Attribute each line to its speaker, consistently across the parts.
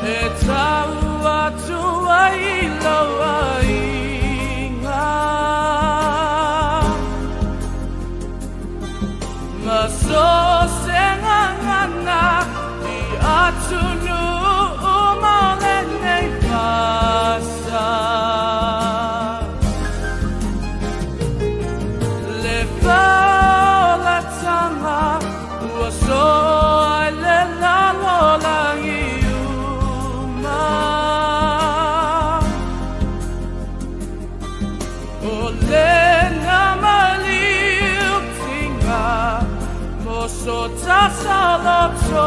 Speaker 1: E tau atu ai lou aiga Ma so o se gagana i atunuu uma o lenei vasa. Le folataga ua soa i le lalolagi uma. O lena maliutiga mo so tasalotona.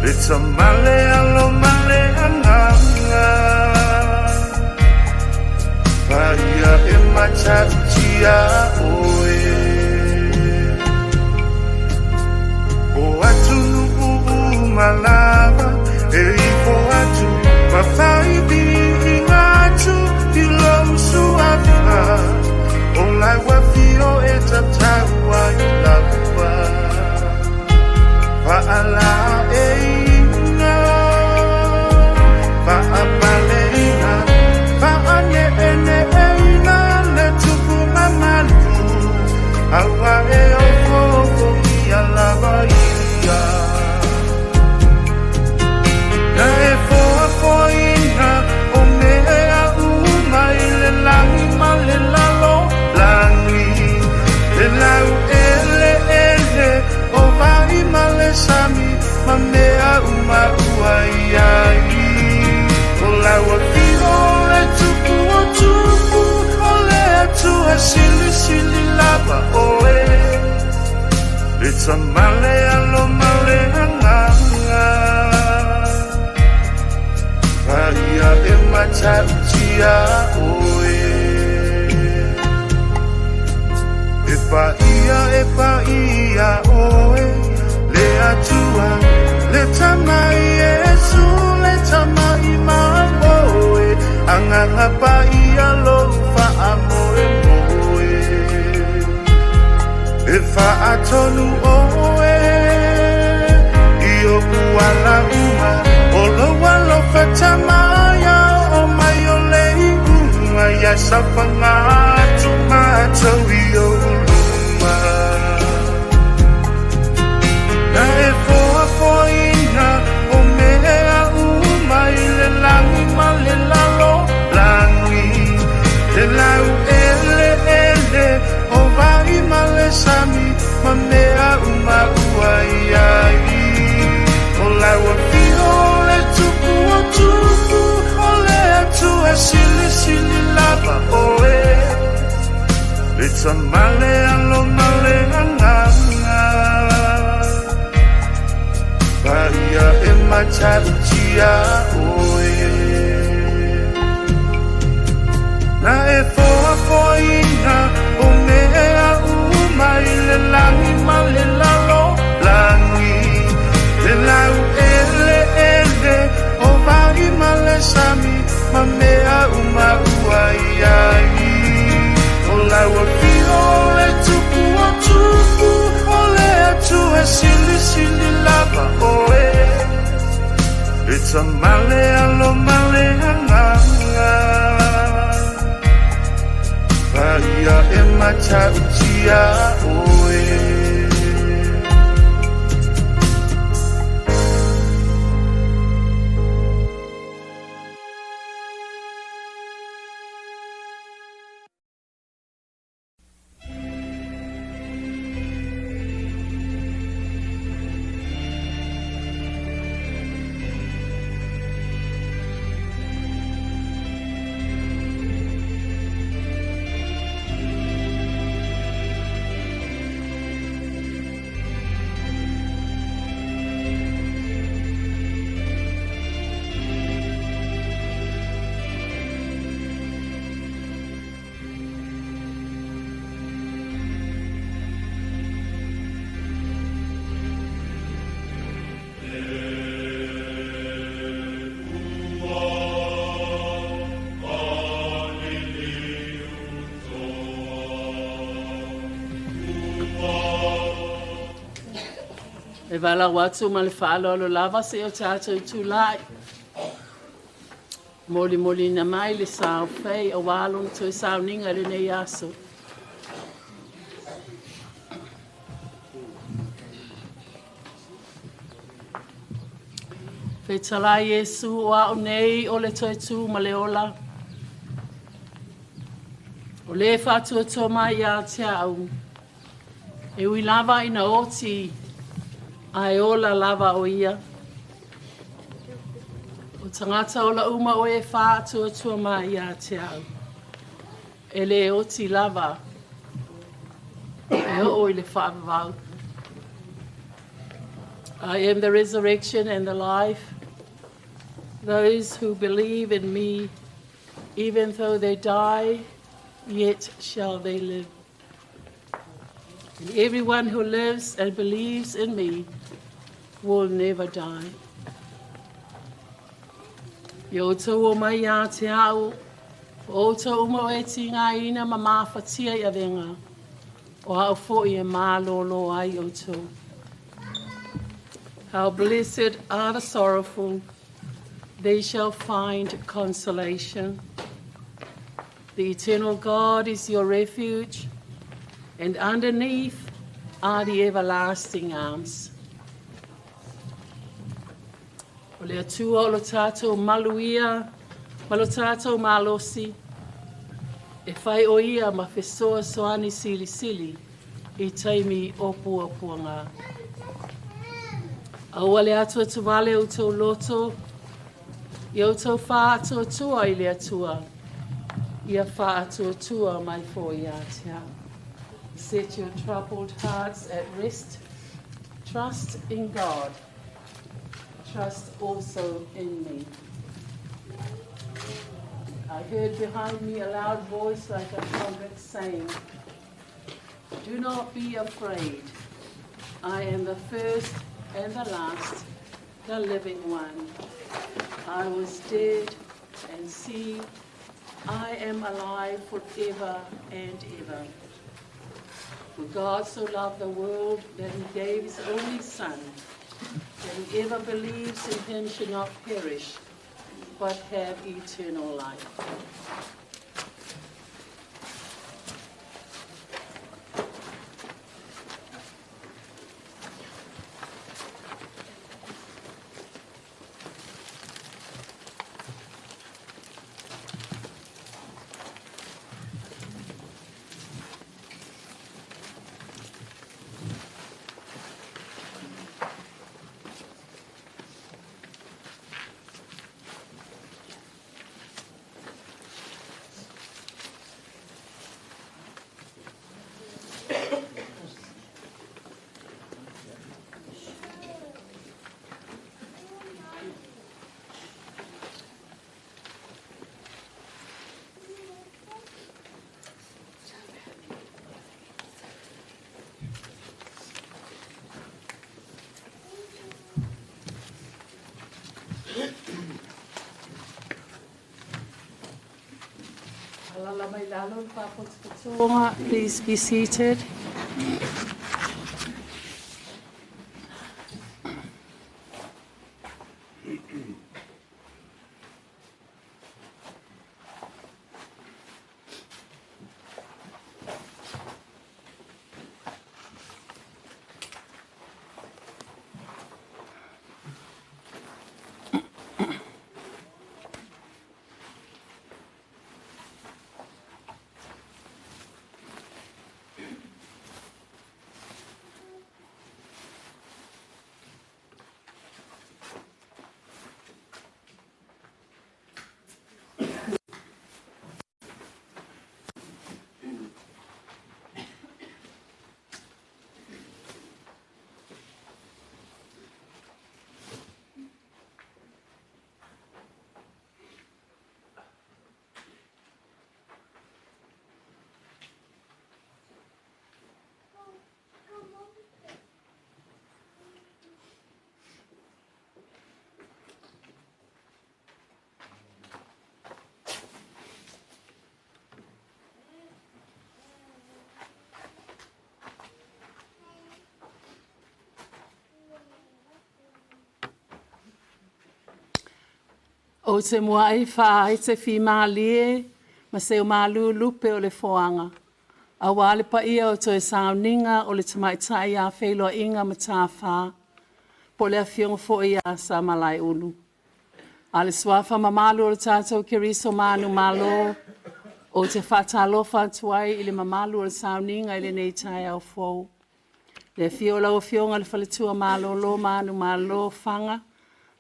Speaker 2: It's a male alo male anganga Paia e matautia oe O atu nu'u malava E ifo atu mawhai viiga atu I lou suafa O lau afio e tatau ai lava Fa'alaeiga fa'apaleina fa'ane'ene'eina le tupu mamalu aua e ofoofogia lava ia Na e foafoaina o mea uma i le lagi ma le lalolagi le laueleele o vai ma le sami ma mea uma ua i ai. O lau afio le tupu o tupu o le Atua silisili lava oe. It's a male alo male anganga Paia e matautia oe E paia oe Le Atua le tamai Iesu le tamai mamoe Anganga paia lou faamoemoe E faatonu oe I oʻu ala uma O lou alofa tamaia o mai o le iuga Ia safaga atu matou i ou luma Na e foafoaina o mea uma i le lagi ma le lalolagi Le laueleele o vai ma le sami ma mea uma ua i ai. O lau afio le tupu o tupu o le Atua silisili lava oe. It's a male alo male anganga Paia e matautia oe Na e foafoaina o mea uma i le lagi ma le lalolagi Le laueleele o vai ma le sami ma mea uma ua i ai. O lau afio le tupu o tupu o le Atua silisili lava oe. It's a male alo male anganga Paia e matautia oe.
Speaker 1: E valaau atu ma le faaaloalo lava seia o tatou tulai. Molimoliina mai le sa o Fei auā lona toe sauniga i lenei aso. Fetalai Iesu o a'u nei o le toe tū ma le ola. O lē faatuatua mai ia te a'u. E ui lava ina oti ae ola lava o ia. O tagata ola uma o e faatuatua mai ia te a'u. E lē oti lava e oo i le faavavau. I am the resurrection and the life. Those who believe in me, even though they die, yet shall they live. And everyone who lives and believes in me will never die. Ia outou o mai ia te au, o outou uma o e tigaina ma mafatia i avega, o au fo'i e malōlō ai outou. How blessed are the sorrowful, they shall find consolation. The eternal God is your refuge, and underneath are the everlasting arms. O le Atua o lo tatou malu ia ma lo tatou malosi, e fai o ia ma fesoasoani silisili i taimi o puapuaga. Aua le atuatuvale outou loto, ia outou faatuatua i le Atua, ia faatuatua mai foi ia te au. Set your troubled hearts at rest. Trust in God. Trust also in me. I heard behind me a loud voice like a trumpet saying, Do not be afraid. I am the first and the last, the living one. I was dead, and see, I am alive forever and ever. For God so loved the world that he gave his only Son, that whoever believes in him should not perish, but have eternal life. Please be seated. Ou te muai whaai te whimalie, ma se o malu lupe o le foanga. A wā le paia o toe sauninga o le tamaitai a wheiloa inga ma tāwhā, po le awhionga fo ia sa malai ulu. A le suafa mamalu o le tātou Keriso manu malo, o te whātalofa tuai i le mamalu o le sauninga i le nei tai au fōu. Le whio lau awhionga le whaletua malo lo manu malo whanga,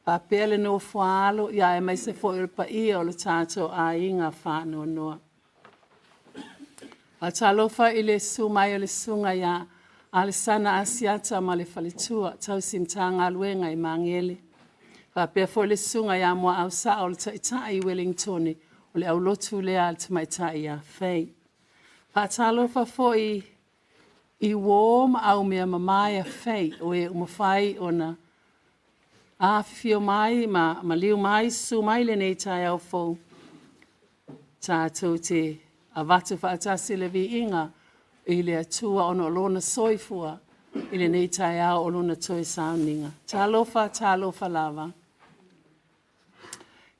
Speaker 1: pa pea le no fualo, ia e mai se fo i le paia o le tātou a inga whānoa noa. A talofa i le su mai o le sunga ia Alesana Asiata ma le faletua, tausi Matagaluega i Magele. Faapea foi le susuga ia Muaau Sao o le taitai i Wellington, o le aulotu lea a le tamaitai ia Faye. Faatalofa foi i uō ma aumea mamae a Faye o e ua mafai ona afifio mai ma maliu mai, susu mai lenei taeao fou, tatou te avatu faatasi le viiga i le Atua ona o lona soifua i lenei taeao o lona toe sauniga. Talofa, talofa lava.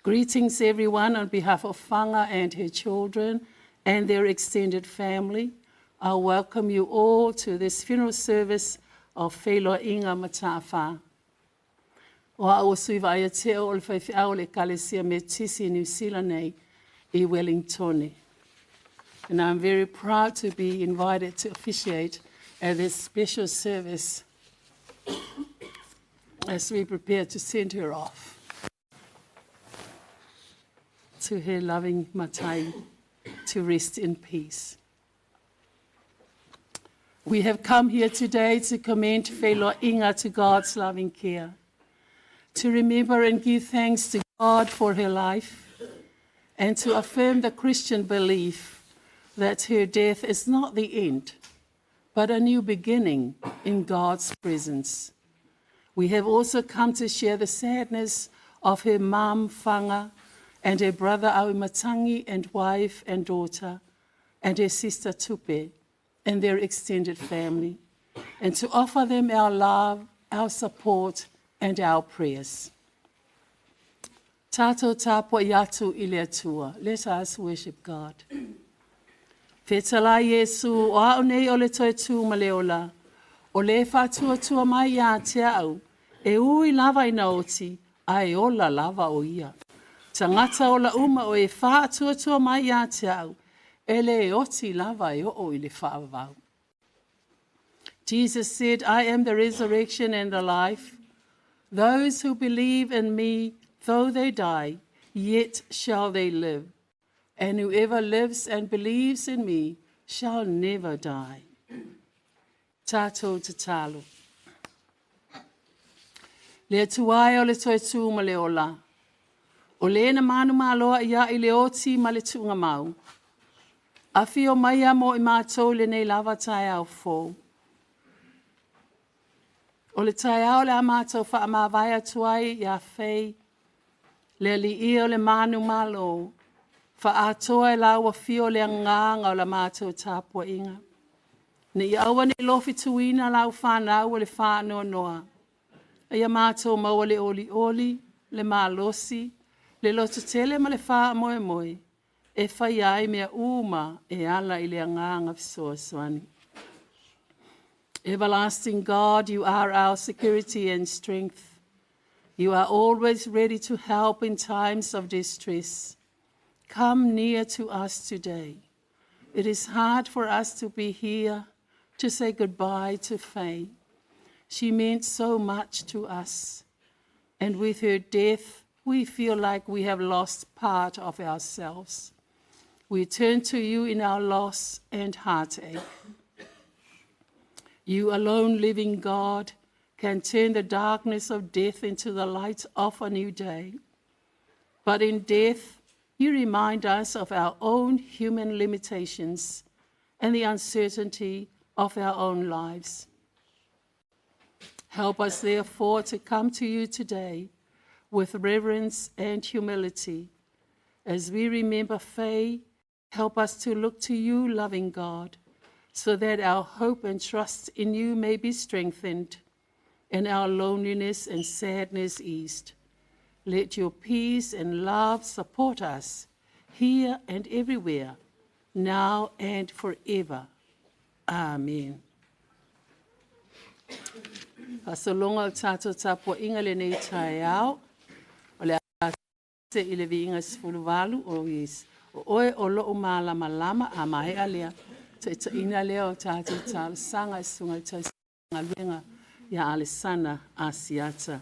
Speaker 1: Greetings everyone on behalf of Fanga and her children and their extended family. I welcome you all to this funeral service of Feiloaiga Mata'afa. O a'u o Sui Vaaia Teo o le faifeau o le Ekalesia Metotisi i Niu Sila nei i Wellington. And I'm very proud to be invited to officiate at this special service as we prepare to send her off to her loving Matai to rest in peace. We have come here today to commend Feiloaiga to God's loving care, to remember and give thanks to God for her life, and to affirm the Christian belief that her death is not the end, but a new beginning in God's presence. We have also come to share the sadness of her mum, Fanga, and her brother Auimatagi and wife and daughter, and her sister Tupe, and their extended family, and to offer them our love, our support, and our prayers. Tatou tapuai atu i le Atua. Let us worship God. Fetalai Iesu, o a'u nei o le toe tū ma le ola. O le faatuatua mai ia te au, e ui lava ina oti, ae ola lava o ia. Tagata ola uma o e faatuatua mai ia te au, e le oti lava e oo i le faavavau. Jesus said, "I am the resurrection and the life. Those who believe in me, though they die, yet shall they live. And whoever lives and believes in me shall never die." Tatou tatalo. Le Atua e o le toe tū ma le ola. O le na manumaloa ia i le oti ma le tuugamau. Afio maia mo i mātou lenei lava taeao fou. O le taeao le a mātou whaamāwae atu ai ia Faye, le alii o le manumalo, whaatoa e lau afio le agaga o la mātou tapuaiga. Ne i aua ne i lofituina lau whanau o le whaanoanoa. Ia mātou maua le olioli, le malosi, le lototele ma le whaamoemoe, e whai ai mea uma e ala i le agaga fesoasoani. Everlasting God, you are our security and strength. You are always ready to help in times of distress. Come near to us today. It is hard for us to be here to say goodbye to Faye. She meant so much to us. And with her death, we feel like we have lost part of ourselves. We turn to you in our loss and heartache. You alone, living God, can turn the darkness of death into the light of a new day. But in death, you remind us of our own human limitations and the uncertainty of our own lives. Help us, therefore, to come to you today with reverence and humility. As we remember Faye, help us to look to you, loving God, so that our hope and trust in you may be strengthened and our loneliness and sadness eased. Let your peace and love support us here and everywhere, now and forever. Amen. Faasologa o tatou tapuaiga lenei taeao, o le a se i le viiga 18 o Iesu. O oe o lou malamalama a maea lea. Taitaiina lea o tatou talosaga e susuga i le tausigaluega ia Alesana Asiata.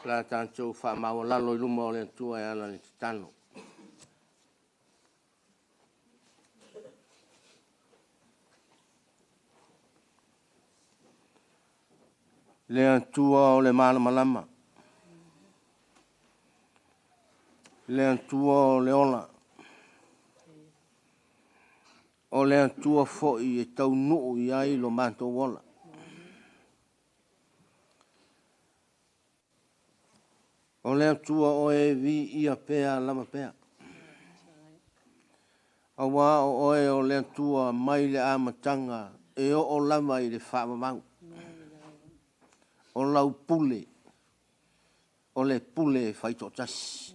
Speaker 3: O le a tatou faamaualalo i luma o le Atua e ala i le tatalo. Le Atua o le malamalama, le Atua o le ola, o le Atua foi e taunuu i ai lo matou ola. O le Atua oe e viia pea lava pea. Auā o oe o le Atua mai le amataga e oo lava i le faavavau. O lau pule, o le pule e faitoatasi.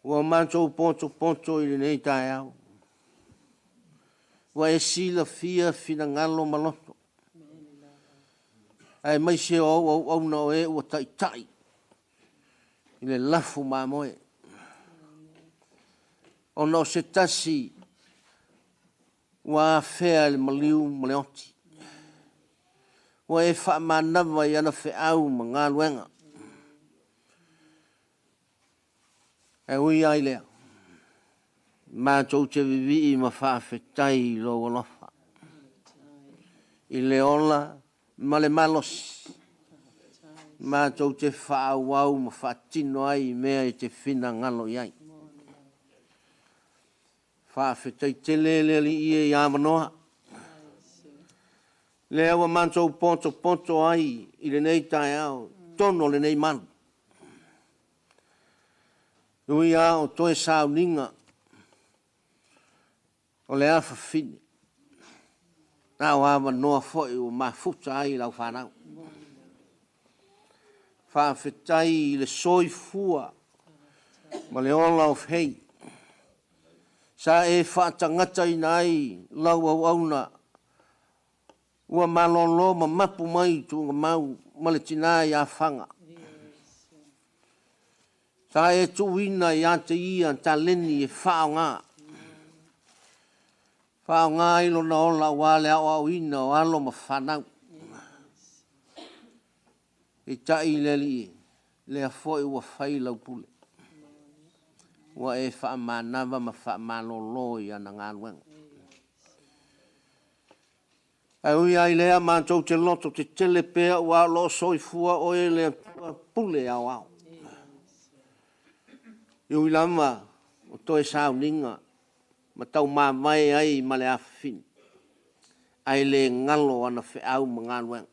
Speaker 3: Ua matou potopoto i lenei taeao, ua e silafia finagalo ma loto, aemaise o au auauna o e ua taitai i le lafu mamoe, ona o se tasi ua afea e le maliu ma le oti. Ua e faamanava i ana feau ma galuega. Ae ui lava i lea, matou te vivii ma faafetai i lou alofa, i le ola ma le malosi matou te faaauau ma faatino ai mea e te finagalo i ai. Faafetai tele le Alii e i avanoa. Lea ua matou potopoto ai i lenei taeao totonu o lenei malu. E ui lava o toe sauniga o le afafine, a o avanoa foi ua mafuta ai lau fanau. Faafetai i le soifua ma le ola o fei sa e faatagataina ai lau auauna ua malolo ma mapu mai i tuugamau ma le tina ia Faga. Sa e tuuina ia te ia taleni e faaaoga, faaaoga ai lona ola aua le aoaoina o alo ma fanau. Peitai le Alii, lea foi ua fai lau pule, ua e faamanava ma faamalolo i ana galuega. Ae ui lava i lea, matou te loto tetele pea aua o lo o soifua oe le Atua pule aoao. E ui lava o toe sauniga ma taumavae ai ma le afafine, ae le galo ana feau ma galuega.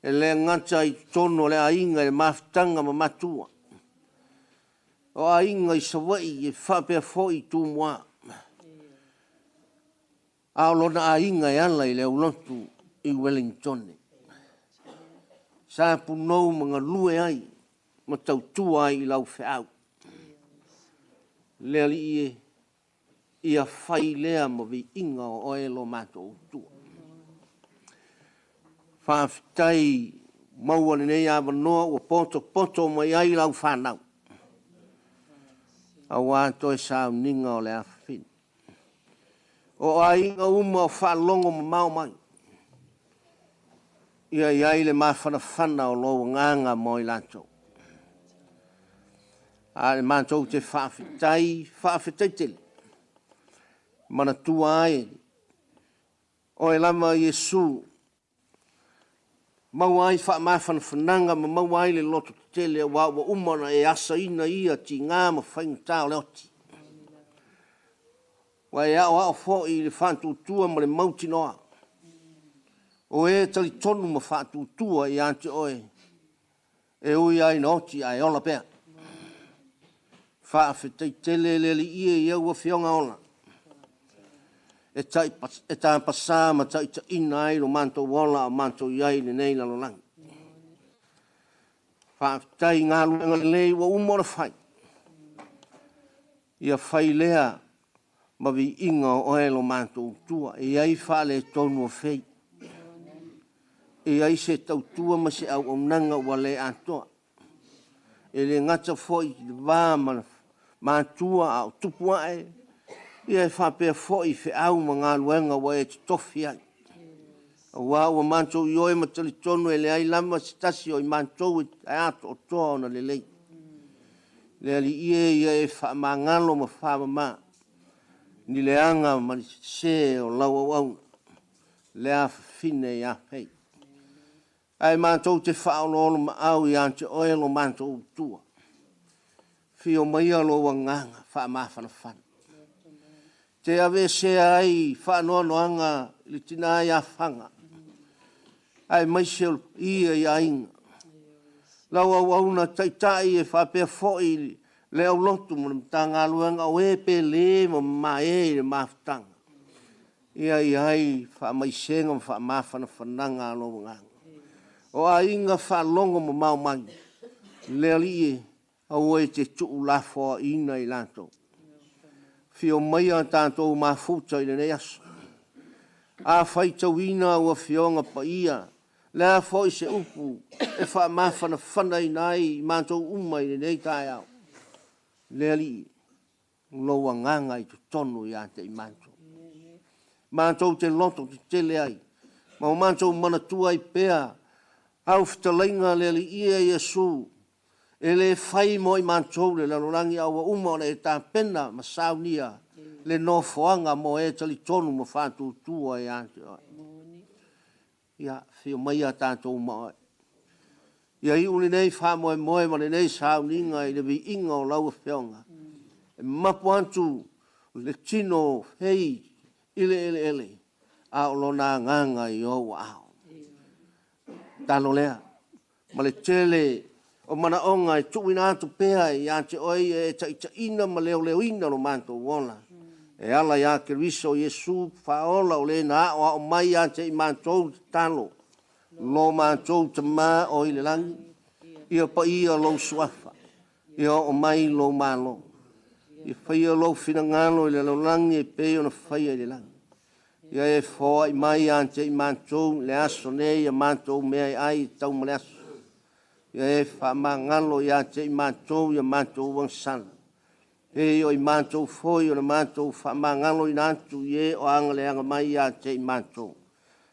Speaker 3: E le gata i totonu o le aiga i le mafutaga ma matua, o aiga i Savaii e faapea foi i Tumua, a o lona aiga e ala i le aulotu i Ueligitone. Sa punou ma galue ai ma tautua ai i lau feau. Le Alii e, ia fai lea ma viiga o oe lo matou Atua. Faafetai maua lenei avanoa ua potopoto mai ai lau fanau, aua toe sauniga o le afafine. O aiga uma o faalogo mamao mai, ia i ai le mafanafana o lou agaga mo i latou. A e matou te faafetai, faafetai tele, manatua ai oe lava Iesu, maua ai faamafanafanaga ma maua ai le loto tetele, aua ua uma ona e asaina ia tiga ma faigata o le oti. Ua e aoao foi i le faatuatua ma le mautinoa, o e talitonu ma faatuatua ia te oe, e ui lava ina oti ae ola pea. Faafetai tele le Alii e i au afioga ola, e tapasā ma taitaiina ai lo matou ola a o matou i ai i lenei lalolagi. Faafetai i galuega lelei ua uma ona fai, ia fai lea ma viiga o oe lo matou Atua. E i ai faaletonu o fei, e i ai se tautua ma se auaunaga ua le atoa, e le gata foi i le va ma le matua a o tupu ae, ia e faapea foi feau ma galuega ua e totofi ai. Auā ua matou ioe ma talitonu e leai lava se tasi o i matou e atoatoa ona lelei. Le Alii e, ia e faamagalo ma faamama ni leaga ma ni sese o lau auauna, le afafine ia fei. Ae matou te faaoloolomaau ia te oe lo matou Atua. Fio maia lou agaga faamafanafana. Te aveesea ai faanoanoaga i le tina ia Faga, aemaise o le paia i aiga. Lau auauna taitai e faapea foi le aulotu ma le Matagaluega o e pele ma mamae i le mafutaga. Ia i ai faamaisega ma faamafanafanaga a lou agaga. O aiga faalogo mamao mai, le Alii e, aua e te tuulafoaiina i latou. Afio maia tatou mafuta i lenei aso. A faitauina au Afioga Paia, le a foi se upu e faamafanafanaina ai i matou uma i lenei taeao, le Alii, lou agaga i totonu ia te i matou. Matou te loto tetele ai, ma o matou manatua ai pea au fetalaiga le Alii e Iesu, e le fai mo i matou le lalolagi, a ua uma ona e tapena ma saunia le nofoaga mo e talitonu ma faatuatua ia te oe. Ia, afio maia tatou ma oe. Ia iu lenei faamoemoe ma lenei sauniga i le viiga o lau Afioga. E mapo atu le tino hei i le eleele, a o lona agaga i ou aao. Talo lea, ma le tele o manaoga e tuuina atu pea ia te oe ia e taitaiina ma leoleoina lo matou ola, e ala ia Keriso Iesu Faaola o le na aoao mai ia te i matou tatalo, lo matou Tamā o i le lagi, ia paia lou suafa, ia oo mai lou malo, ia faia lou finagalo i le lalolagi e pei ona faia i le lagi. Ia e foai mai ia te i matou le aso nei ia matou mea e ai tau ma le aso. Ia e faamagalo ia te i matou ia matou agasala, pei o i matou foi o le matou faamagaloina atu i e o agaleaga mai ia te i matou.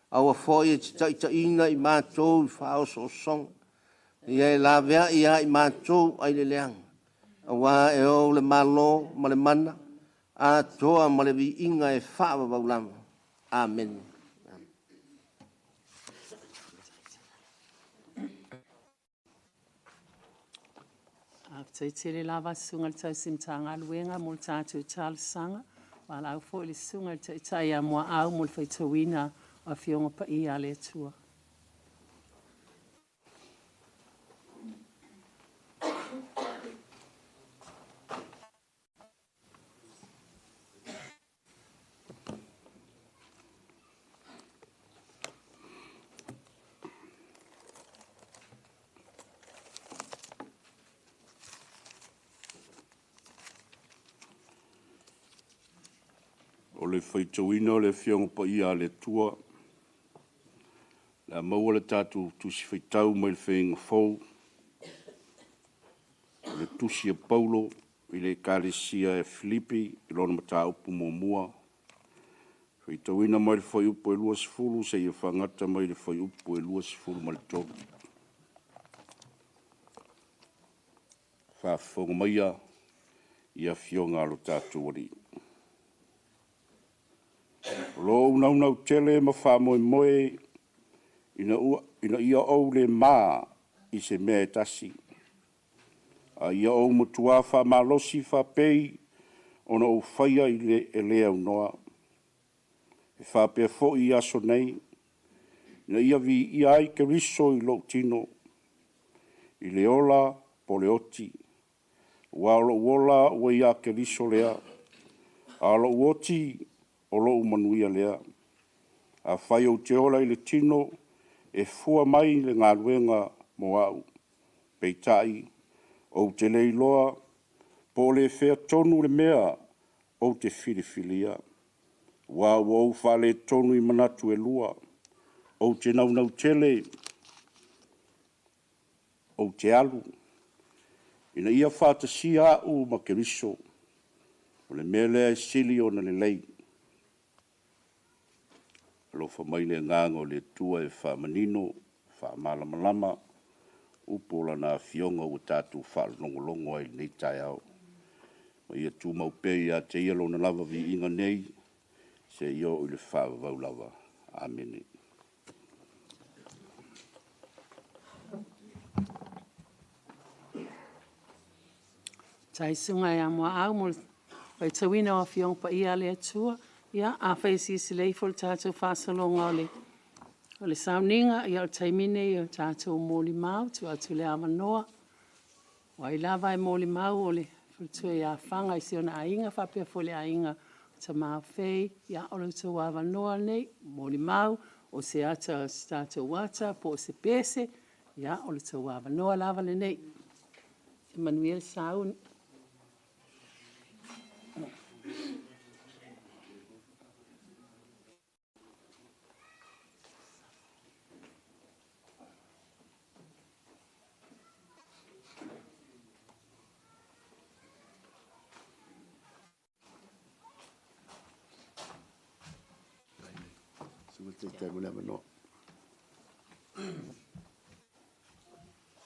Speaker 3: Aua foi e te taitaiina i matou i faaosoosoga, ia e laveai ia i matou ai le leaga, auā e ou le malo ma le mana, atoa ma le viiga e faavavau lava. Amene.
Speaker 1: Faafetai tele lava susuga i le tausi Matagaluega mo le tatou talosaga. Valaau foi le susuga i le Taitai ia Muaau mo le faitauina o Afioga Paia a le Atua.
Speaker 4: O le faitauina o le Afioga Paia a le Atua, le a maua le tatou Tusi Faitau mai le Feagaiga Fou, o le Tusi a Paulo i le Ekalesia e Filipi i lona mataupu muamua, faitauina mai le fuaiupu e 20 seia fagata mai le fuaiupu e 23. Faafofoga maia i afioga a lo tatou Alii. O lo o naunau tele ma faamoemoe ina ia ou le ma i se mea e tasi, a ia ou matuā faamalosi faapei ona ou faia i le e le aunoa. E faapea foi i aso nei, ina ia viia ai Keriso i lou tino, i le ola po o le oti, aua o lou ola ua ia Keriso lea, a o lou oti o lou manuia lea. Afai ou te ola i le tino, e fua mai le galuega mo au. Peitai, ou te le iloa po o le fea tonu le mea ou te filifilia, aua ua ou faaletonu i manatu e lua. Ou te naunau tele, ou te alu, ina ia faatasia au ma Keriso, o le mea lea e sili ona lelei. Alofa mai le agaga o le Atua e faamanino, faamalamalama upu o Lana Afioga ua tatou faalogologo ai i lenei taeao. Ma ia tumau pea ia te Ia Lona lava viiga nei seia oo i le faavavau lava. Amene.
Speaker 1: Faafetai Susuga ia Muaau mo le faitauina o Afioga Paia a le Atua. Ia, afai e silasila ifo i le tatou faasologa o le sauniga, ia o le taimi lenei o tatou molimau, e tuu atu le avanoa. O ai lava e molimau o le faletua ia Fana i si ona aiga faapea foi le aiga Tamafei, ia o lo outou avanoa lenei, molimau, o se ata o se tatou ata po o se pese, ia o lo outou avanoa lava lenei. Ia manuia le sauni.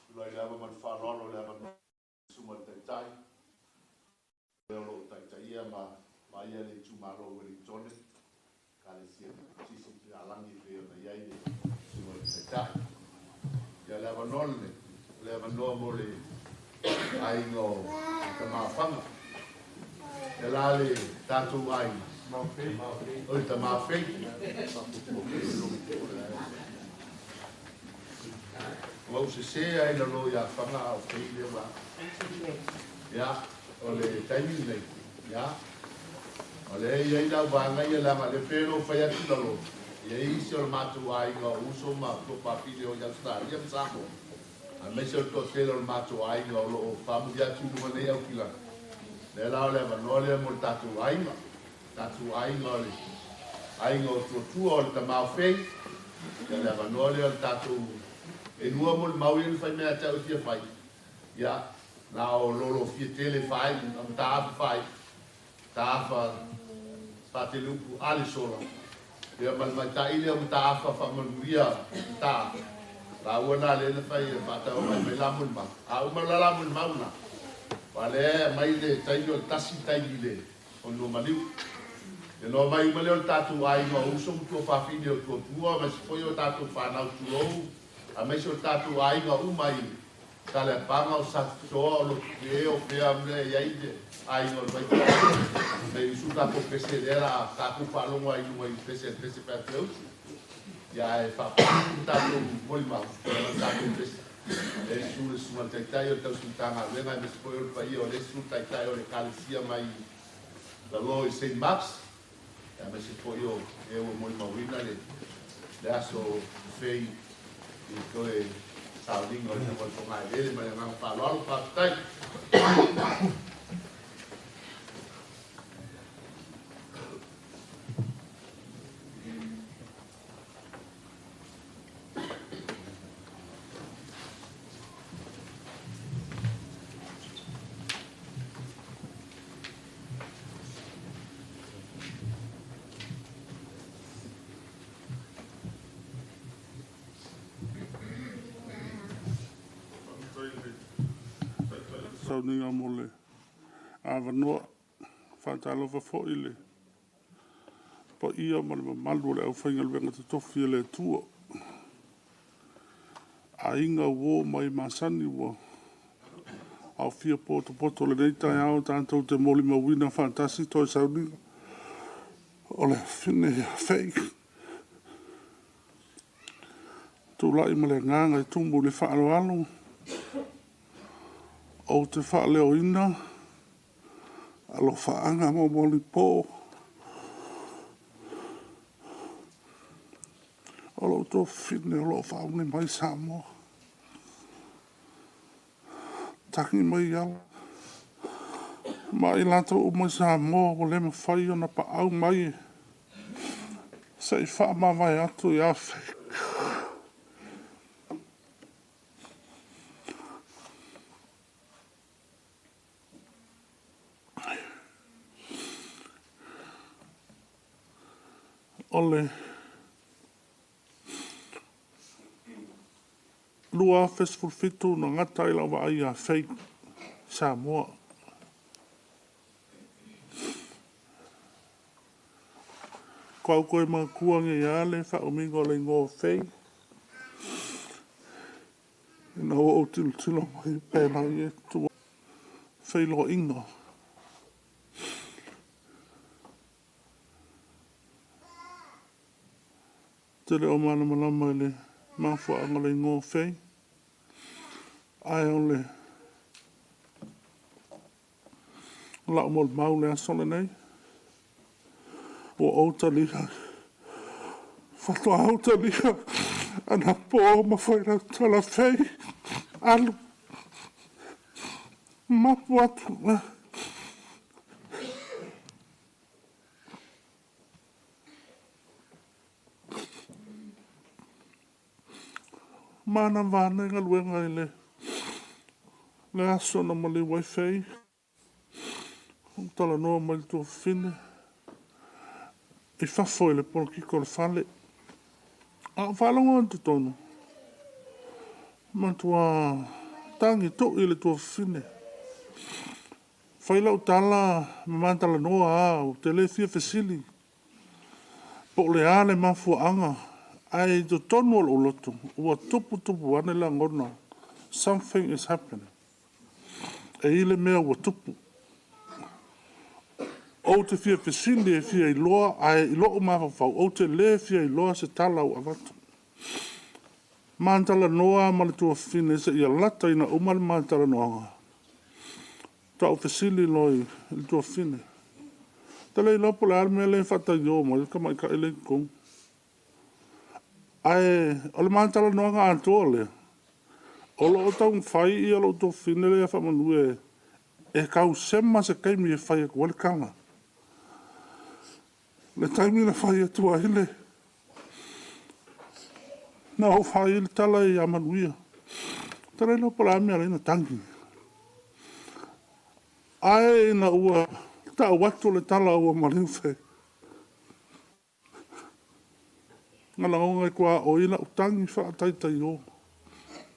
Speaker 5: Tulai lava ma le faaaloalo i le avanoa i le Susuga i le Taitai, o le o lo o taitaia ma vaaia le itumalo o Uelintone, Ekalesia Metotisi i Alalagi e pei ona i ai le Susuga i le Taitai. Ia o le avanoa lenei, o le avanoa mo le aiga o Tamaafaga. Ia la le tatou aiga, oi Tamafei. Ua ou sese lava i lalo ia Faga a o Fei lea ua. Ia, o le taimi lenei, ia, o lea e i ai lau vaega ia leaga o lea e pei ona ou fai atu i lalo, e i ai isi o le matou aiga o uso ma tuafafine o i Ausetalia ma Samoa, aemaise o le toatele o le matou aiga o lo o faamuli atu i luga nei Aukilani. O lea la o le avanoa lea mo le tatou aiga, tatou aiga o le aiga o Tuatua o le tama o Fei, ia o le avanoa lea o le tatou e lua molimau ia na fai mai ia te au e fia fai, ia na o Lolofia tele faaiu, a Mataafa faaiu, Mataafa Fateleupu Alesola, ia ma le maita'i lea o Mataafa Faamanuia Mataafa, laua na lea na fai e faatau mai la molimau. A uma la la molimau na, aua lea e aumai le taimi o le tasi le taimi i le honua maliu. Ia ona omai uma lea o le tatou aiga o uso ma tuafafine o tuatua, aemaise foi o tatou fanau tulou, aemaise o tatou aiga uma i Saleapaga, o Satitoa, o Lotopue, o fea mea e i ai le aiga o le Vaifou. Me i usu tatou pese lea o le a tatou faalogo ai i luga i pese a le pese fai atu e usu. Ia ae faapau le tatou molimau ma le tatou pese. E susu le susuga i le Taitai o le Tausi Matagaluega aemaise foi o le paia o le susu Taitai o le Ekalesia mai lalo i St. Marks, aemaise foi o e ua molimauina le aso Fei i toe sauniga o le luga o le fogaelele ma le agaga faaaloalo. Faafetai.
Speaker 6: Sauniga mo le avanoa. E faatalofa foi i le paia ma le mamalu o le aufaigaluega totofi a le Atua, aiga, uo ma e masani ua aofia potopoto i lenei taeao tatou te molimauina faatasi toe sauniga o le afafine ia Fei. E tulai ma le agaga e tumu i le faaaloalo ou te faaleoina alofaaga momoolipo o lou tuafafine o lo o fauli mai Samoa. Tagi mai ala ma i latou uma i Samoa ua le mafai ona paau mai se i faamavae atu ia Faith. O le 2017 na gata ai lau vaai ia Fei Samoa. Ko au koe makua nge ia le faaumiga o le igoa o Fei. Ina ua ou tilotilo mai pe lau e tua feiloaiga. Te le o malamalama i le mafuaaga o le igoa o Fei, ae o le lau molimau i le aso lenei, ua ou talia, faatoa ou talia anapo ma fai lau tala, Fei, alu, mapu atu. Mana vane galuega i le aso na maliu ai Fei, ou talanoa mai i le tuafafine i fafo i le polokiki o le fale. A ou faalogo i totonu, matua tagi toi le tuafafine. Fai lau tala ma ma talanoa lava, ou te le fia fesili po o le a le mafuaaga, ae i totonu o lou loto, ua tupu tupu ane lagona, something is happening. E i ai le mea ua tupu. Ou te fia fesili e fia iloa, ae i lou mafaufau, ou te le fia iloa se tala ua avatu. Ma talanoa ma le tuafafine seia lata ina uma le ma talanoaga, faatoa ou fesili loa i le tuafafine, ou te le iloa po o le a le mea lea e faataio mai ai le tamaitai lea i totonu. Ae o le ma talanoaga atoa lea, o lo o taumafai lou tuafafine ia Faamanuia e tausema se taimi e fai atu ai le tala. O le taimi na fai atu ai na ou fai ai le tala ia Manuia, ou te le iloa po o le a le mea e ala ai ona tagi. Ae ina ua tau atu le tala ua maliu Fei, na lagona ai tuaoi lau tagi faataitaio.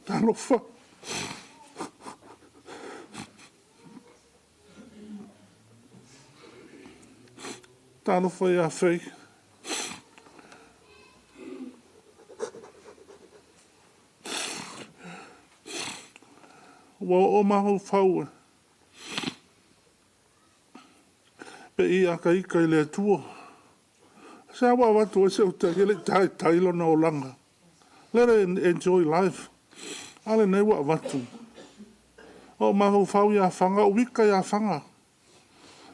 Speaker 6: Talofa! Talofa ia Fei. Ua oo mafaufau pe i a ta ita i le Atua, se a ua avatu ai se tali e le i taitai lona olaga. Let her enjoy life. A lenei ua avatu. Ua ou mafaufau ia Fana, ou ita ia Fana,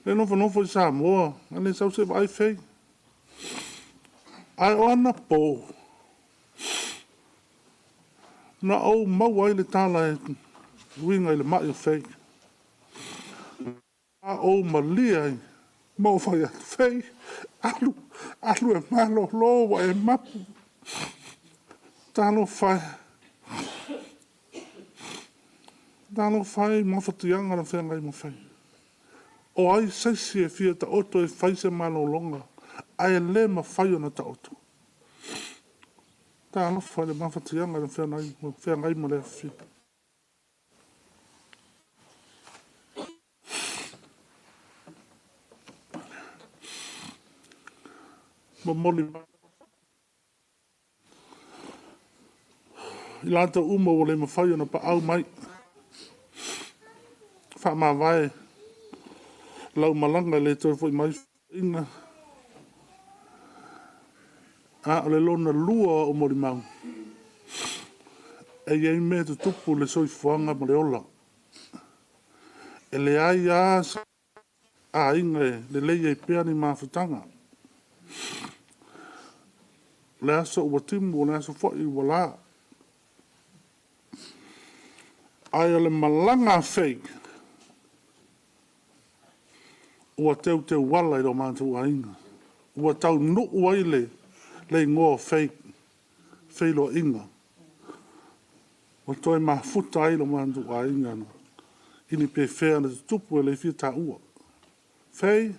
Speaker 6: lea e nofonofo i Samoa, a le sau se i vaai Fei. Ae o anapo, na ou maua ai le tala e uiga i le mai o Fei. A ou malie ai ma ou fai atu, Fei, alu, alu e malolo ua e mapu. Talofa e, talofa e i mafatiaga na feagai ma Fei. O ai se isi e fia taoto e fai se malologa, ae le mafai ona taoto. Talofa i le mafatiaga na feagai ma le afafine. Momoli mai i latou uma ua le mafai ona paau mai, faamavae lau malaga e le toe foi mai a o le lona lua o au molimau, e i ai mea e tutupu i le soifuaga ma le ola. E leai lava se aiga e lelei ai pea ni mafutaga. O le aso ua timu o le aso foi ua la. Ae o le malaga a Fei, ua teuteuala i lo matou aiga, ua taunuu ai le igoa o Fei, feiloaiga. Ua toe mafuta ai lo matou aiga i ni pefea na tutupu e le fia taua. Fei,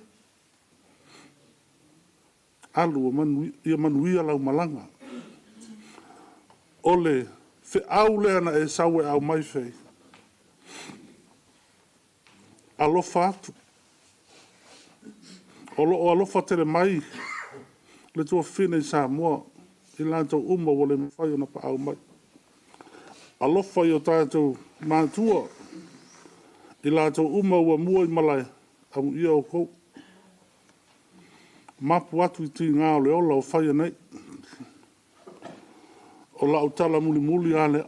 Speaker 6: alu ia manuia lau malaga. O le Feau lea na e sau e aumai Fei. Alofa atu. O lo o alofa tele mai le tuafafine i Samoa i latou uma ua le mafai ona paau mai. Alofa i o tatou matua, i latou uma ua mua i malae, amuia outou. Mapu atu i tiga o le ola o faia nei. O lau tala mulimuli lava lea.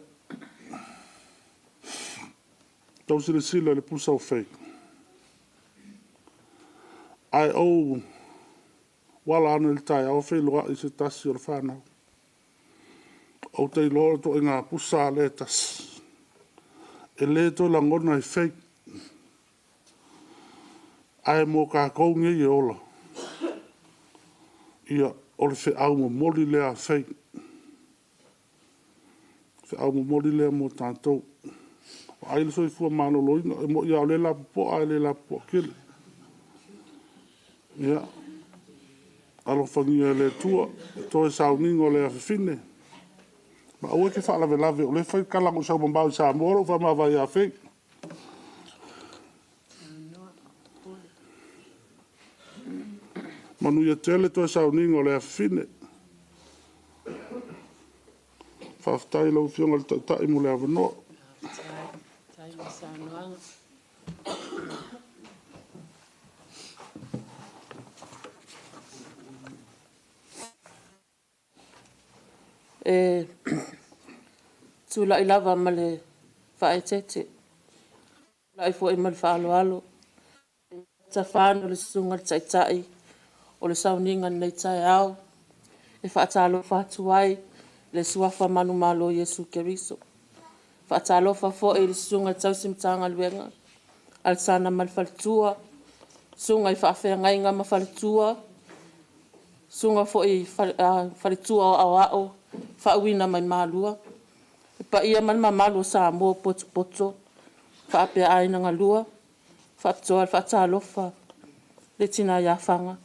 Speaker 6: Tou silasila i le pusa o Fei, ae ou ala ane i le taeao feiloai ma se tasi o le fanau, ou te iloa o le ituaiga pusa lava lea e tasi, e le toe lagona e Fei. Ae mo tatou nei e ola, ia, o le feau momoli lea a Fei, o le feau momoli lea mo tatou. Vaai le soifua maloloina, e moni lava o lea e lapopoa ae le lapopoa tele. Ia alofagia e le Atua toe sauniga o le afafine, ma aua e te faalavelave o lea e fai le tala na ou sau mamao i Samoa lou faamavae ia Fei. Manuia tele toe sauniga o le afafine. Faafetai i lau Afioga i le Taitai mo le avanoa.
Speaker 7: E tulai lava ma le faaeteete, tulai foi ma le faaaloalo e tafana le susuga i le Taitai o le sauniga i lenei taeao. E faatalofa atu ai i le Suafa manumalo o Iesu Keriso. E faatalofa foi i le Susuga i le tausi Matagaluega Alesana ma le faletua, susuga i faafeagaiga ma faletua, susuga foi i faletua o aoao faauuina mai Malua. Le paia ma le mamalu o Samoa ua potopoto faapea aiga galue. E faapitoa le faatalofa i le tina ia Fana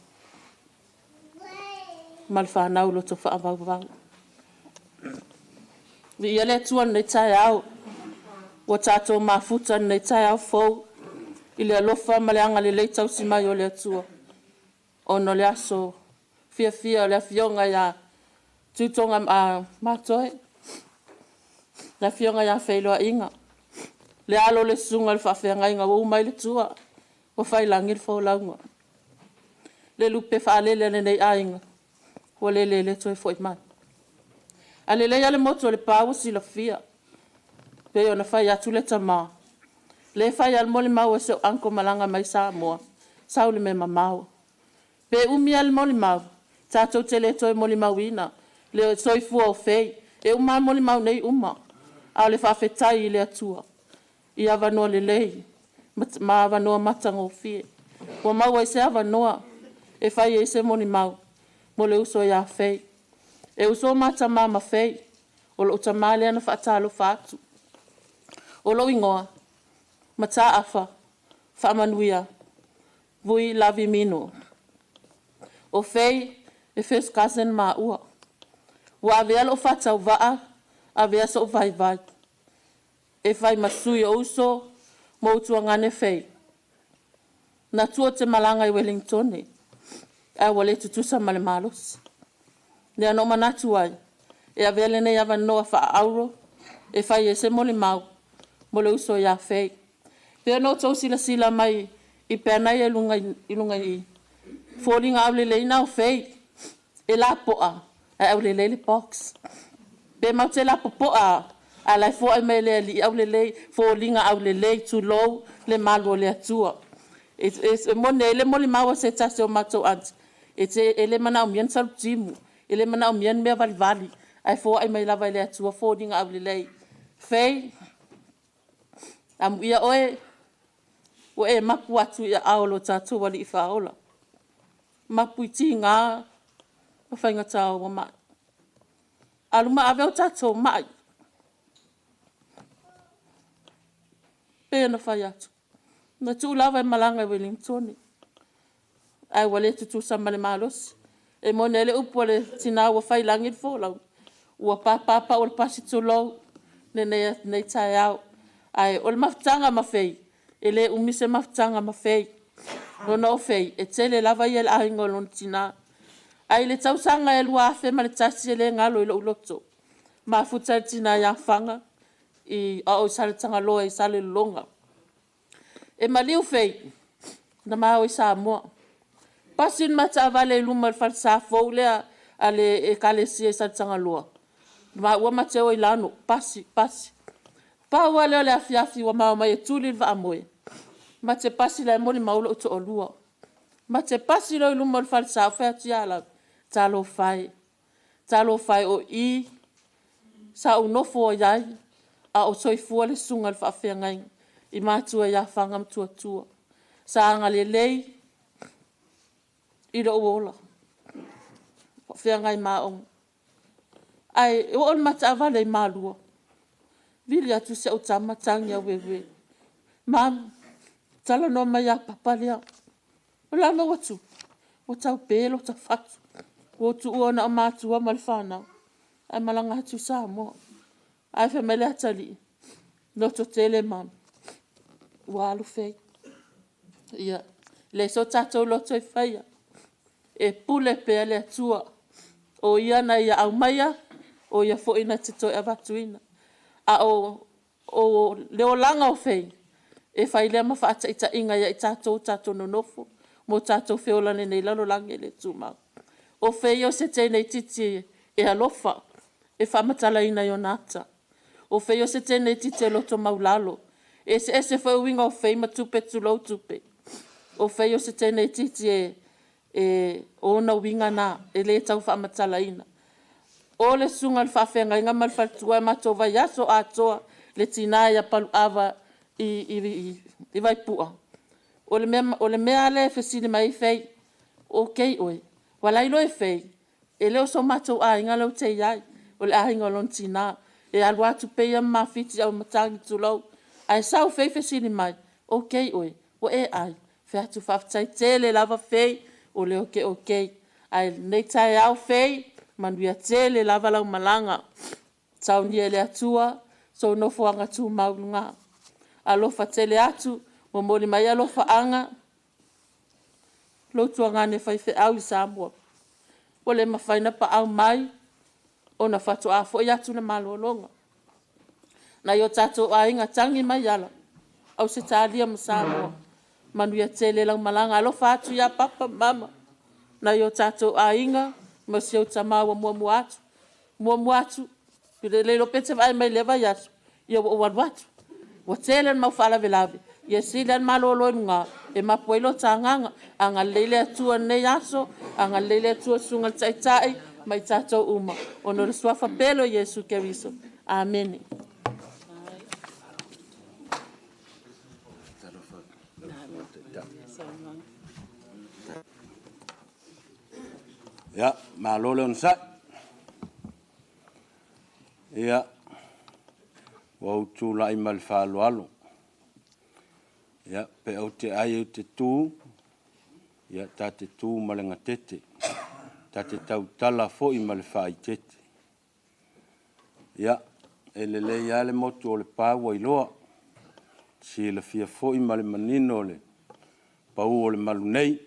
Speaker 7: ma le fanau loto faavauvau. Viia le Atua i lenei taeao ua tatou mafuta i lenei taeao fou i le alofa ma le agalelei tausi mai o le Atua, ona o le aso fiafia o le Afioga ia Tuitoga Matoe, le Afioga ia Feiloaiga, le alo o le susuga i le faafeagaiga ua uma ai le tua ua faiilagi le folauga. Le lupe faalele a lenei aiga, ua lele e le toe foi mai. A lelei lava le motu o Lepa ua silafia, pei ona fai atu le tama, o lea e fai lava le molimau a si ou uncle malaga mai Samoa, sau i le mea mamao. Pe umi lava le molimau, tatou te le toe molimauina le soifua o Faye. E uma lava molimau nei uma, a o le faafetai i le Atua i avanoa lelei ma avanoa matagofie ua maua ai se avanoa e fai ai se molimau mo le uso ia Faye. E uso ma tama ma Faye, o lou tama lea na faatalofa atu. O lou igoa, Mataafa Faamanuia Vui Lavi Mino. O Faye e first cousin maua. Ua avea lou faatauvaa, avea sou vaivai e fai ma sui o uso mo Utuagane Faye. Natua ou te malaga i Ueligitone, ae ua le tutusa ma le malosi. Lea na ou manatu ai, e avea lenei avanoa faaauro e fai ai se molimau mo le uso ia Faye. Pei ona outou silasila mai i peana ia i luga i i, foliga aulelei na o Faye, e lapoa ae aulelei le box. Pe matou te lapopoa lava, a o la e foai mai e le Alii e aulelei, foliga aulelei, tulou le malu o le Atua. E moni ai le molimau a se tasi o matou aunty, e le manaomia ni salutimu, e le manaomia ni mea valivali, ae foai mai lava e le Atua foliga aulelei. Faye, amuia oe ua e mapu atu i aao o lo tatou Alii Faaola, mapu i tiga ma faigata ua mai. Alu ma ave o tatou mai. Pei ona fai atu, na tuu lava e malaga i Ueligitone, ae ua le tutusa ma le malosi. E moni ai le upu a le tina ua faiilagi le folauga, ua papa pau o le pasi, tulou, lenei taeao. Ae o le mafutaga ma Faye, e le umi se mafutaga ma Faye, ona o Faye, e tele lava ia i le aiga o lona tina. Ae i le tausaga e 2001 e le galo i lou loto, mafuta le tina ia Fana a o i Saletagaloa i Salelologa. E maliu Faye, na ma o i Samoa. Pasi le ma taavale i luma o le falesa fou lea a le ekalesia i Saletagaloa, maua ma te o i lalo, pasi, pasi. Pau lava lea o le afiafi ua ma omai e tuli le vaamoe, ma te pasi o la e molimau lou toalua. Ma te pasi loa i luma o le falesa ou fai atu ia Lagi, talofa e, talofa e o i sa ou nofo ai ai a o soifua le susuga i le faafeagaiga i matua ia Fana ma Tuatua. Sa agalelei i lou ola, faafeagai ma Aogo. Ae oo le ma taavale i Malua, vili atu si au tama tagi lava e, mom talanoa mai ia Papa lea. O le a le mea ua tupu? Ua taupe lota fatu, ua ou tuua na o matua ma le fanau ae malaga atu i Samoa. Ae fai mai le atalii, lototele mum, ua alu Faye. Ia, e leai so tatou loto e faia, e pule pea le Atua, o Ia na ia aumaia, o Ia foi na te toe avatuina. A o le olaga o Faye, e fai lea ma faataitaiga ia i tatou a tatou nonofo ma o tatou feola i lenei lalolagi e le tumau. O Faye o se teine itiiti e alofa, e faamatalaina i ona ata. O Faye o se teine itiiti e loto maualalo. E eseese foi uiga o Faye ma tupe, tulou tupe. O Faye o se teine itiiti o ona uiga na e le tau faamatalaina. O le susuga i le faafeagaiga ma le faletua e matou vaiaso atoa le tina ia Paluava i Vaipua. O le mea lava lea e fesili mai ai Faye, okay oe? Ua la iloa e Faye, e le o so matou aiga lea ou te i ai, o le aiga o lona tina. E alu atu pay ia ma mafiti Auimatagi tulou, ae sau Faye fesili mai, okay oe? Ua e ai? Ou fai atu, faafetai tele lava Faye, o lea ou te okay. Ae o lenei taeao Faye, manuia tele lava lau malaga, saunia e le Atua sou nofoaga tumau i luga. Alofa tele atu, momoli mai alofaaga lou tuagane faifeau i Samoa, ua le mafai ona paau mai ona faatoa foi atu i le malologa. Nai o tatou aiga, tagi mai ala, Ausetalia ma Samoa, manuia tele lau malaga. Alofa atu ia Papa ma Mama, nai o tatou aiga ma si ou tama ua muamua atu, muamua atu, e le iloa pe te vaai mai i lea vaiaso, ia ua ou alu atu. Ua tele le mau faalavelave, ia sili lava le malolo i luga e mapu ai lo ta agaga. Agalelei le Atua i lenei aso, agalelei le Atua i le susuga i le Taitai ma i tatou uma, ona o le suafa pele o Iesu Keriso. Amene.
Speaker 3: Ia, malo le onosai. Ia, ua ou tulai ma le faaaloalo. Ia, pe ou te ai ou te tu, ia ta te tu ma le gatete. Ta te tautala foi ma le faaeteete. Ia, e lelei lava le motu o le pa ua iloa. Silafia foi ma le manino o le pau o le malu nei.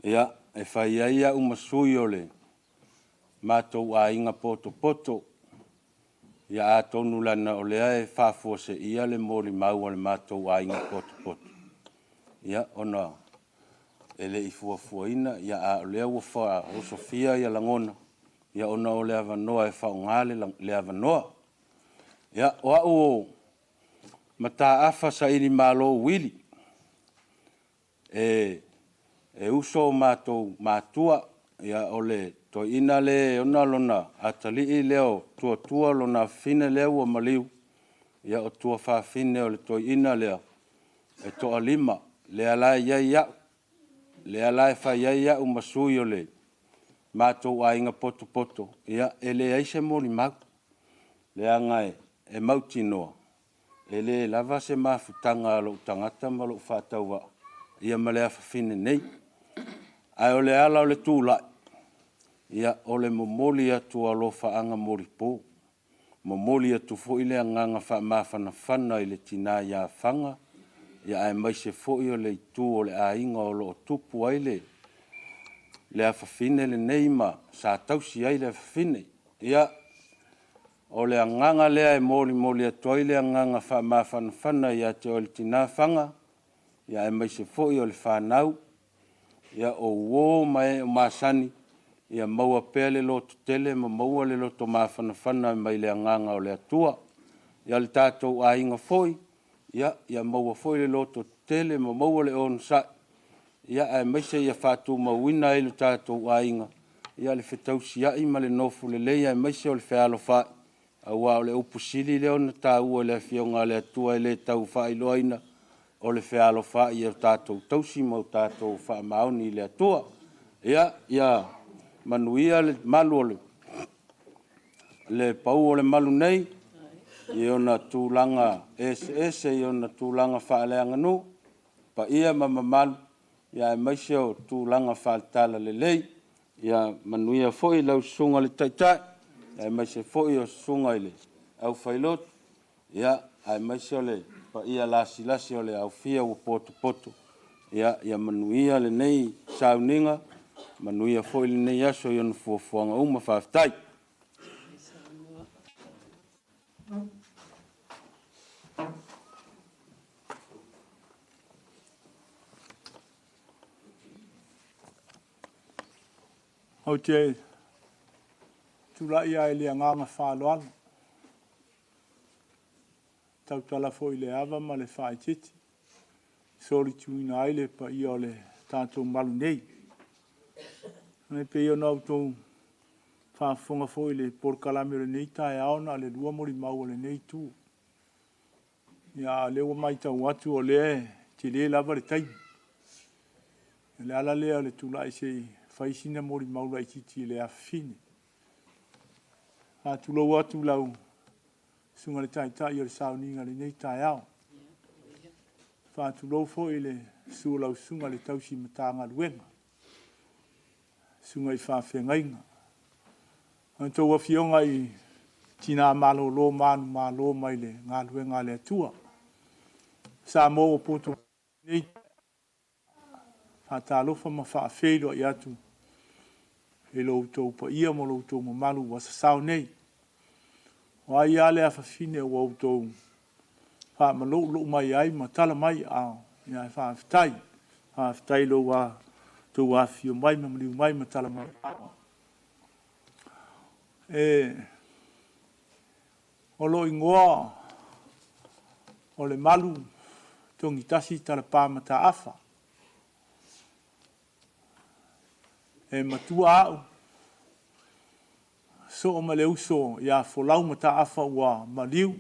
Speaker 3: Ia, e fai ai au ma sui o le matou aiga potopoto. Ia atonu leaga o lea e faafuaseia le molimau a le matou aiga potopoto, ia ona e le i fuafuaina, ia a o lea ua faaosofia ia lagona, ia ona o le avanoa e faaaoga le avanoa. Ia, o au o Mataafa Sailimalo Uili, e uso o matou matua, ia o le toeaina lea e ona lona atalii lea o Tuatua lona afafine lea ua maliu, ia o tuafafine o le toeaina lea e toa-5, lea la e i ai au, lea la e fai ai au ma sui o le matou aiga potopoto, ia e leai se molimau, leaga e mautinoa e le lava se mafutaga a lou tagata ma lou faatauvaa ia ma le afafine nei. Ae o le ala o le tulai, ia o le momoli atu o alofaaga molipo.
Speaker 8: Momoli atu foi le agaga faamafanafana i le tina ia Faga, ia aemaise foi o le itu o le aiga o lo o tupu ai le le afafine lenei ma sa tausi ai le afafine. Ia, o le agaga lea e molimoli atu ai le agaga faamafanafana ia te oe le tina Faga, ia aemaise foi o le fanau, ia o uo ma e o masani, ia maua pea le lototele ma maua le loto mafanafana mai le agaga o le Atua. Ia le tatou aiga foi, ia, ia maua foi le lototetele ma maua le onosai, ia aemaise ia faatumauina ai le tatou aiga, ia le fetausiai ma le nofo lelei aemaise o le fealofaai, aua o le upu sili lea ona taua i le Afioga a le Atua e le tau faailoaina, o le fealofaai ia tatou tausi ma o tatou faamaoni i le Atua. Ia, ia manuia le malu o le pau o le malu nei i ona tulaga eseese i ona tulaga faaleaganuu, paia ma mamalu, ia aemaise o tulaga faale-Talalelei. Ia manuia foi lau Susuga i le Taitai, aemaise foi o Susuga i le Aufailotu, ia aemaise o le paia lasilasi o le aofia ua potopoto. Ia, ia manuia lenei sauniga, manuia foi lenei aso i ona fuafuaga uma. Faafetai.
Speaker 9: Ou te tulai lava i le agaga faaaloalo, tautala foi i le ava ma le faaeteete, e solituina ai le paia o le tatou malu nei. E pei ona outou faafofoga foi i le polokalame o lenei taeao, na o le 2 molimau a lenei itu. Ia a o lea ua matau atu o lea e tele lava le taimi. O le ala lea o le tulai se i fai sina molimau laitiiti i le afafine. Faatulou atu i lau Susuga i le Taitai o le sauniga i lenei taeao. Faatulou foi i le susu o lau Susuga i le Tausi Matagaluega, susuga i faafeagaiga, a outou afioga i tina malolo manumalo mai le galuega a le Atua. Samoa ua poto nei, faatalofa ma faafeiloai atu i lo outou paia ma lo outou mamalu ua sasao nei. O ai lava le afafine ua outou faamaloulou mai ai ma tala mai aao, ia faafetai. Faafetai i lo outou afifio mai ma maliu mai ma tala mai aao. E, o lou igoa o Lemalu Togitasi Talapa Mataafa. E matua au, soo ma le uso ia Folau Mataafa ua maliu,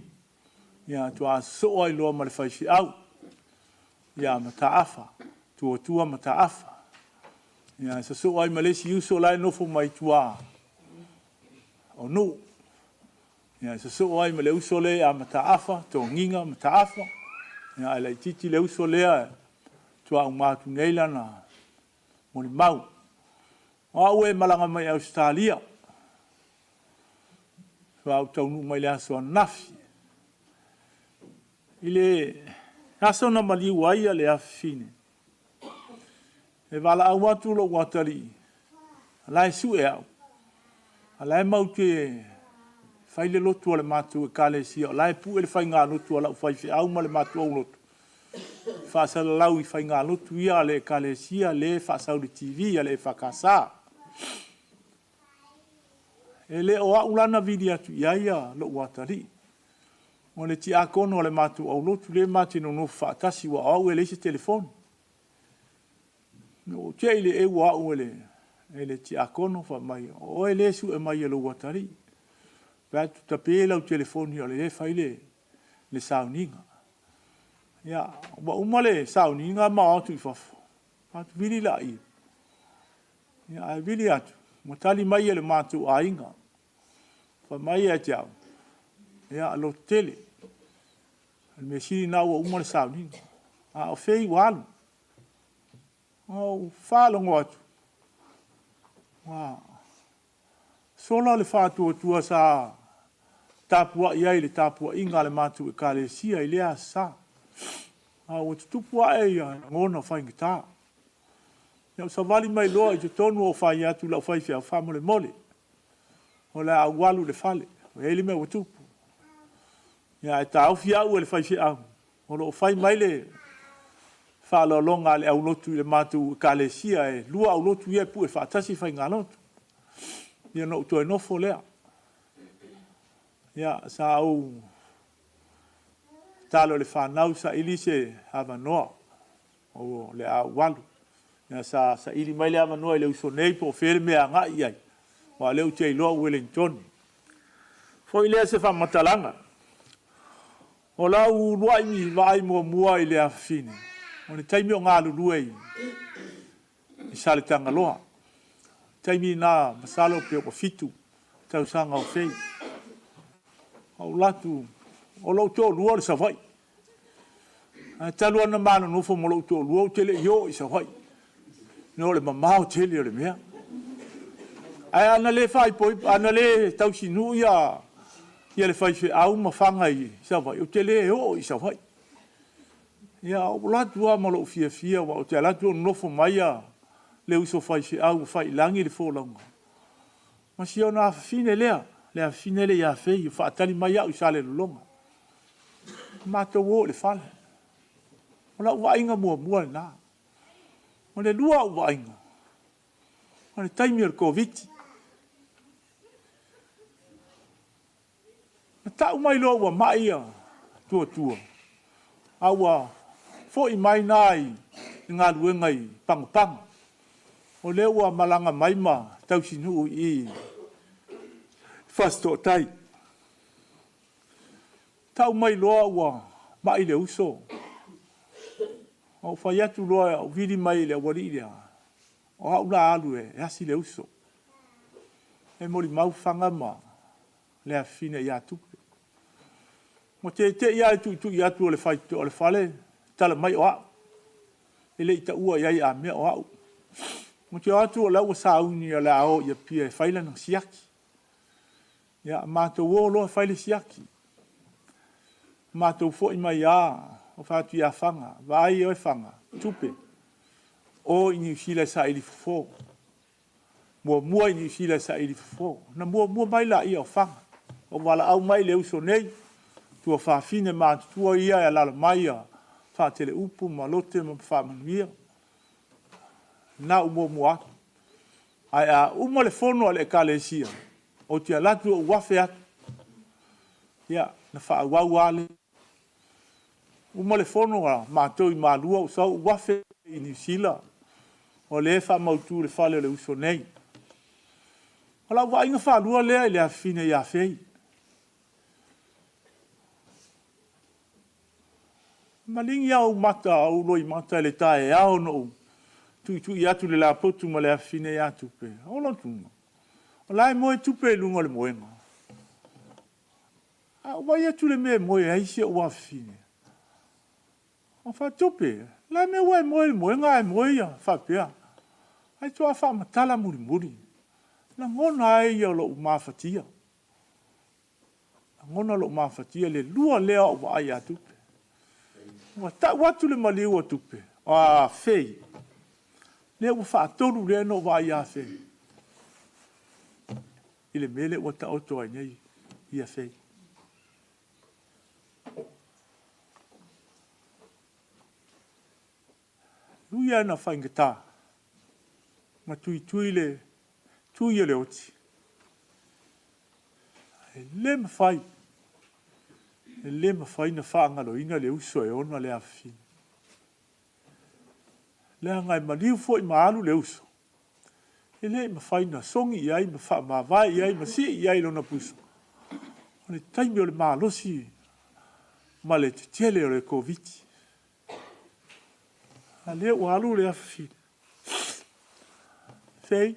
Speaker 9: ia tuaa sosoo ai loa ma le faifeau ia Mataafa, Tuatua Mataafa. Ia sosoo ai ma le isi uso la e nofo mai tua o Nuu. Ia sosoo ai ma le uso lea ia Mataafa, Togiga Mataafa. Ia ae laitiiti le uso lea faatoa uma atu nei lana molimau. O au e malaga mai Ausetalia, faatoa ou taunuu mai i le aso ananafi. I le aso na maliu ai le afafine, e valaau atu lou atalii, o la e sue au, a o la e matou te fai le lotu a le matou ekalesia, o la e pue le faigalotu a lau faifeau ma le matou aulotu, e faasalalau i faigalotu ia a le ekalesia lea e faasau i le TV a le EFKS. E le o au la na vili atu i ai lou atalii. O le tiakono a le matou aulotu lea ma te nonofo faatasi, aua o au e leai se telefoni. Na ou te i le eu o au e le tiakono fai mai, o oe lea e sue mai e lou atalii. Fai atu, tape lau telefoni o lea e fai le sauniga. Ia, ua uma le sauniga ma o atu i fafo, fai atu, vili laia. Ia, ae vili atu, ua tali mai e le matou aiga. Fai mai ia te au, ia, lototele. O le mea sili lena ua uma le sauniga. A o fei ua alu. Ou faalogo atu, ua sola le faatuatua sa tapuai ai i le tapuaiga a le matou Ekalesia i lea Aso Sa. A ua tutupu ae lagona faigata. Ia ou savali mai loa i totonu ou fai atu i lau faifeau, faamolemole, o le a ou alu i le fale, ua i ai le mea ua tupu. Ia ae taofi au e le faifeau o lo o fai mai le faaaloaloga a le aulotu i le matou Ekalesia, e 2 aulotu ia e pue faatasi faigalotu. Ia ona ou toe nofo lea. Ia sa ou tatalo i le fanau saili se avanoa o le a ou alu. Ia sa saili mai le avanoa i le uso nei po o fea le mea e agai i ai, aua o lea ou te iloa o Ueligitone. Foi lea o se faamatalaga. O lau uluai vaai muamua i le afafine, o le taimi o galulue i Saletagaloa. O le taimi lena masalo pe ua 7 tausaga o Fei. Ou alu atu, o lou toalua o le Savaii. Ae talu lava ona ma nonofo ma lou toalua ou te le i oo i Savaii, ona o le mamao tele o le mea. Ae ana le faaipoipo, ana le tausinuu ia le faifeau ma Fana i Savaii, ou te le oo i Savaii. Ia, ou alu atu lava ma lou fiafia, aua ou te alu atu o nonofo mai le uso faifeau ua faiilagi le folauga, ma si ona afafine lea, le afafine lea ia Fei, o faatali mai au i Salelologa. Matou o i le fale. O lau vaaiga muamua lena. O le lua ou vaaiga, o le taimi o le Koviti. Na tau mai loa ua mai ia Tuatua, a ua foi mai na i le galuega i Pagopago. O lea ua malaga mai ma tausinuu i Fasitoouta. Tau mai loa ua mai le uso. Ou fai atu loa, ou vili mai i le aualii lea, o au la alu e asi le uso. E molimau Fana ma le afafine ia Tupe. Ua tete'i lava i le tuitui atu o le faitotoa o le fale, tala mai o au. E le i taua i ai a mea o au. Ou te o atu o la ua sauni o le a o i Apia e fai lana siaki. Ia, matou o loa fai le siaki. Matou foi mai lava, ou fai atu ia Fana, vaai oe Fana, Tupe, o i Niu Sila e saili fofo. Muamua i Niu Sila e saili fofo. Ona muamua mai laia o Fana. Ou valaau mai i le uso nei, tuafafine matutua ia e alaala mai a Faateleupu ma Lote ma Faamanuia. Na ou muamua atu. Ae a uma le fono a le Ekalesia, ou te alu atu ou afe atu. Ia, na faaauau lava lea. Uma le fono a matou i Malua, ou sau ou afe i Niu Sila, o lea e faamautu i le fale o le uso nei. O lau vaaiga faalua lea i le afafine ia Fei. Maligi lava ou mata, ou loimata i le taeao na ou tuitui atu i le lapotu ma le afafine ia Tupe. O lou tuga, o la e moe Tupe i luga o le moega. A ou vaai atu i le mea e moe ai si ou afafine, o faatupe, o le a le mea ua e moe i le moega ae moe ia faapea? Ae faatoa faamatala mulimuli, lagona ai ia o lou mafatia. Lagona lou mafatia le lua lea o au vaai ia Tupe. Ua tau atu le maliu o Tupe, a Fei, lea ua faatolu lea na ou vaai ia Fei i le mea lea ua taoto ai nei ia Fei. Ui lava ina faigata ma tuitui le tui o le oti, e le mafai, e le mafai ona faagaloina le uso e ona le afafine. Leaga e maliu foi ma alu le uso, e le mafai ona sogi i ai ma faamavae i ai ma sii i ai lona puso. O le taimi o le malosi ma le tetele o le Koviti. A lea ua alu le afafine. Fei,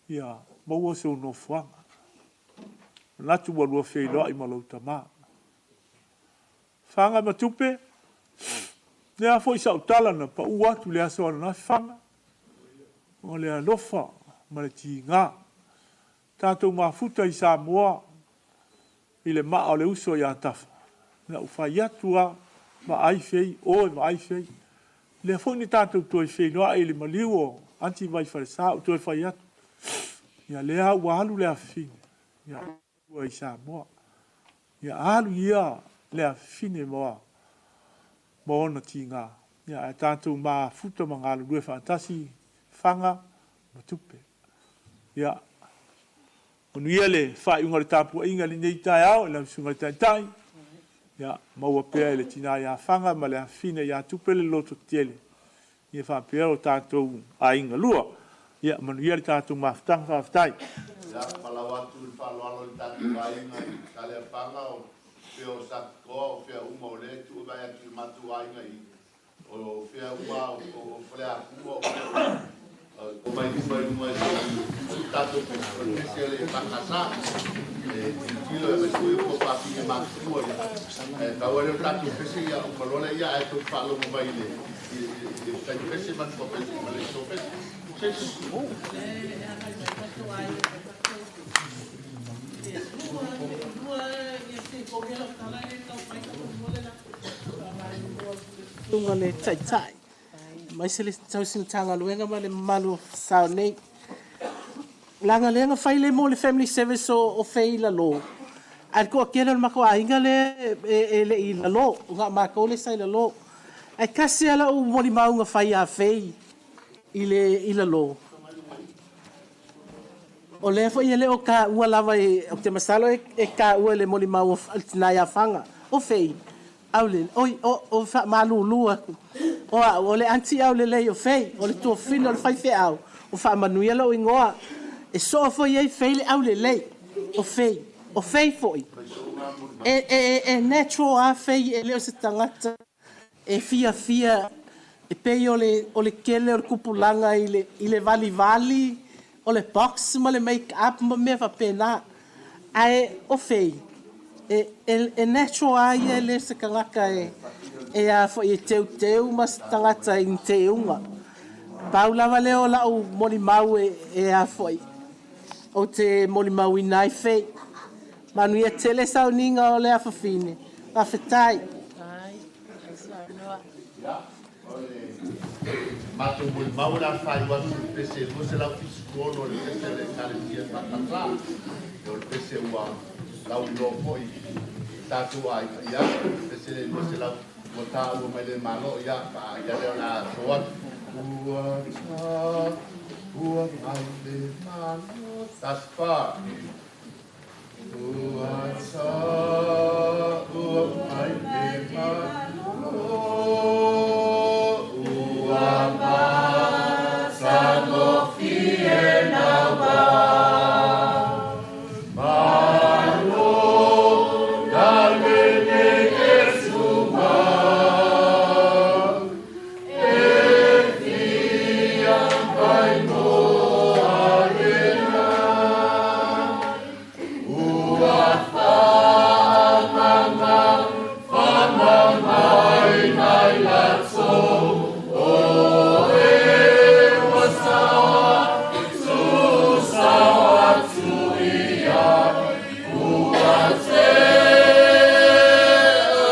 Speaker 9: ia maua sou nofoaga. Manatu ua lua feiloai ma lou tama. Faga ma Tupe, lea foi sau tala na pau atu le aso ananafi Faga, o le alofa ma le tiga. Tatou mafuta i Samoa. i le maa o le uso iā Tafa, na ou fai atu lava, vaai Fei, o e vaai Fei. Lea foi na tatou toe feiloai i le maliu o Aunty Vaifalesa ou toe fai atu, ia lea ua alu le afafine, ia ua i Samoa. Ia alu ia le afafine ma ona tiga, ia ae tatou mafuta ma galulue faatasi Faga ma Tupe. Ia manuia le faaiuga o le tapuaiga i lenei taeao i lau Susuga i le Taitai, ia maua pea e le tina ia Faga ma le afafine ia Tupe le lototetele, ia faapea o tatou aiga lua. Ia manuia le tatou mafutaga, faafetai.
Speaker 5: Ia, palau atu i le faaaloalo i le tatou aiga i Saleapaga, o fea o Satitoa, o fea uma o lea e tuu mai atu i le matou aiga i o fea uma o Faleapua, o fea uma, o mai luma i luma i le tatou pese, o le pese o le EFKS. E tilotilo e mai foi o fafine matutua ia. E pau lea o le tatou pese, ia uma loa lea, ia ae tou faalogo mai i le tai pese ma le pese ma le so pese.
Speaker 10: Susuga le Taitai, aemaise le tausi Matagaluega ma le mamalu o sao nei. Leaga lea na fai le mo le family service o Fei i lalo, ae le toatele o le matou aiga lea e le i lalo, na o matou lea sa i lalo. Ae tasi lava lau molimau na fai ia Fei i lalo. O lea foi e le o taua lava, ou te masalo e taua i le molimau a le tina ia Faga. O Fei, aule, oi, o faamalulu atu. O au, o le aunty aulelei o Fei, o le tuafafine o le faifeau, o faamanuia lou igoa. E soo foi ai Fei le aulelei o Fei. O Fei foi, e natural lava Fei, e le o se tagata e fiafia e pei o le tele o le tupulaga i le valivali, o le box ma le make up ma mea faapena. Ae o Fei, e natural lava ia, e le o se tagata e a foi e teuteu ma se tagata i ni teuga. Pau lava lea o lau molimau e a foi, ou te molimauina ai Fei. Manuia tele sauniga o le afafine. Faafetai.
Speaker 5: Ia, o le matou molimau o le a faaiu atu i le pese 276 o le pese a le Ekalesia EFKS. O le pese ua lauiloa foi i tatou aiga. Ia, le pese le 200 ua taua mai le Malo, ia, ia lea o le a to atu. Ua ta ua mai le Malo. Tasi fa. Ua ta ua mai le Malo. Ua matagofie naua. Malo na lele e suma. E fia mai moa ena. Ua whaamama, whamamai nai latou. O e ua sawa, tu sawa tu ia. Ua te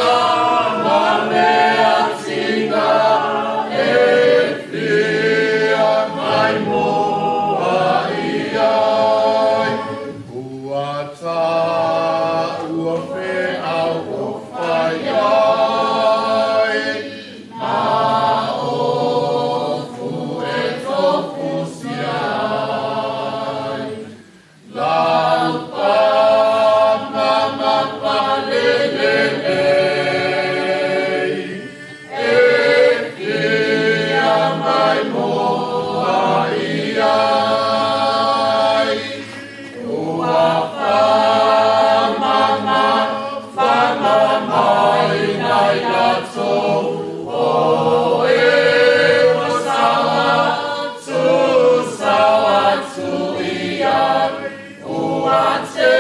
Speaker 5: ama mea tina e fia mai moa ia. Ua ta ua feau o fai ai, ma o fu e tofu siai. Lau pa mama pa le le lei, e fia mai moa ia. Ua whamama, whamamai nai latou. O e ua sawa, tu sawa tu ia. Ua te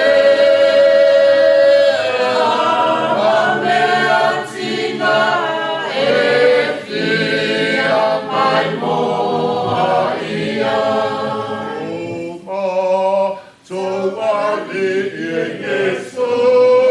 Speaker 5: ama mea tina e fia mai moa ia. O ma tou ali e Iesu.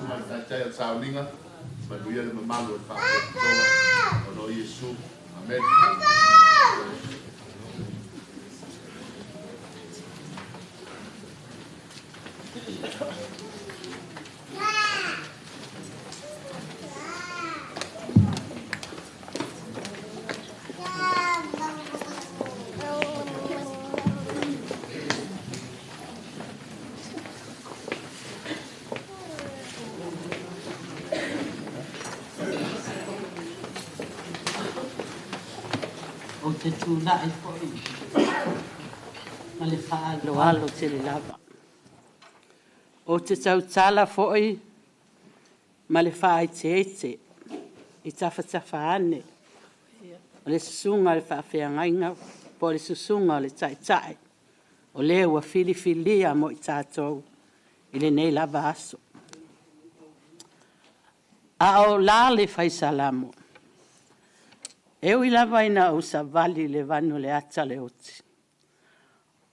Speaker 5: susuga i le taitai o le sauniga, manuia le mamalu o le Faalapotopotoga ona o Iesu. Amene.
Speaker 11: Ou te tulai foi ma le faaaloalo tele lava. Ou te tautala foi ma le faaeteete i tafatafa ane o le susuga i le faafeagaiga po o le susuga i le Taitai o le ua filifilia mo i tatou i lenei lava aso. A o la le fai Salamo, e ui lava ina ou savali i le vanu o le ata o le oti,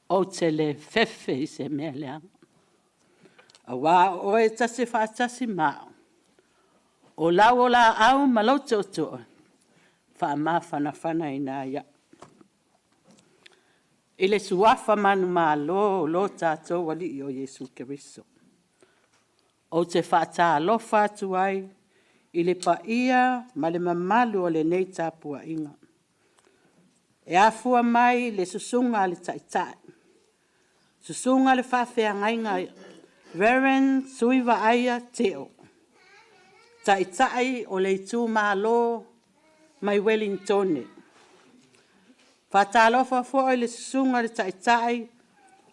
Speaker 11: ou te le fefe i se mea leaga, aua o oe e te faatasi ma au, o lau o laau ma lou tootoo, faamafanafanaina ai au. I le suafa manumalo o lo tatou Alii o Iesu Keriso, ou te faatalofa atu ai i le paia ma le mamalu o lenei tapuaiga, e afua mai i le susuga a le Taitai, susuga i le Faafeagaiga Reverend Suivaaia Teo, Taitai o le itumalo mai Ueligitone. Faatalofa foi i le susuga i le Taitai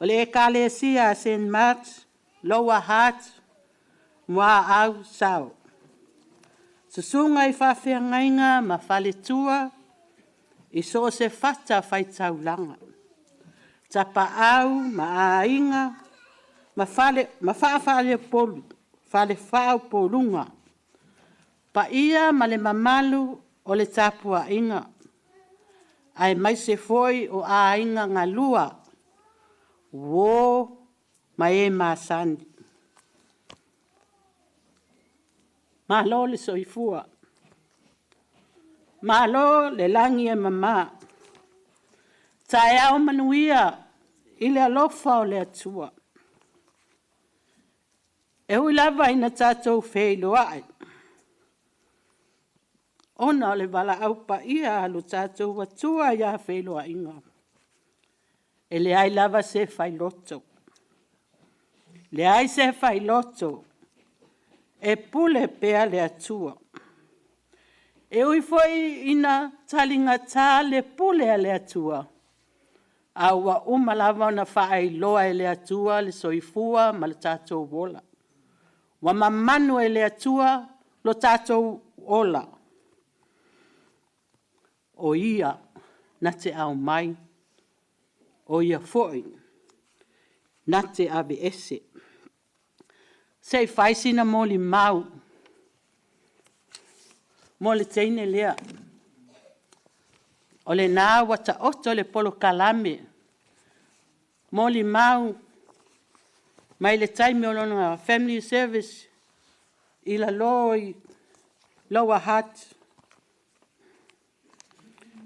Speaker 11: o le Ekalesia a Saint Marks Lower Hutt Muaau Sao, susuga i faafeagaiga ma faletua i so o se fatafaitaulaga, tapaau ma aiga ma falefaaleupolu, falefaaupuga, paia ma le mamalu o le tapuaiga, aemaise foi o aiga galua, uo ma e masani. Malo le soifua, malo le lagi e mama. Taeao manuia i le alofa o le Atua. E ui lava ina tatou feiloai ona o le valaau paia a lo tatou Atua ia feiloaiga, e leai lava se failoto, leai se failoto, e pule pea le Atua. E ui foi ina taligata le pule a le Atua, a ua uma lava ona faailoa e le Atua le soifua ma le tatou ola. Ua mamanu e le Atua lo tatou ola, o Ia na te aumai, o Ia foi na te aveese. Se i fai sina molimau mo le teine lea. O lena ua taoto le polokalame molimau mai le taimi o lona family service i lalo i Lower Hutt.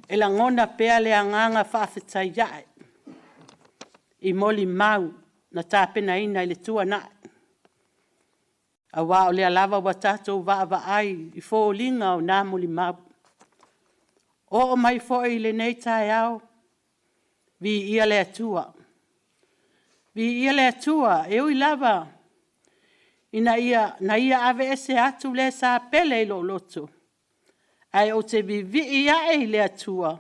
Speaker 11: E lagona pea le agaga faafetai ae i molimau na tapenaina i le tuanai, aua o lea lava ua tatou vaavaai i foliga o na molimau. Oo mai foi i lenei taeao, viia le Atua. Viia le Atua, e ui lava ina Ia aveese atu le sa pele i lou loto, ae ou te vivii ae i le Atua,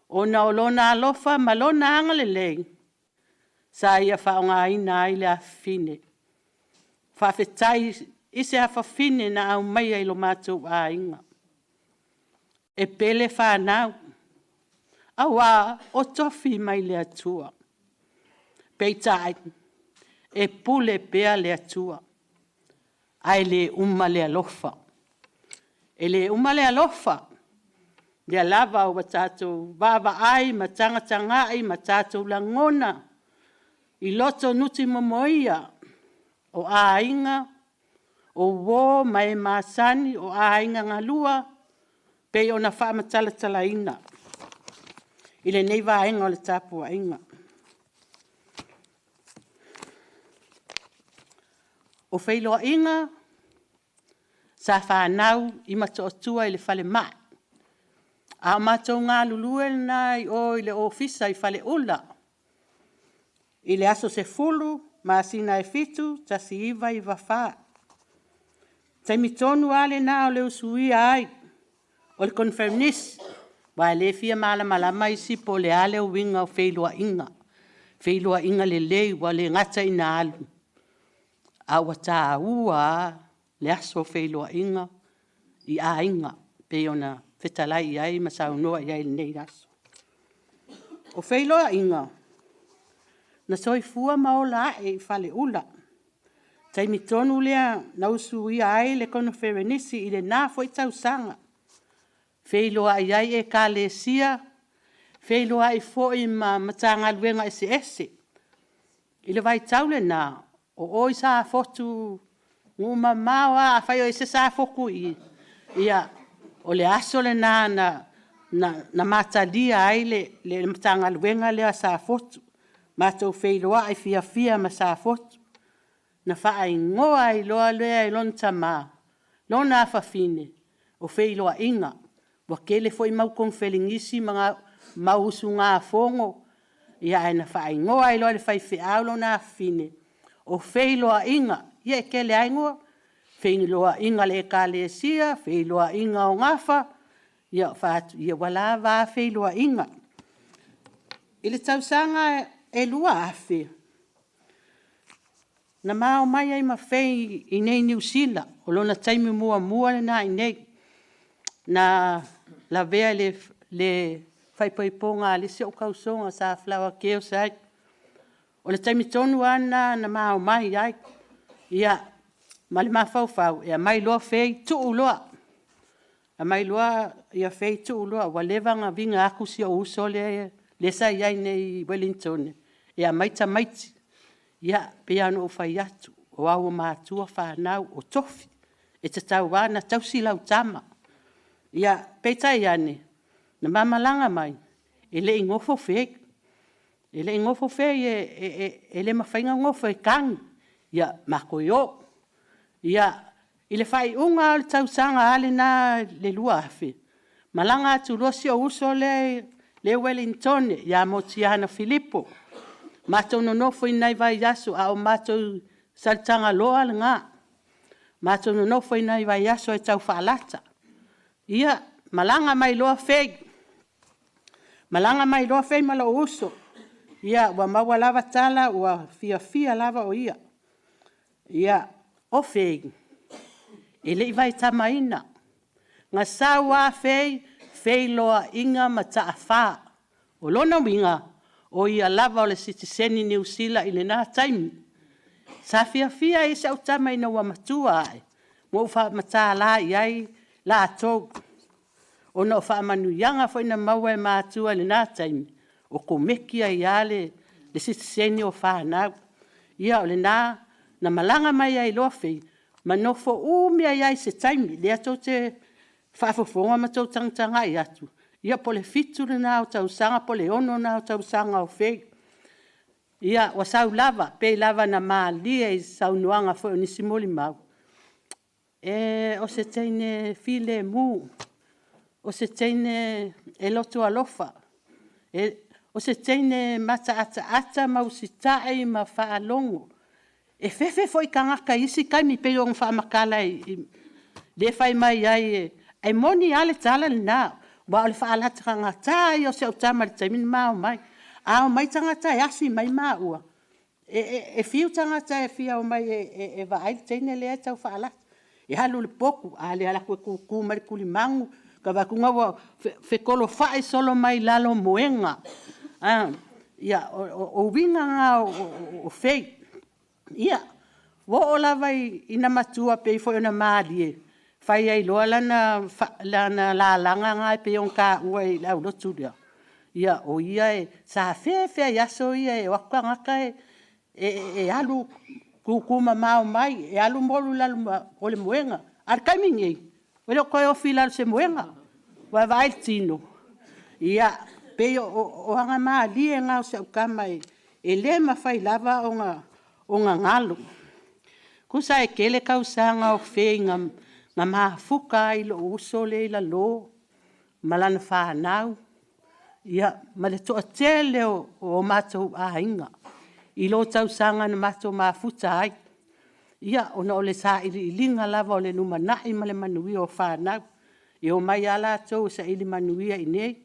Speaker 11: ona o Lona alofa ma Lona agalelei sa Ia faaaogaina ai le afafine. Faafetai i se afafine na aumaia i lo matou aiga. E pele fanau, aua o tofi mai le Atua. Peitai, e pule pea le Atua, ae le uma le alofa. E le uma le alofa, o lea lava ua tatou vaavaai ma tagatagai ma tatou lagona i loto nutimomoia o aiga. O uō ma e masani o aiga galua pei ona faamatalatalaina i lenei vaega o le tapuaiga. O feiloaiga sa fanau i Motootua i le falemai, a o matou galulue lena i o i le ofisa i Faleula i le aso 10 masina e 7, 1994. Taimi tonu lava lena o le usuia ai o le koneferenisi, aua e le fia malamalama isi po o le a le uiga o feiloaiga, feiloaiga lelei ua le gata ina alu, a ua taua lava le aso o feiloaiga i aiga, pei ona fetalai i ai ma saunoa i ai i lenei aso. O feiloaiga, na soifua ma ola ae i Faleula, taimi tonu lea na usuia ai le koneferenisi i lena foi tausaga. Feiloai ai Ekalesia, feiloai foi ma Matagaluega eseese. I le vaitau lena, o o i Safotu, nuu mamao lava, afai o i ai se Safotu i i, ia o le aso lena na matalia ai le Matagaluega lea a Safotu. Matou feiloai fiafia ma Safotu, na faaigoa ai loa lea e lona tama lona afafine o Feiloaiga. Ua tele foi mau koneferenisi ma mau usugafono, ae na faaigoa ai loa e le faifeau lona afafine o Feiloaiga. Ia e tele lava igoa, Feiloaiga a le Ekalesia, Feiloaiga o Gafa, ia ou fai atu, ia ua lava a feiloaiga. I le tausaga e 2000, na ma omai ai ma Fei i inei i Niu Sila, o lona taimi muamua lena i inei, na lavea i le faaipoipoga a le isi ou tausoga sa Flower Girls ai. O le taimi tonu lava lena na ma omai ai, ia ma le mafaufau e aumai loa Fei tuu loa, aumai loa Fei tuu loa. Ua leva ona viga atu si ou uso lea sa i ai nei i Ueligitone e aumai tamaiti. Ia, e pei lava ona ou fai atu, o ao o matua fanau, o tofi, e tatau lava ona tausi lau tama. Ia, peitai ane, na ma malaga mai, e le i nofo Fei. E le i nofo Fei e le mafai ona nofo e tagi, ia matou o. Ia, i le faaiuga lava o le tausaga lena 2000, malaga atu loa si ou uso lea i Ueligitone ia Motiana Filipo, matou nonofo i nai vaiaso, a o matou i Saleitagaloa lena. Matou nonofo ai nai vaiaso e tau faalata. Ia, malaga mai loa Fei, malaga mai loa Fei ma lou uso, ia ua maua lava tala ua fiafia lava o ia. Ia, o Fei, e le i vaitamaina, na sau lava Fei feiloaiga ma taafa. O lona uiga, o ia lava o le sitiseni Niu Sila i lena taimi. Sa fiafia ai si au tama ina ua matua ae, ua ou faamatala i ai latou, ona o faamanuiaga foi na maua e matua i lena taimi, o komeki ai lava le sitiseni o fanau. Ia o lena na malaga mai ai loa Fei, ma nofo umi ai lava i se taimi, lea tou te faafofoga ma tou tagatagai atu, ia po o le 7 lena o tausaga po o le 6 lena o tausaga o Fei. Ia, ua sau lava, pei lava ona malie i saunoaga foi o nisi molimau, o se teine filemu, o se teine e loto alofa, o se teine mataataata ma usitai ma faalogo. E fefe foi i tagata i isi taimi pei ona faamatala lea e fai mai ai, e moni lava le tala lena, aua o le faalatagata ia o si au tama i le taimi na ma omai. A omai tagata e asi mai maua, e fiu tagata e fia omai e vaai le teine lea e tau faalata. E alu i le potu, a le alu atu e tutu mai le tulimanu, ta vaai atu ua fekolofai solo mai lalo o moega. Ia, o uiga na o Fei. Ia, ua oo lava ina matua pei foi ona malie, fai ai loa lana lalaga lena pei ona taua i le aulotu lea, ia, o ia sa fefe lava i aso ia e o atu tagata e alu tutu mamao mai, e alu molu i lalo o le moega. A o le taimi nei, ua le o toe ofi i lalo o se moega, ua e vaai i le tino? Ia, pei o aga malie na o si au tama e le mafai lava ona galo. Tusa e tele tausaga o Fei na mafuta ai i lou uso lea i lalo ma lana fanau, ia, ma le toatele o matou aiga i lo tausaga na matou mafuta ai, ia, ona o le sailiiliga lava o le lumanai ma le manuia o fanau. E omai lava latou e saili manuia i inei,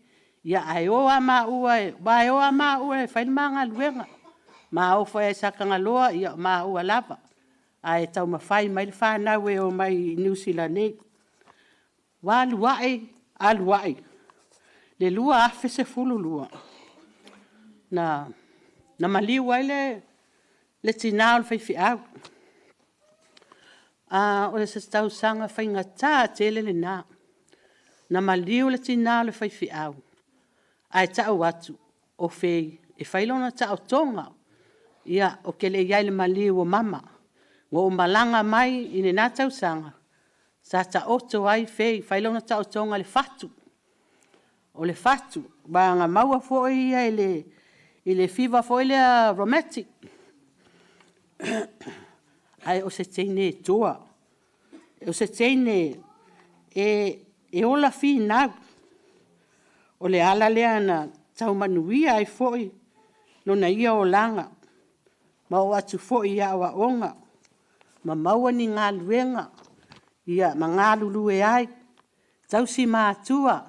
Speaker 11: ae o lava maua e fai le ma galuega. Ma o foi lava i Satagaloa, ia o maua lava, ae taumafai mai le fanau e omai i Niu Sila nei. Ua alu ae, alu ae, i le 2012, na maliu ai le tina o le faifeau. O se tausaga faigata tele lena. Na maliu le tina o le faifeau, ae tau atu o Faye e fai lona taotoga. Ia, ou te le i i ai i le maliu o mama. Na ou malaga mai i lena tausaga, sa taoto ai Faye, fai lona taotoga i le fatu. O le fatu, aua na maua foi ia i le fiva foi lea rheumatic. Ae o se teine toa, o se teine e ola finau. O le ala lea na tau manuia ai foi lona ia olaga, ma oo atu foi i aoaoga ma maua ni galuega ma galulue ai, tausi matua,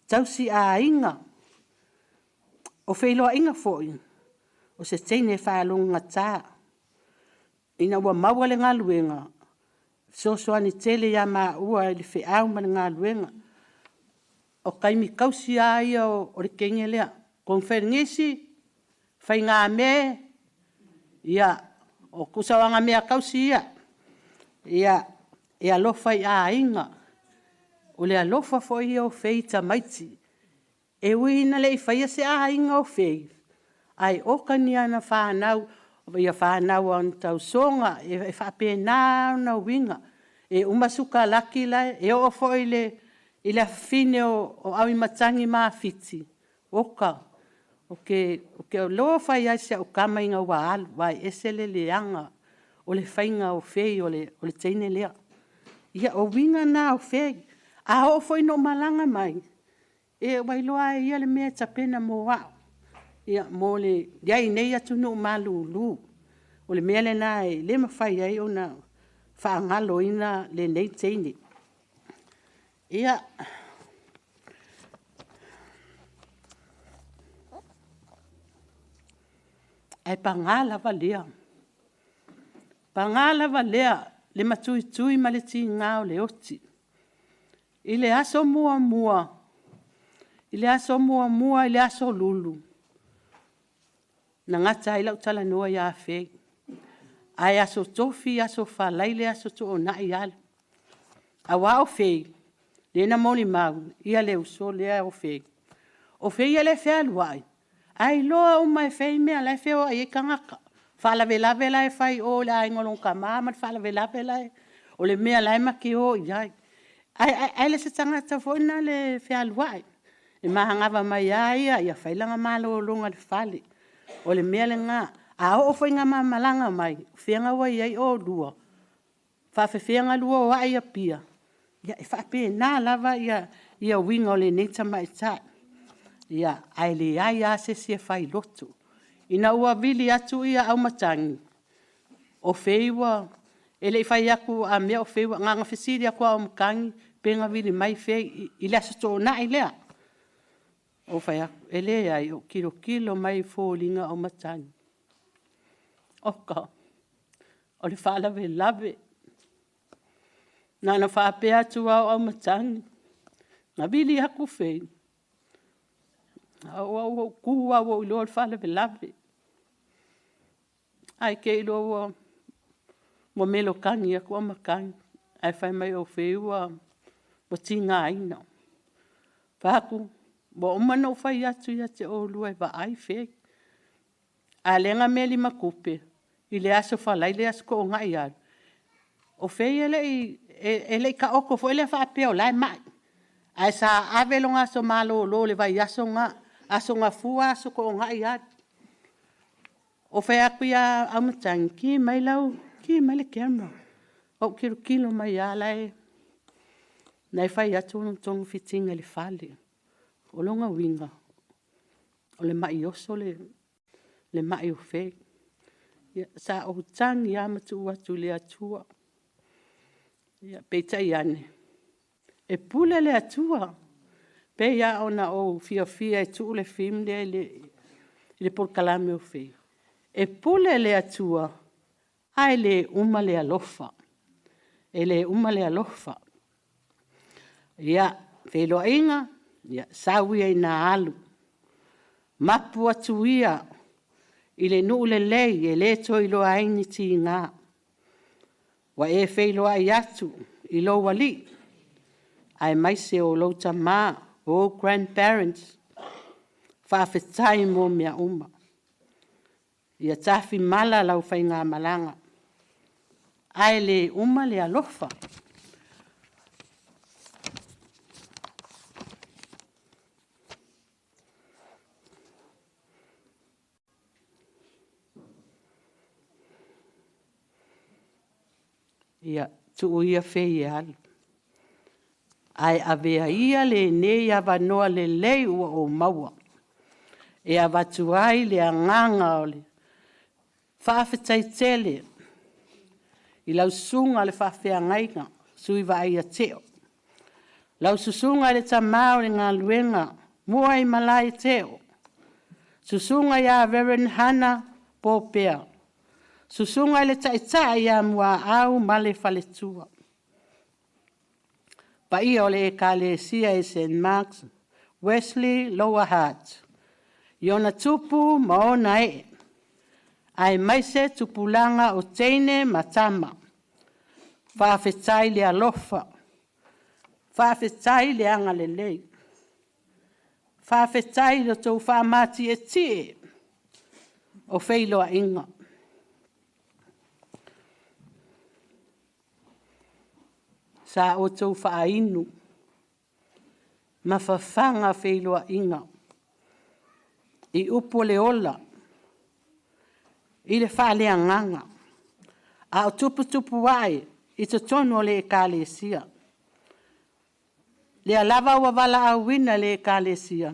Speaker 11: tausi aiga. O feiloaiga foi, o se teine faalogogata, ina ua maua le galuega, fesoasoani tele ia maua i le feau ma le galuega. O taimi tausi lava ia o le teine lea, koneferenisi, faigame, ia tusa o ana meatausi ia, ia e alofa i aiga. O le alofa foi ia o Faye i tamaiti. E ui ina le i faia se aiga o Faye, ae oka ni ana fanau, ia fanau a ona tausoga, e faapena ona uiga. E uma sukalaki la e, e oo foi i le afafine o Auimatagi ma Fiti, oka, ou te alofa ai i si au tama ina ua alu, aua e ese le leaga o le faiga o Faye o le teine lea. Ia o uiga na o Faye. A oo foi ina ou malaga mai, ua iloa lava e ia le mea e tapena mo au, ia mo le i ai i nei atunuu malulu. O le mea lena e le mafai ai ona faagaloina lenei teine. Ia, ae paga lava lea, paga lava lea le matuitui ma le tiga o le oti. I le aso muamua i le Aso Lulu na gata ai lau talanoa ia Faye, ae Aso Tofi, Aso Faraile, Aso Toonai alu. Aua o Faye, lea na molimau le uso lea o Faye, o Faye e le fealuai, ae iloa uma e Faye mea o la e feoai ai tagata. O faalavelave la e fai i o i le aiga o lona tama ma le faalavelave la e… o le mea o la e ma te o i ai. Ae le o se tagata foi lena e fealuai, e manava mai lava ia ia fai lana malologa i le fale. O le mea lena. A oo foi ina ma malaga mai, o fea na ua i ai oulua? Faapefea ona lua o ae i Apia? Ia, e faapena lava uiga o lenei tamaitai, ae leai lava se isi e failoto. Ina ua vili atu Auimatagi, o Faye ua… e le i fai atu a mea o Faye na ona fesili atu lava o Auimatagi pe na vili mai Faye i le Aso Toonai lea. Ou fai atu, e leai, ou tilotilo mai i foliga o Auimatagi, oka, o le faalavelave. Na ona faapea atu lava o Auimatagi, na vili atu Faye, ae o au ua ou tu lava ua ou iloa le faalavelave. Ae te i loa ua melotagi atu Auimatagi ae fai mai o Faye ua tigaina. Ou fai atu, ua uma ona ou fai atu ia te oulua e vaai Faye, a o lea na meli ma tupe. i le Aso Faraile Aso Toonai alu, o Faye e le i taoto foi lea faapea o la e mai, ae sa ave lona aso malolo i le vaiaso lena, Aso Gafua, Aso Toonai alu. Ou fai atu ia Aumatagi, ki mai le camera. Ou tilotilo mai lava la e fai atu ona togafitiga i le fale. O lona uiga, o le mai oso le mai o Faye. Ia, sa ou tagi lava ma tuu atu i le Atua. Ia, peitai ane, e pule le Atua. E pei lava ona ou fiafia e tuu le film lea i le polokalame o Faye, e pule le Atua, ae le uma le alofa. E le uma le alofa. Ia, feiloaiga, ia sau ia ina alu, mapu atu ia i le nuu lelei e le toe iloa ai ni tiga. Ua e feiloai atu i lou Alii aemaise o lou tama, o ou grandparents, faafetai mo mea uma. Ia tafimala lau faigamalaga, ae le uma le alofa. Ia, tuu ia Faye e alu, ae avea ia lenei avanoa lelei ua ou maua e avatu ai le agaga o le faafetai tele i lau susuga i le faafeagaiga Sui Vaaia Teo, lau susuga i le tama o le galuega Muaimalae Teo, susuga ia Reverend Hannah Popea, susuga i le Taitai ia Muaau ma le faletua, paia o le Ekalesia i St. Mark's Wesley Lower Hutt, i ona tupu ma ona ee, aemaise tupulaga o teine ma tama. Faafetai le alofa, faafetai le agalelei, faafetai i lo outou faamatietie o feiloaiga. Sa outou faainu ma fafaga feiloaiga i upu o le ola i le faaleagaga, a o tuputupu ae i totonu o le Ekalesia. Lea lava ua valaauina e le Ekalesia,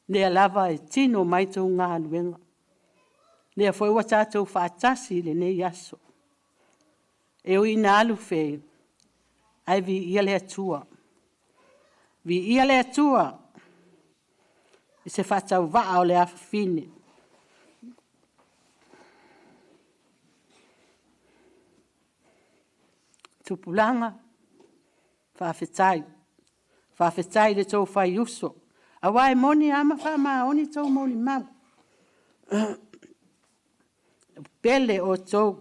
Speaker 11: lea lava e tino mai tou galuega. Lea foi ua tatou faatasi i lenei aso. E ui ina alu Faye, ae viia le Atua. Viia le Atua i se faatauvaa o le afafine. Tupulaga, faafetai. Faafetai i le tou fai uso, aua e moni lava ma faamaoni tou molimau. E pele outou,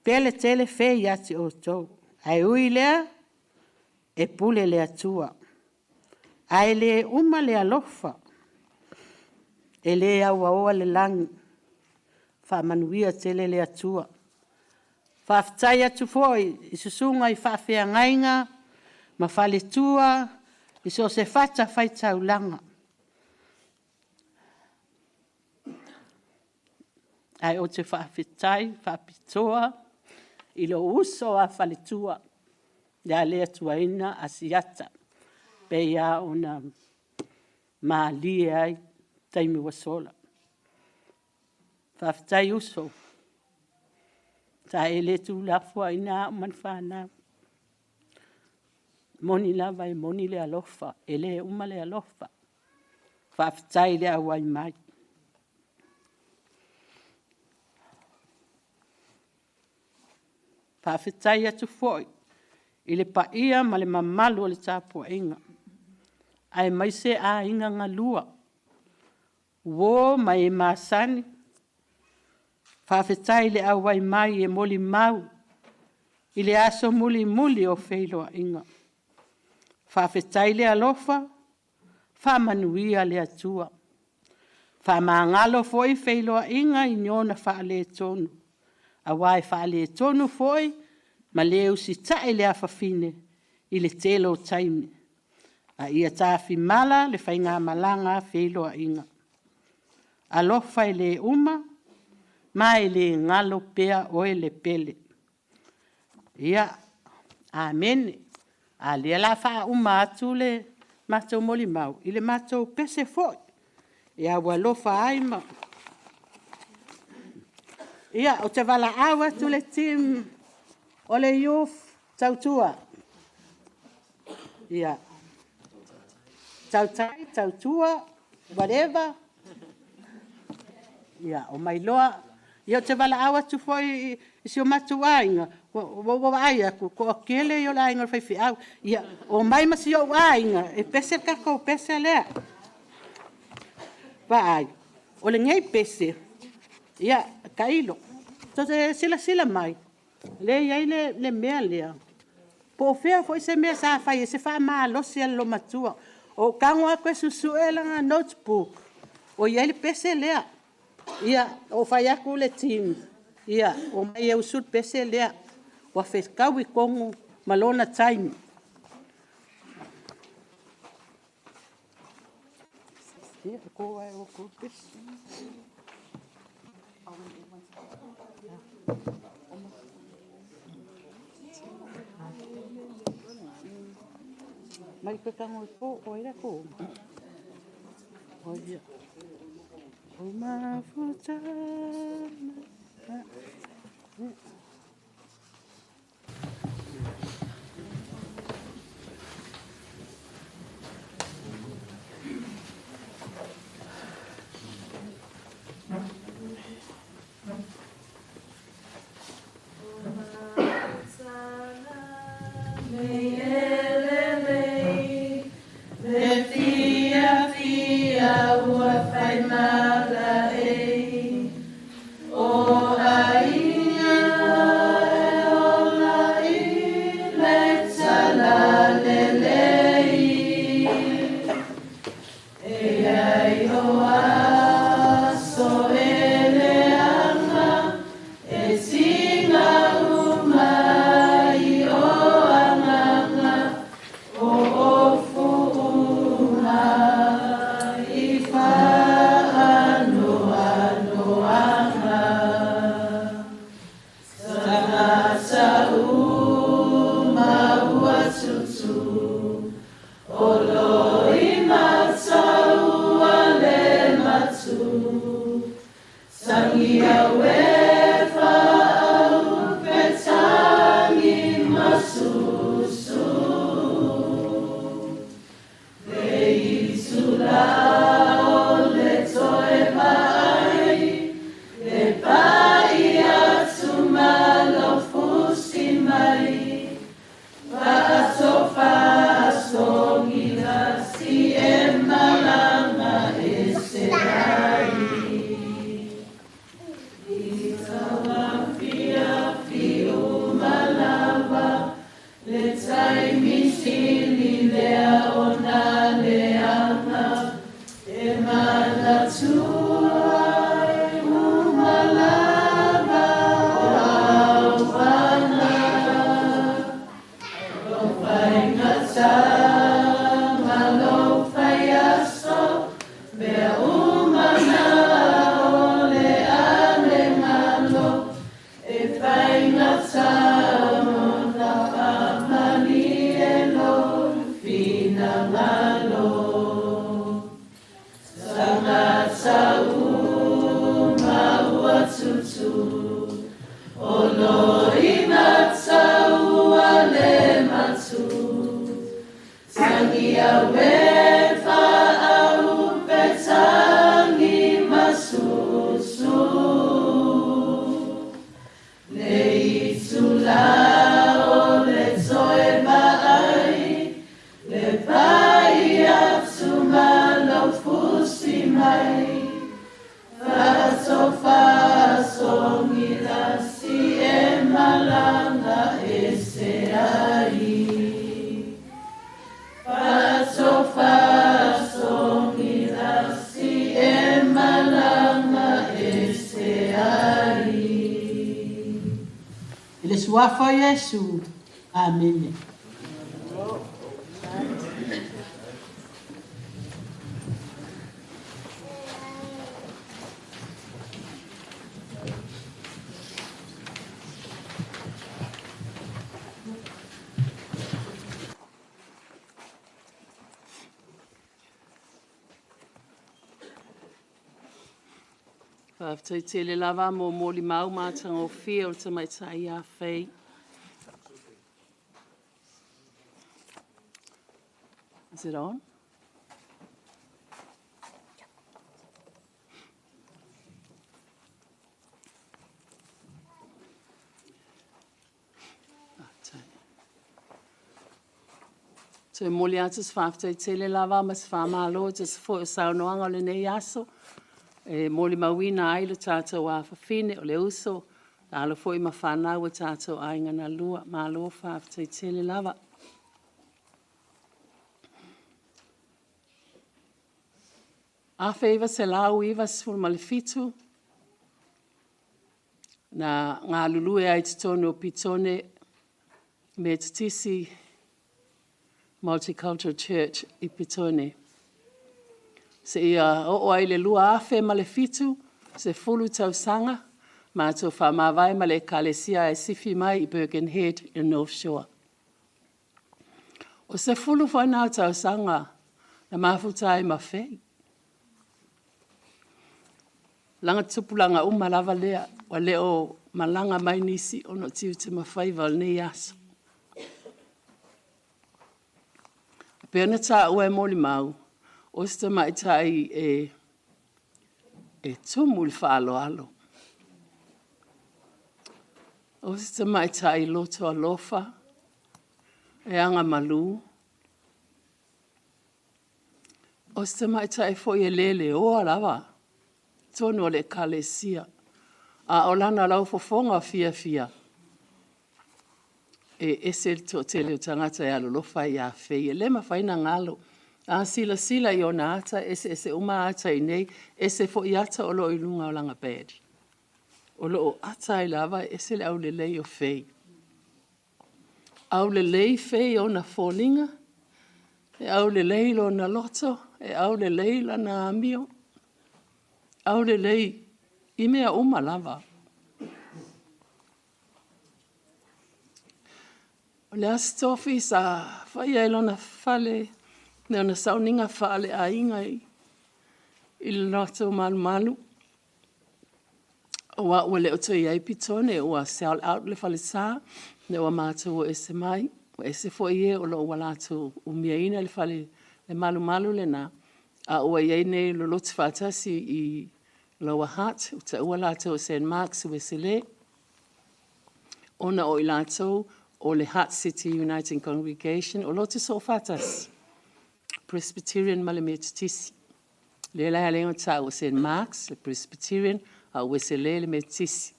Speaker 11: pele tele Faye ia te outou, ae ui i lea, e pule le Atua. Ae le uma le alofa, e le auaoa le lagi, faamanuia tele le Atua. Faafetai atu foi i susuga i faafeagaiga ma faletua i so o se fatafaitaulaga. Ae ou te faafetai faapitoa i lou uso a faletua ia Leatuaina Asiata, pei lava ona malie ai taimi ua sola. Faafetai uso, sa e le tuulafoaiina au ma le fanau. E moni lava e moni le alofa, e le uma le alofa. Faafetai i le auai mai. Faafetai atu foi i le paia ma le mamalu o le tapuaiga, aemaise aiga galua, uo ma e masani, faafetai i le auai mai e molimau i le aso mulimuli o feiloaiga. Faafetai le alofa, faamanuia le Atua. Faamagalo foi feiloaiga i ni ona faaletonu, auā e faaletonu foi ma le usita'i le afafine i le tele o taimi, a ia tafimala le faigamalaga a feiloaiga. Alofa e le uma ma e le galo pea oe le pele. Ia, amene. A lea o le a faauma atu le matou molimau i le matou pese foi, ia ua alofa ai ma… Ia, ou te valaau atu i le team o le Youth Tautua. Ia, tautai, tautua, whatever, ia omai loa. Ia ou te valaau atu foi i si o matou aiga, ua ou vaai atu ua toatele ia o le aiga faifeau. Ia, omai ma si ou aiga e pese le tatou pese lea. Vaai, o lenei pese, ia tailo, tou te silasila mai, lea e i ai le mea lea, po o fea foi se mea sa fai ai se faamalosi a le loomatua. Ou tago atu e susue lana notebook o i ai le pese lea. Ia, ou fai atu le team, ia, omai e usu le pese lea, ua fetaui tonu ma lona taimi. Mai toe tago i o, o ai le
Speaker 7: Le fiafia ua faimalaei, o aiga e ola i le talalelei. E ai o aso e leaga, e tiga uma i o agaga, o ofu uma i faanoanoaga. Tagata uma ua tutu, o loimata ua le matu. Tangi au e faaupe tangi masusu. Le itula o le toe vaai, le pai atu ma lau fusi mai. Faatofaasogila si e malaga ese ai. I tauafiafi uma lava, le taimi sili lea ona leaga, e manatua ai uma lava o auana. Lo faigata ma lo faiaso, mea uma na o le ale galo, e faigata ona faamalie lo finagalo. Tagata uma ua tutu, o loimata ua le matu. Tangi au e faaupe tangi masusu. Le itula o le toe vaai, le pai atu ma lau fusi mai. Faatofaasogila si e malaga ese ai.
Speaker 11: Suafa o Iesu. Amene.
Speaker 1: Faafetai tele lava mo molimau matagofie o le tamaitai ia Fei. Is it on? Toe momoli atu se faafetai tele lava ma se faamalo e tusa foi o saunoaga o lenei aso e molimauina ai lo tatou afafine, o le uso, alo foi ma fanau a tatou aiga na lua. Malo faafetai tele lava. 1997, na galulue ai i totonu o Petone Metotisi Multicultural Church i Petone. Seia oo ai i le 2007, 10 tausaga, matou faamavae ma le Ekalesia e sifi mai i Birkenhead i North Shore. O se 10 foi na o tausaga na mafuta ai ma Fei. Laga tupulaga uma lava lea, ua le o malaga mai nisi ona o tiute ma faiva o lenei aso. E pei ona taua e molimau, o se tamaitai e tumu i le faaaloalo. O se tamaitai loto alofa, e agamalu. O se tamaitai foi e leleoa lava totonu o le Ekalesia, a o lana laufofoga fiafia, e ese le toatele o tagata e alolofa ai ia Fei. E le mafai ona galo. A silasila i ona ata, e eseese uma ata i inei, ese foi ata o lo o i luga o lana badge. O lo o ata ai lava, e ese le aulelei o Fei. Aulelei Fei i ona foliga, e aulelei lona loto, e aulelei lana amio, aulelei i mea uma lava. O le Aso Tofi sa faia i lona fale lana sauniga faaleaiga i le latou malumalu, aua ua le o toe i ai Petone, ua sell out le falesa, ina ua matou o ese mai, ua ese foi e o lo o ua latou umiaina le fale le malumalu lena, a ua i ai nei le lotu faatasi i Lower Hutt, ua taua latou o St Marks Uesele, ona o i latou o le Hutt City Uniting Congregation, o lotu soofaatasi, Presbyterian ma le Metotisi. Lea la e ala ai ona taua o St Marks le Presbyterian, a o Uesele le Metotisi.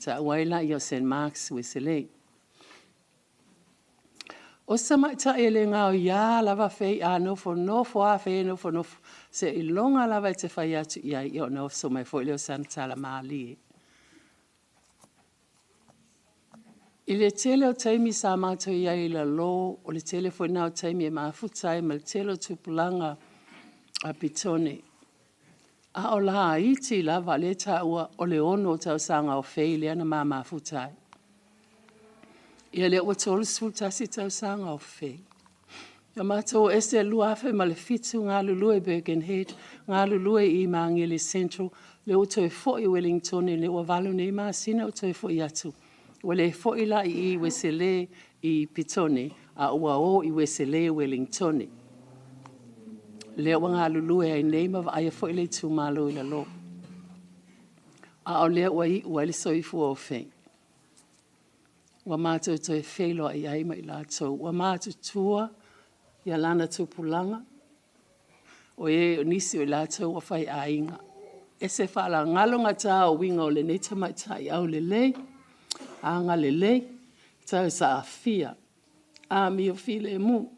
Speaker 1: Taua ai laia o St Marks Uesele. O se tamaitai e le gaoiā lava Fei, a nofonofo lava Fei e nofonofo, seiloga lava e te fai atu i ai, ia ona oso mai foi lea o sana tala malie. I le tele o taimi sa matou i ai i lalo, o le tele foi lena o taimi e mafuta ai ma le tele o tupulaga a Petone. A o laiti lava, lea e taua o le 6 tausaga o Fei lea na ma mafuta ai. Ia lea ua 31 tausaga o Fei. Na matou o ese 2007, galulue i Birkenhead, galulue i Magele Central, lea ua toe foi i Wellingtone, lea ua 8 nei masina ua toe foi atu. Ua le foi la i i Uesele i Petone, a ua o i Uesele Wellingtone. Lea ua galulue ai nei ma vaaia foi le itumalo i lalo. A o lea ua iu ai le soifua o Fei. Ua matou toe feiloai ai ma i latou. Ua matutua ia lana tupulaga, o e o nisi o i latou ua fai aiga. E se faalagalogata o uiga o lenei tamaitai aulelei, agalelei, tausaafia, amio filemu.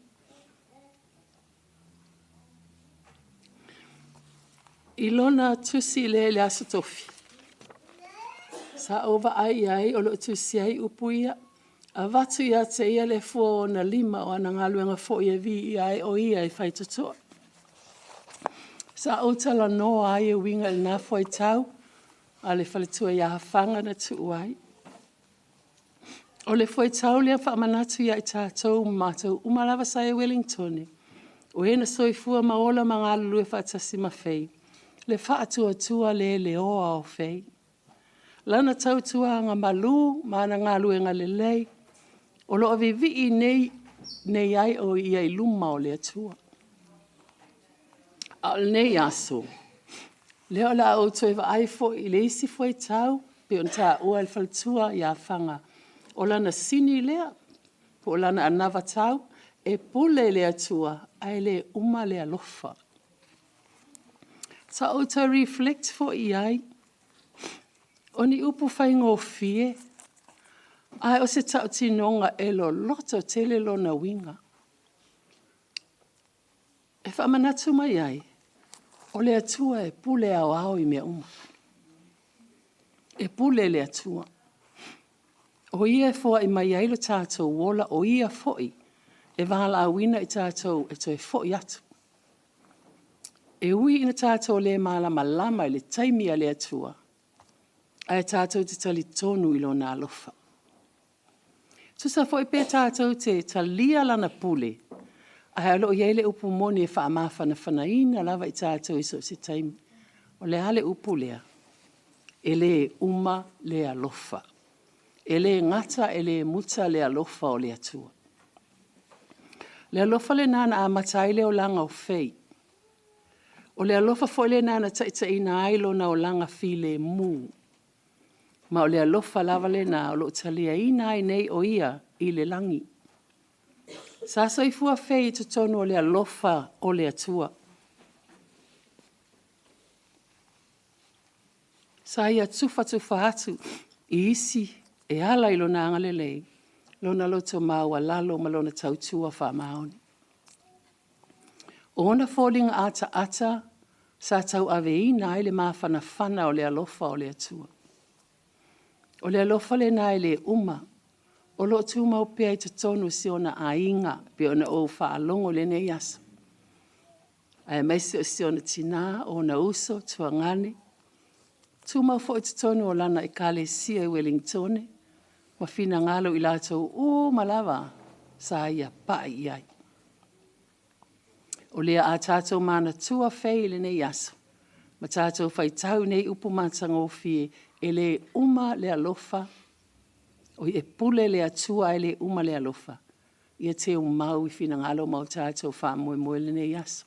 Speaker 1: I lona tusi lea i le Aso Tofi, sa ou vaai i ai o lo o tusi ai upu ia. Avatu ia te ia le fua o ona lima o ana galuega foi e viia ai o ia e faitotoa. Sa ou talanoa ai e uiga i lena fuaitau a le faletua ia Faga na tuu ai. O le fuaitau lea faamanatu ia i tatou ma matou uma lava sa i Ueligitone, o e na soifua ma ola ma galulue faatasi ma Fei, le faatuatua le leoa o Fei. Lana tautuaga malu ma ana galuega lelei, o lo o vivii nei ai o ia i luma o le Atua. A o lenei aso, lea o le a ou toe vaai foi i le isi fuaitau pei ona taua e le faletua ia Faga, o lana sini lea, po o lana anavatau, e pule le Atua ae le uma le alofa. Sa ou toe reflect foi i ai, o ni upu faigofie, ae o se tautinoga e loloto tele lona uiga. E faamanatu mai ai, o le Atua e pule aoao i mea uma. E pule le Atua. O ia e foai mai ai lo tatou ola, o ia foi e valaauina i tatou e toe foi atu. E ui ina tatou le malamalama i le taimi a le Atua, ae tatou te talitonu i lona alofa. Tusa foi pe tatou te talia lana pule, ae o lo o i ai le upu moni e faamafanafanaina lava i tatou i so o se taimi. O le a le upu lea? E le uma le alofa. E le gata e le muta le alofa o le Atua. Le alofa lena na amata ai le olaga o Fei. O le alofa foi lena na taitaiina ai lona olaga filemu. Ma o le alofa lava lena o lo o taliaina ai nei o ia i le lagi. Sa soifua Fei i totonu o le alofa o le Atua. Sa ia tufatufa atu i isi e ala i lona agalelei, lona loto maualalo ma lona tautua faamaoni. O ona foliga ataata sa tauaveina ai le mafanafana o le alofa o le Atua. O le alofa lena e le uma, o lo o tumau pea i totonu o si ona aiga, pei ona ou faalogo i lenei aso. Aemaise o si ona tina, o ona uso, tuagane, tumau foi i totonu o lana ekalesia i Ueligitone, ma finagalo i latou uma lava sa ia pai i ai. O lea a tatou manatua Fei i lenei aso, ma tatou faitau nei upu matagofie, e le uma le alofa, o e pule le Atua ae le uma le alofa, ia teumau i finagalo ma o tatou faamoemoe i lenei aso.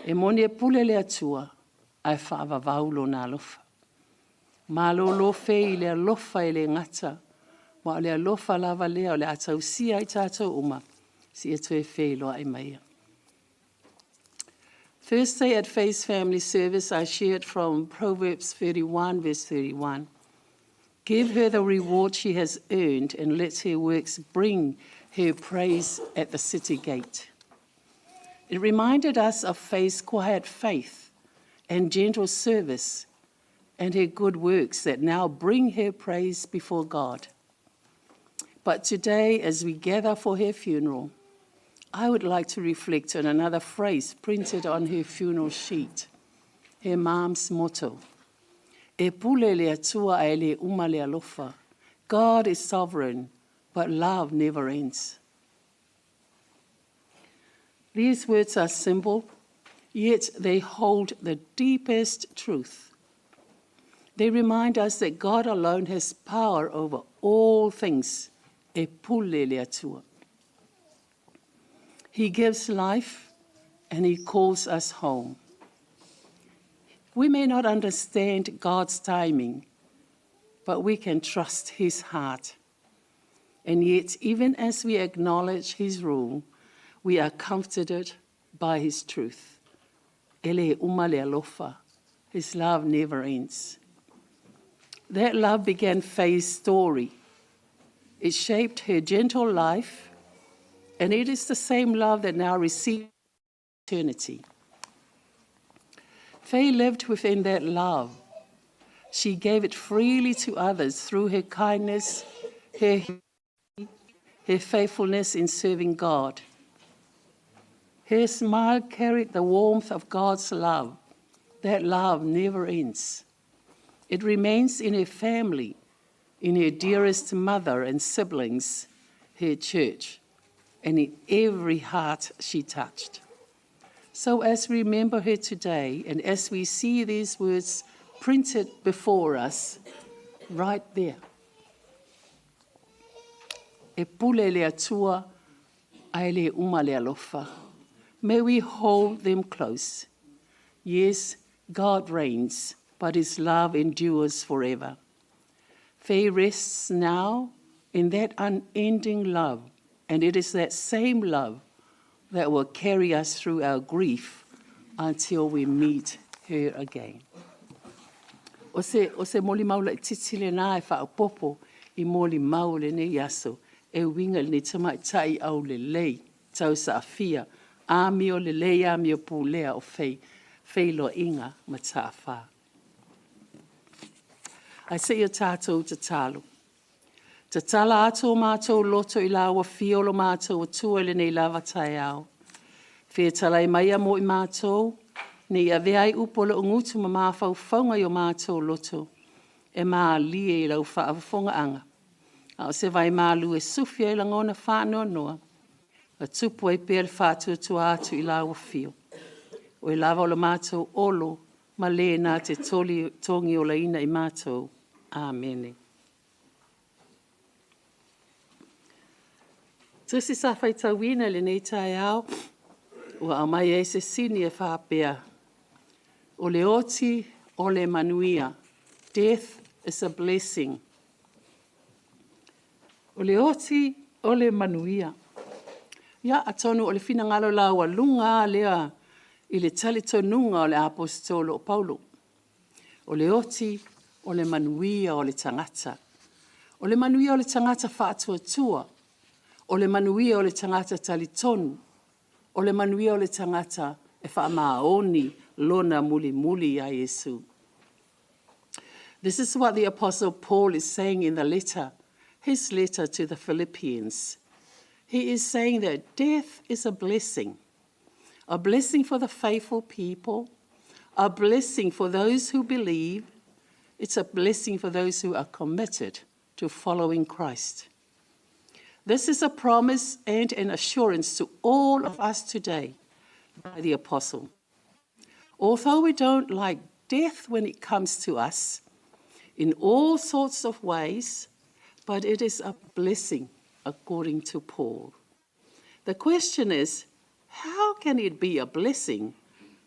Speaker 1: E moni e pule le Atua, ae faavavau lona alofa. Malolo Fei i le alofa e le gata, ma o le alofa lava lea o le a tausia ai tatou uma, seia toe feiloai mai. Thursday at Faith Family Service, I shared from Proverbs 31, verse 31. Give her the reward she has earned and let her works bring her praise at the city gate. It reminded us of Faith's quiet faith and gentle service and her good works that now bring her praise before God. But today, as we gather for her funeral, I would like to reflect on another phrase printed on her funeral sheet, her mom's motto. E pule le Atua ae le uma le alofa. God is sovereign, but love never ends. These words are simple, yet they hold the deepest truth. They remind us that God alone has power over all things. E pule le Atua. He gives life and he calls us home. We may not understand God's timing, but we can trust his heart. And yet, even as we acknowledge his rule, we are comforted by his truth. E le uma le alofa. His love never ends. That love began Faye's story. It shaped her gentle life, and it is the same love that now receives eternity. Faye lived within that love. She gave it freely to others through her kindness, her Her faithfulness in serving God. Her smile carried the warmth of God's love. That love never ends. It remains in her family, in her dearest mother and siblings, her church, and in every heart she touched. So as we remember her today, and as we see these words printed before us, right there, e pule le atua ae le uma le alofa. May we hold them close. Yes, God reigns, but his love endures forever. Faye rests now in that unending love, and it is that same love that will carry us through our grief until we meet her again. O se, o se molimau laitiiti lenā e faaopoopo i molimau o lenei aso e uiga i lenei tamaitai aulelei tausaafia, amio lelei amio pulea o fei, feiloaiga Mataafa. Ae se i o tatou tatalo. Tatala atu o matou loto i lau afio o lo matou Atua i lenei lava taeao. Fetalai maia mo i matou, ne i avea ai upu o lou gutu ma mafaufauga i o matou loto, e malie i lau faafofogaaga. A o se vai malu e sufi ai lagona faanoanoa, ma tupu ai pea le faatuatua atu i lau afio. Oe lava o lo matou olo, ma le na te toli, togiolaina i matou. Amene. Tusi sa faitauina i lenei taeao, ua aumai ai se sini e faapea, O le oti o le manuia. Death is a blessing. O le oti o le manuia. Ia, atonu o le finagalo laualuga lava lea i le talitonuga o le Aposetolo o Paulo. O le oti o le manuia o le tagata. O le manuia o le tagata faatuatua. O le manuia o le tagata talitonu. O le manuia o le tagata e faamaoni lona mulimuli iā Iesu. This is what the Apostle Paul is saying in the letter, his letter to the Philippians. He is saying that death is a blessing, a blessing for the faithful people, a blessing for those who believe. It's a blessing for those who are committed to following Christ. This is a promise and an assurance to all of us today by the apostle. Although we don't like death when it comes to us in all sorts of ways, but it is a blessing according to Paul. The question is, how can it be a blessing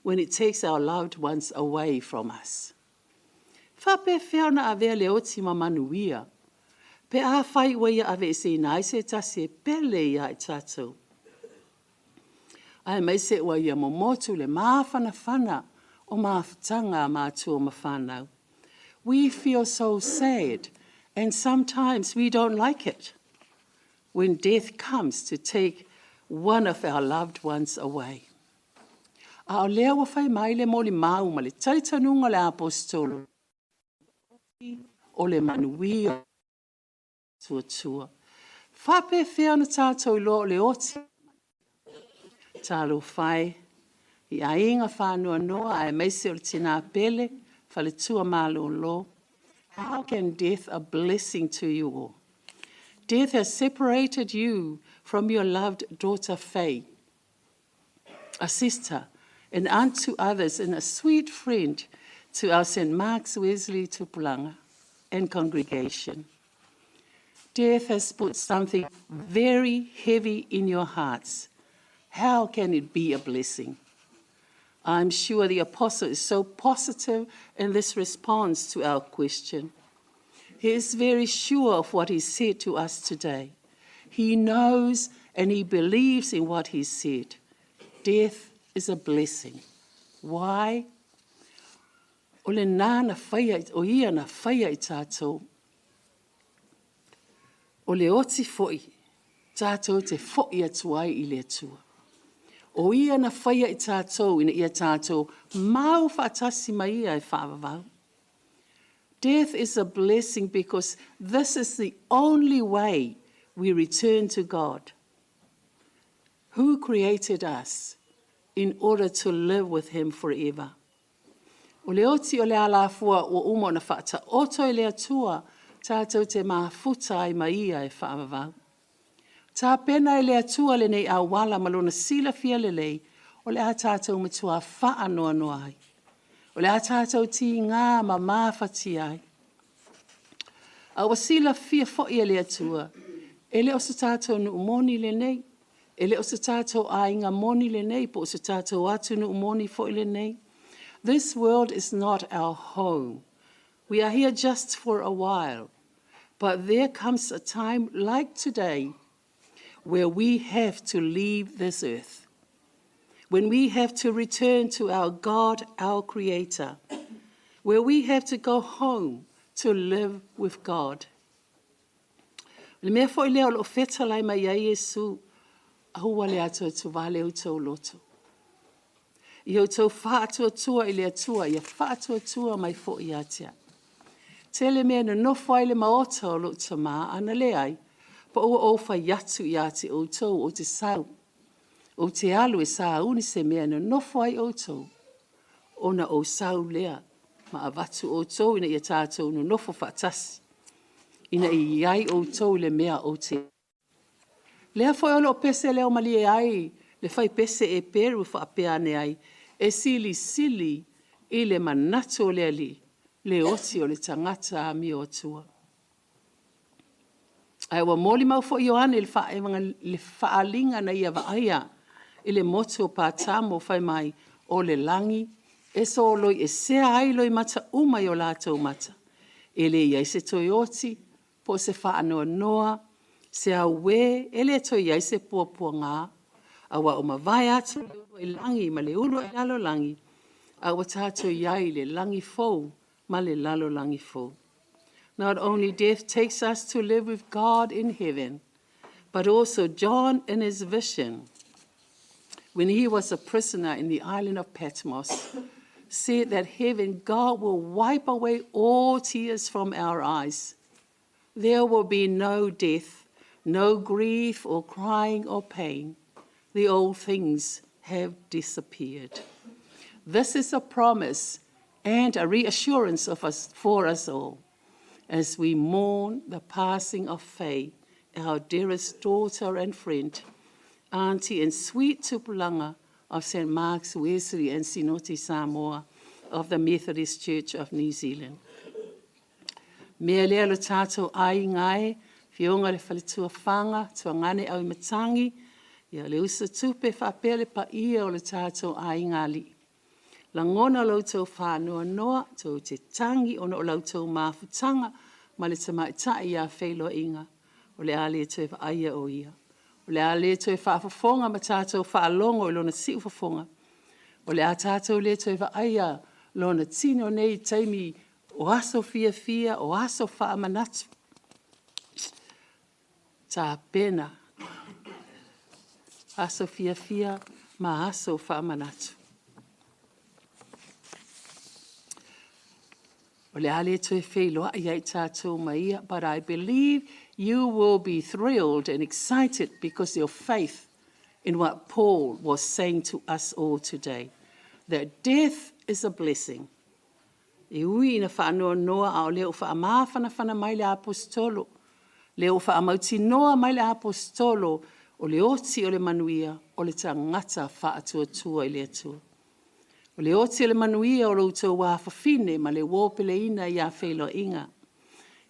Speaker 1: when it takes our loved ones away from us? Faapefea ona avea le oti ma manuia pe afai ua ia aveeseina ai se tasi e pele iā i tatou? Aemaise ua ia momotu le māfanafana o mafutaga a matua ma fanau. We feel so sad and sometimes we don't like it when death comes to take one of our loved ones away. A o lea ua fai mai le molimau ma le talitonuga o le Aposetolo o le manuia o tuatua. Faapefea ona tatou iloa o le oti? Talofa e, i aiga faanoanoa aemaise o le tinā pele, faletua malolo. How can death a blessing to you all? Death has separated you from your loved daughter Faye, a sister, an aunt to others, and a sweet friend to our St. Mark's Wesley Tupulanga and congregation. Death has put something very heavy in your hearts. How can it be a blessing? I'm sure the apostle is so positive in this response to our question. He is very sure of what he said to us today. He knows and he believes in what he said. Death is a blessing. Why? O lenā na faia, o ia na faia i tatou. O le oti fo'i, tatou te fo'i atu ai i le Atua. O ia na faia i tatou ina ia tatou mau faatasi ma ia e faavavau. Death is a blessing because this is the only way we return to God, who created us in order to live with him forever. O le oti o le alafua ua uma ona faataoto e le Atua tātou te mafuta ai ma ia e faavavau. Tapena e le Atua lenei auala ma lona silafia lelei, o le a tātou matua faanoanoa ai. O le a tātou tigā ma mafatia ai. A ua silafia foi e le Atua, e le o se tātou nuu moni lenei, e le o se tātou aiga moni lenei, po o se tātou atunuu moni foi lenei. This world is not our home. We are here just for a while. But there comes a time like today where we have to leave this earth. When we have to return to our God, our Creator. Where we have to go home to live with God. Le mea foi lea o loo fetalai mai ai Iesu, aua le atuatuvale outou loto. Ia outou faatuatua i le Atua, ia faatuatua mai foi ia te au. Tele mea e nonofo ai le maota o lou Tamā, ana leai, po ua ou fai atu ia te outou ou te sau, ou te alu e sauni se mea e nonofo ai outou, ona ou sau lea ma avatu outou ina ia tātou nonofo faatasi, ina ia i ai outou i le mea ou te. Lea foi o loo pese leo malie ai le fai pese e Peru faapea ane ai, e silisili i le manatu o le Alii le oti o le tagata amio atua. Ae ua molimau foi Ioane i le faaaliga na ia vaaia i le motu o Patamo fai mai, o le lagi e soloiesea ai loimata uma i o latou mata. E le i ai se toe oti, po o se faanoanoa, se auē, e le toe i ai se puapuagā, aua ua mavae atu le uluai lagi ma le uluai lalolagi, a ua tātou i ai i le lagi fou ma le lalolagi fou. Not only death takes us to live with God in heaven, but also John in his vision, when he was a prisoner in the island of Patmos, said that heaven, God will wipe away all tears from our eyes. There will be no death, no grief or crying or pain. The old things have disappeared. This is a promise and a reassurance of us for us all as we mourn the passing of Faye, our dearest daughter and friend, auntie and sweet tupulanga of St. Mark's Wesley and Sinoti Samoa of the Methodist Church of New Zealand. Mea lea lo tātou aiga e, Fioga le faletua Faga, Tuagane Auimatagi, ia le uso tupe faapea le paia o le tātou aiga alii. Lagona lo outou faanoanoa, tou te tagi ona o la outou mafutaga ma le tamaitai ia Feiloaiga, o le a le toe vaaia o ia. O le a le toe faafofoga ma tātou faalogo i lona siufofoga. O le a tātou le toe vaaia lona tino nei i taimi o aso fiafia, o aso faamanatu. Tapena aso fiafia ma aso faamanatu. O le a le toe feiloai ai tātou ma ia, but I believe you will be thrilled and excited because your faith in what Paul was saying to us all today, that death is a blessing. E ui ina faanoanoa a o lea ua faamafanafana mai le Aposetolo, lea ua faamautinoa mai le Aposetolo o le oti o le manuia o le tagata faatuatua i le Atua. O le oti o le manuia o lo outou afafine ma le uō peleina ia feiloaiga.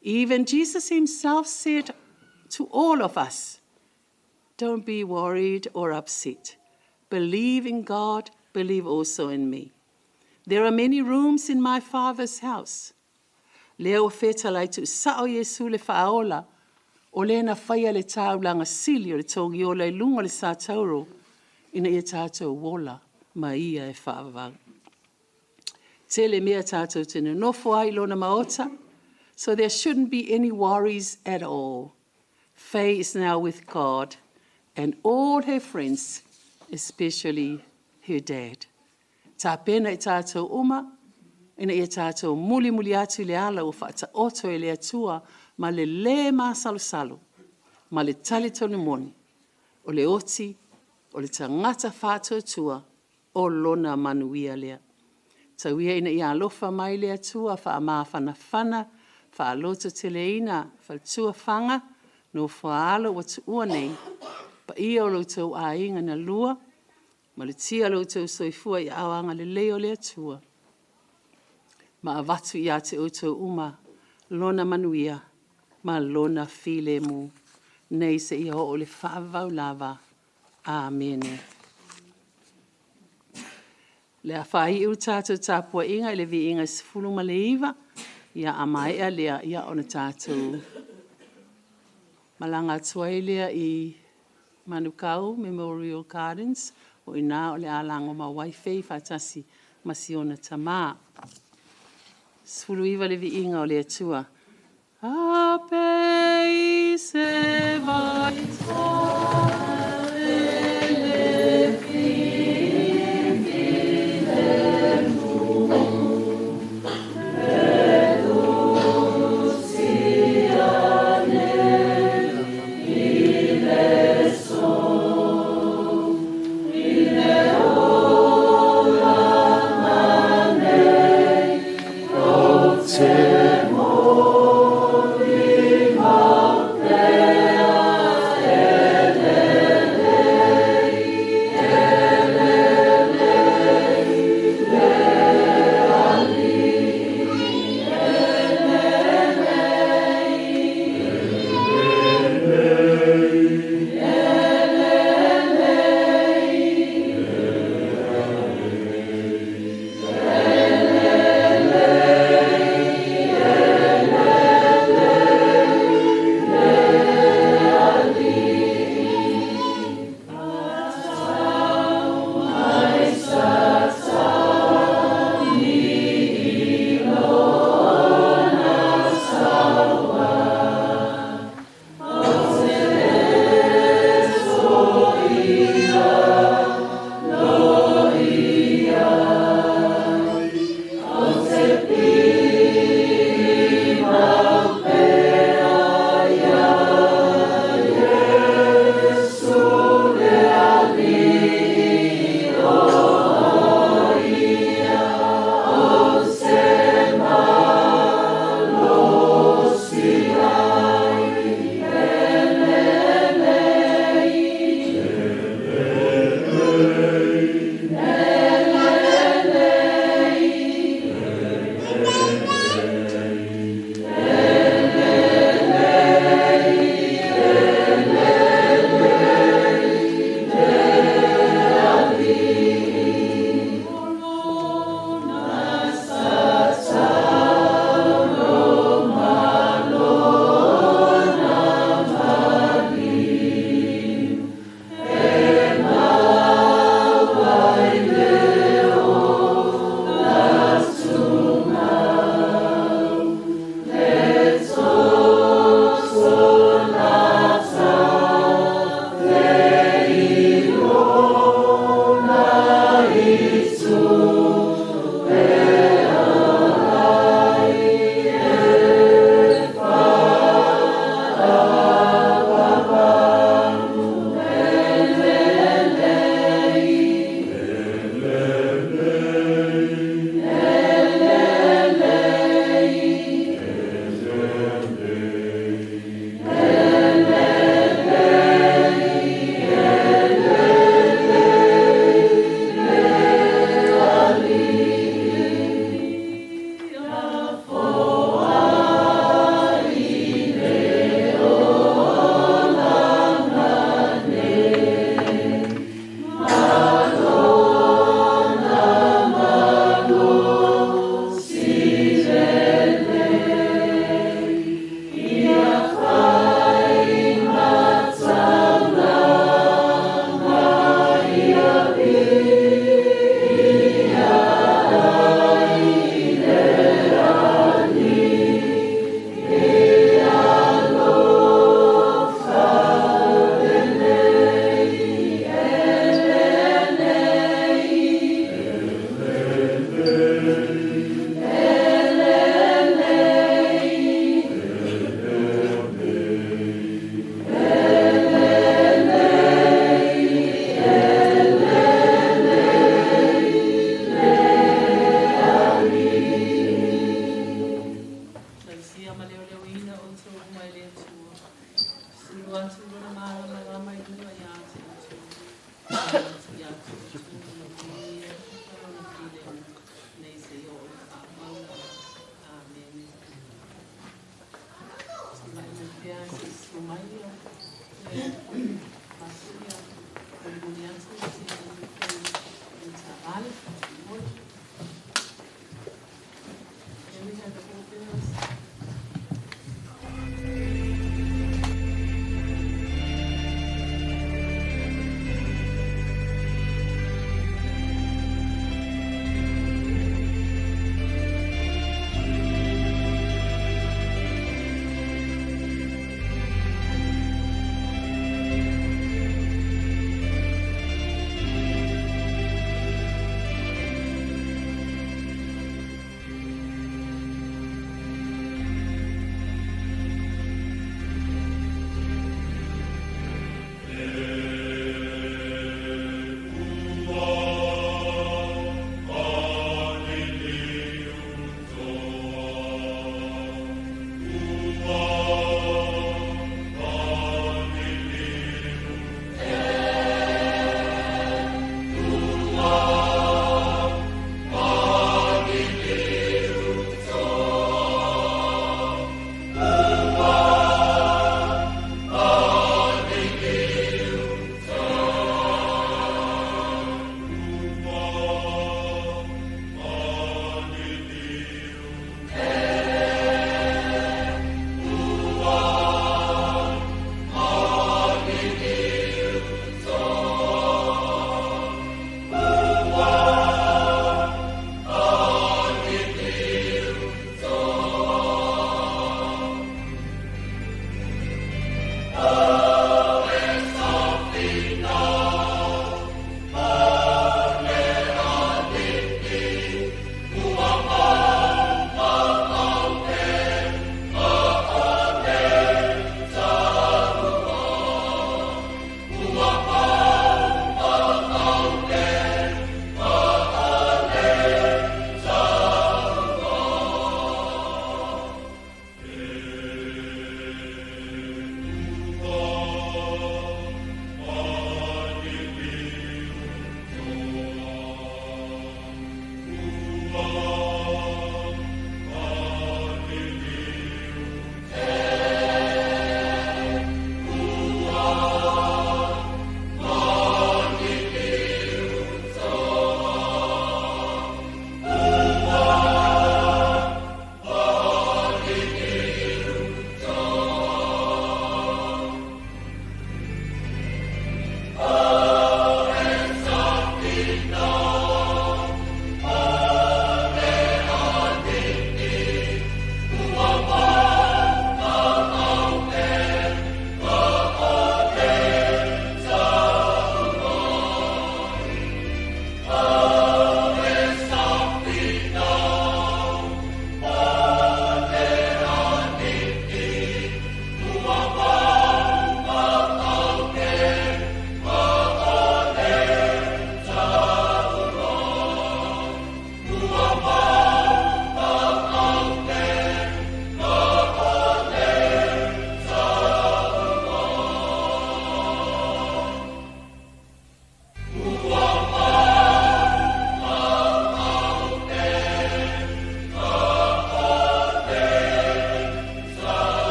Speaker 1: Even Jesus himself said to all of us, don't be worried or upset. Believe in God, believe also in me. There are many rooms in my Father's house. Lea ua fetalai tuusao Iesu le Faaola, o le na faia le taulaga sili o le togiola i luga o le satauro, ina ia tātou ola ma ia e faavavau. Tele mea tātou te nonofo ai i lona maota, so there shouldn't be any worries at all. Faye is now with God and all her friends, especially her dad. Tapena i tātou uma, ina ia tātou mulimuli atu i le ala ua faataoto e le Atua ma le lē masalosalo. ma le talitonu moni, o le oti, o le tagata faatuatua, o lona manuia lea. Tau ia ina ia alofa mai le Atua faamafanafana, faalototeleina faletua Faga, nofo a alo ua tuua nei, paia o lo outou aiga na lua, malutia lo outou soifua i aao agalelei o le Atua, ma avatu ia te outou uma lona manuia ma lona filemu, nei seia oo i le faavavau lava. Amene. Le a faaiu le tatou tapuaiga i le viiga 19, ia a maea lea, ia ona tatou malaga atu ai lea i Manukau Memorial Gardens, o i ina o le a lagomau ai Fei faatasi ma si ona tamā. 19 le viiga o le Atua. A pei se vai te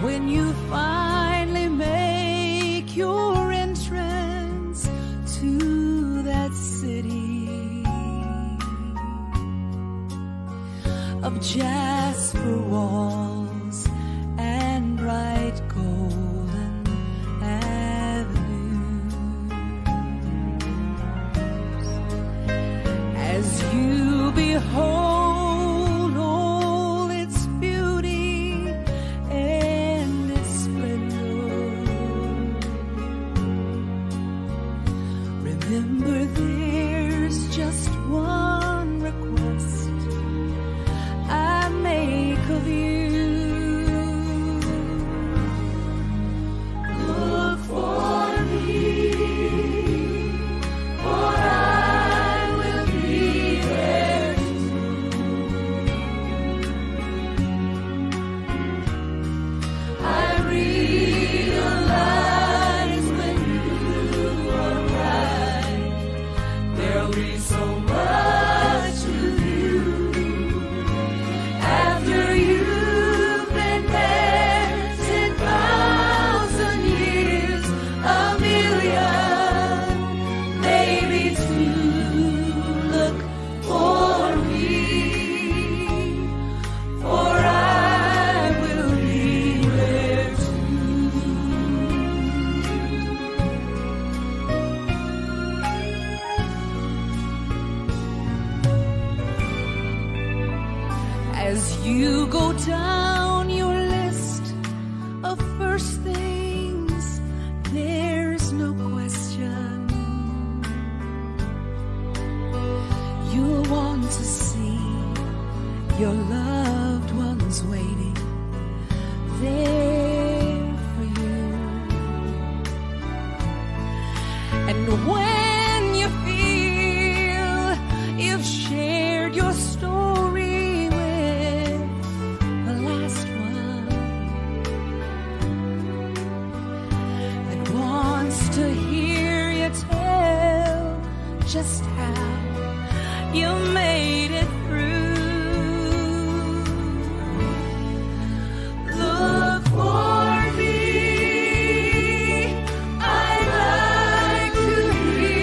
Speaker 12: When you finally make your entrance to that city of jasper walls and bright golden avenues, as you behold all its beauty and its splendor, remember there's just one request I make of you. Look for me, for I will be there too. I realize when you arrive, there'll be so much to view. After you've been there 10,000 years, a million, maybe two. Look for me, for I will be there too. As you go down your list of first things, there's no question you'll want to see your loved ones waiting there for you. And when you feel you've shared your story with the last one that wants to hear you tell just how you made it through, look for me. I like to hear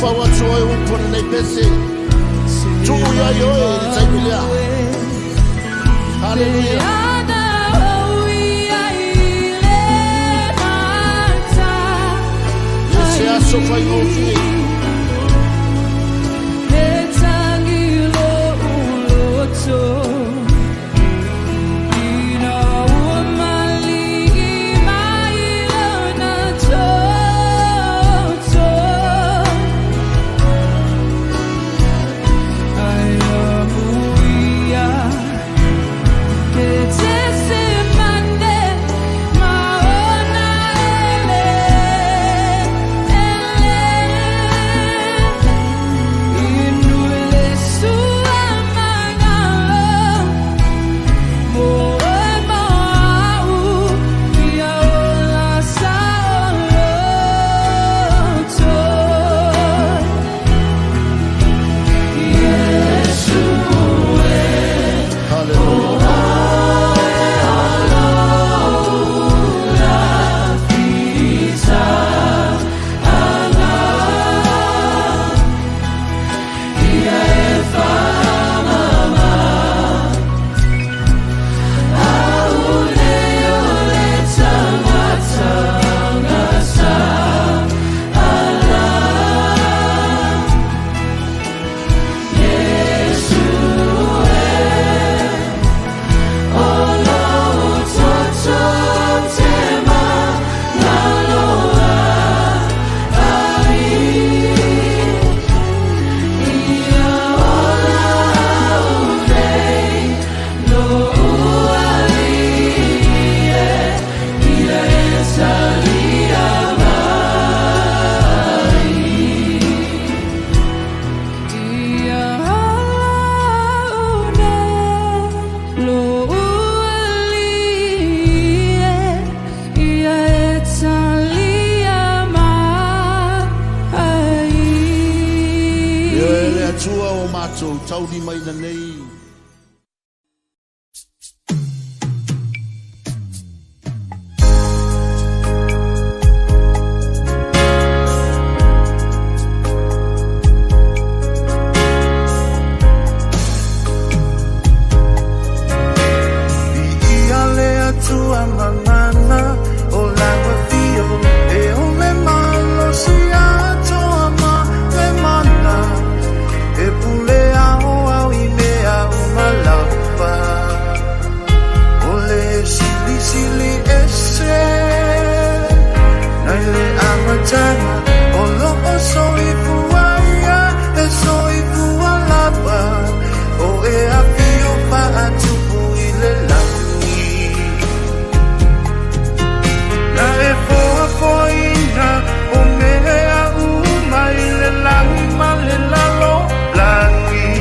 Speaker 5: Faufau atu oe upu o lenei pese. Tuu iai oe i le taimi lea. Haleluia. E se aso faigofie. E le Atua o matou taulimaina nei.
Speaker 2: Ia le Atua mamana o lau afio e o le malosi atoa ma le mana e pule ao au i mea uma lava o le silisili ese nai le amataga o loo soifua ia e soifua lava o e afio faatupu i le lagi na e foafoaina o mea uma i le lagi ma le lalolagi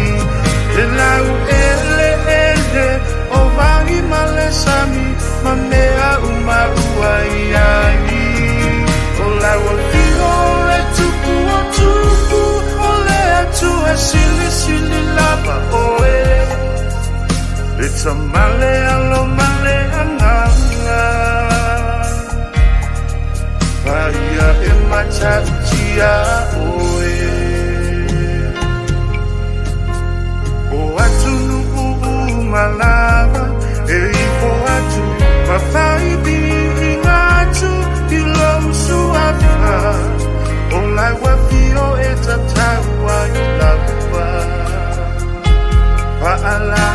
Speaker 2: le lau eleele o vai ma le sami ma mea uma ua iai o lau afio o le tupu o tupu o le Atua silisili lava oe e tamale alo male agaga paia e matautia oe o atunuu uma lava e ifo atu ma faiviiga atu i lou suafa o lau afio e tatau ai lava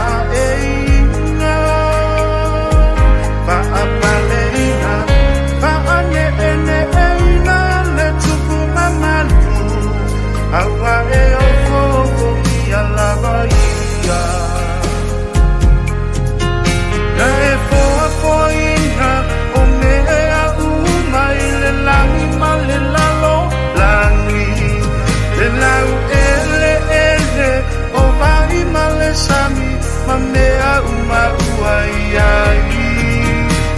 Speaker 2: faalaeiga faapaleina faaneeneeina le tupu mamalu aua e ofoofogia lava ia na e foafoaina o mea uma i le lagi ma le lalolagi le lau eleele o vai ma le sami ma mea uma ua iai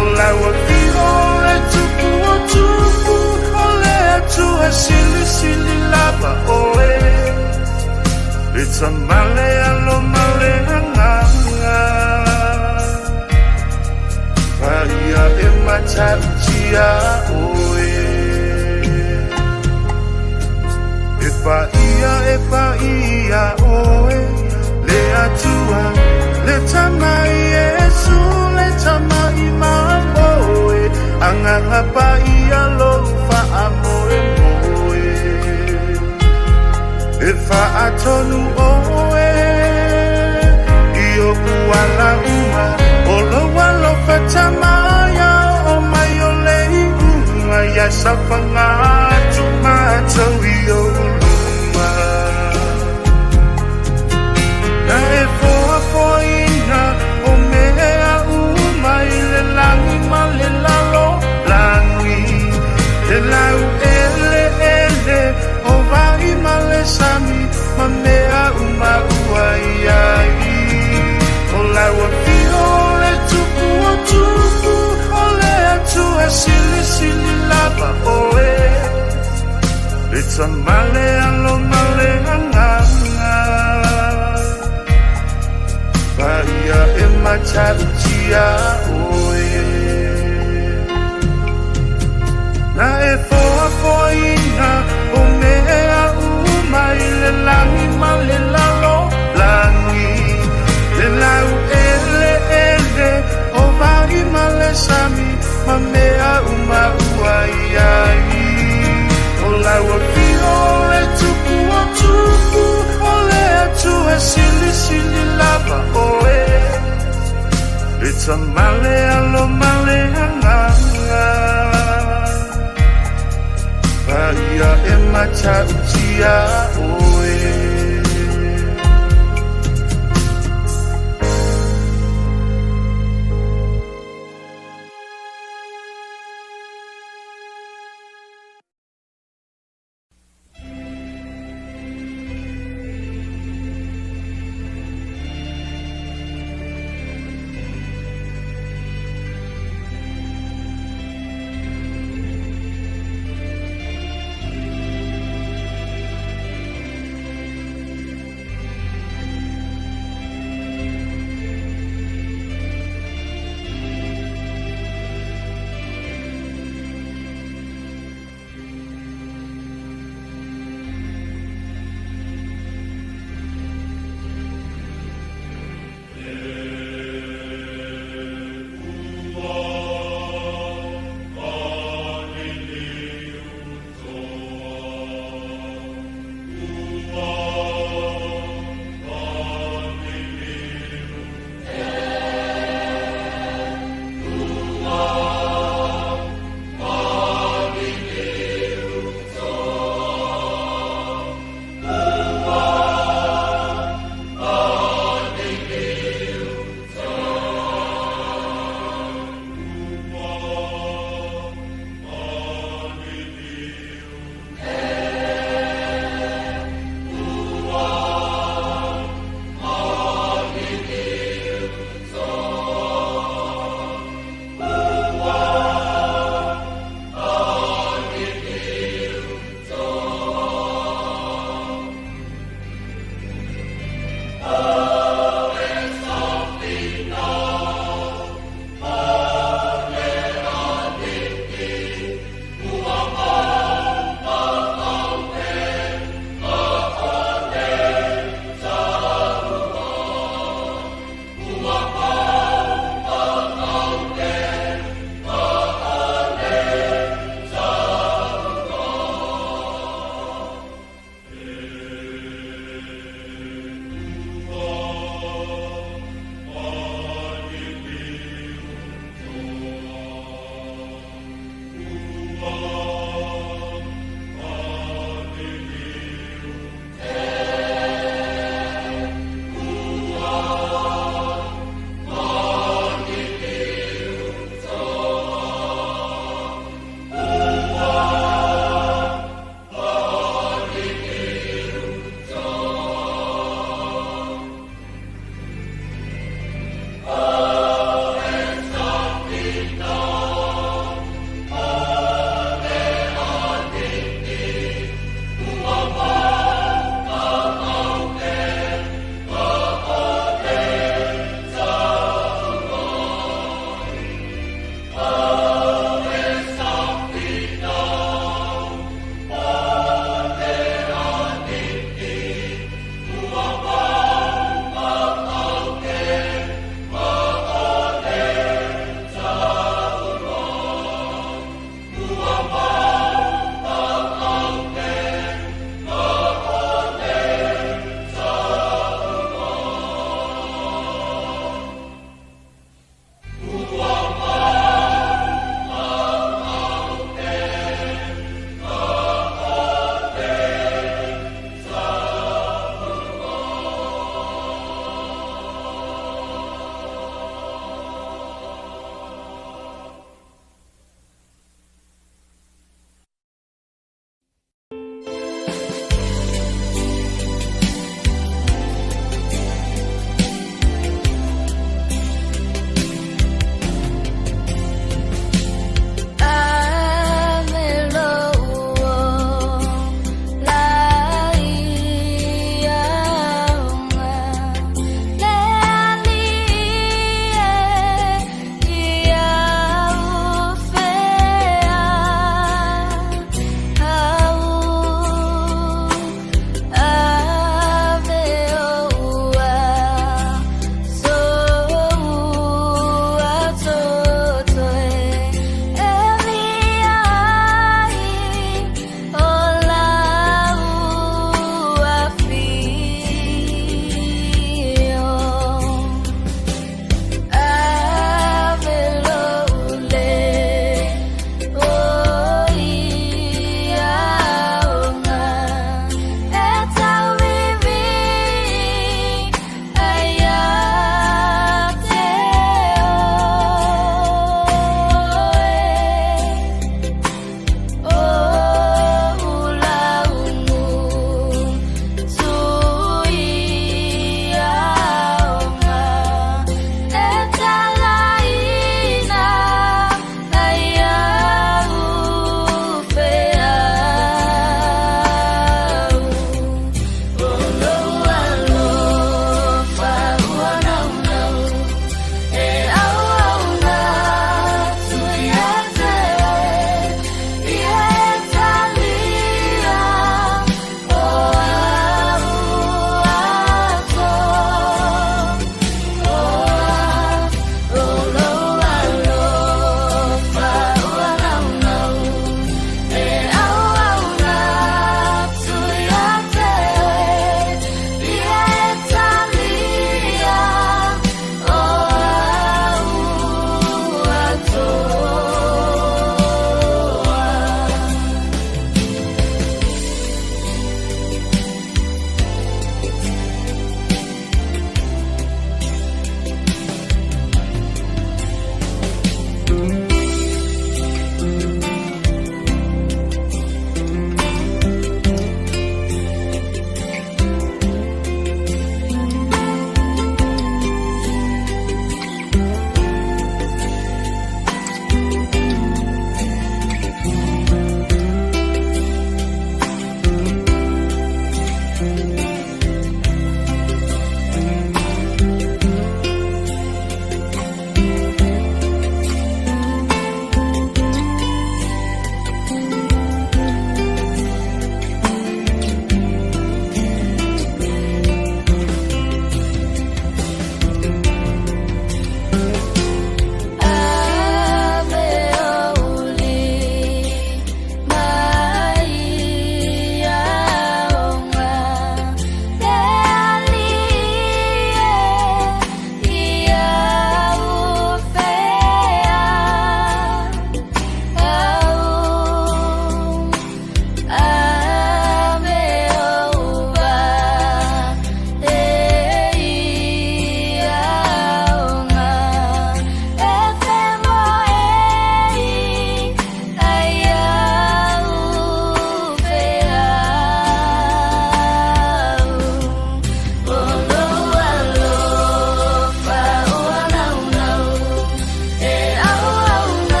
Speaker 2: o lau afio o le tupu o tupu o le Atua silisili lava oe e tamale alo male agaga paia e matautia oe e Le tamai Iesu le tamai mamoe Anganga pa ia lo whaamoe moe E whaatonu oe I oku ala uma O lo alo whatamaya O mai o le iunga Ia sawhanga atu mātou i o luma Na e foa foina o mea uma i le langi ma le lalo langi Le lau ele ele o vai ma le sami ma mea uma ua iai O lau afio le tupu o tupu o le atua sili sili lava oe Le tamale alo male anganga Paia e matautia oe Na e foa foina o mea uma i le langi ma le lalo langi Le lau ele ele o vai ma le sami ma mea uma ua iai O lau afio le tupu o tupu o le atua sili sili lava oe Le tamale alo male anganga Paia e matautia oe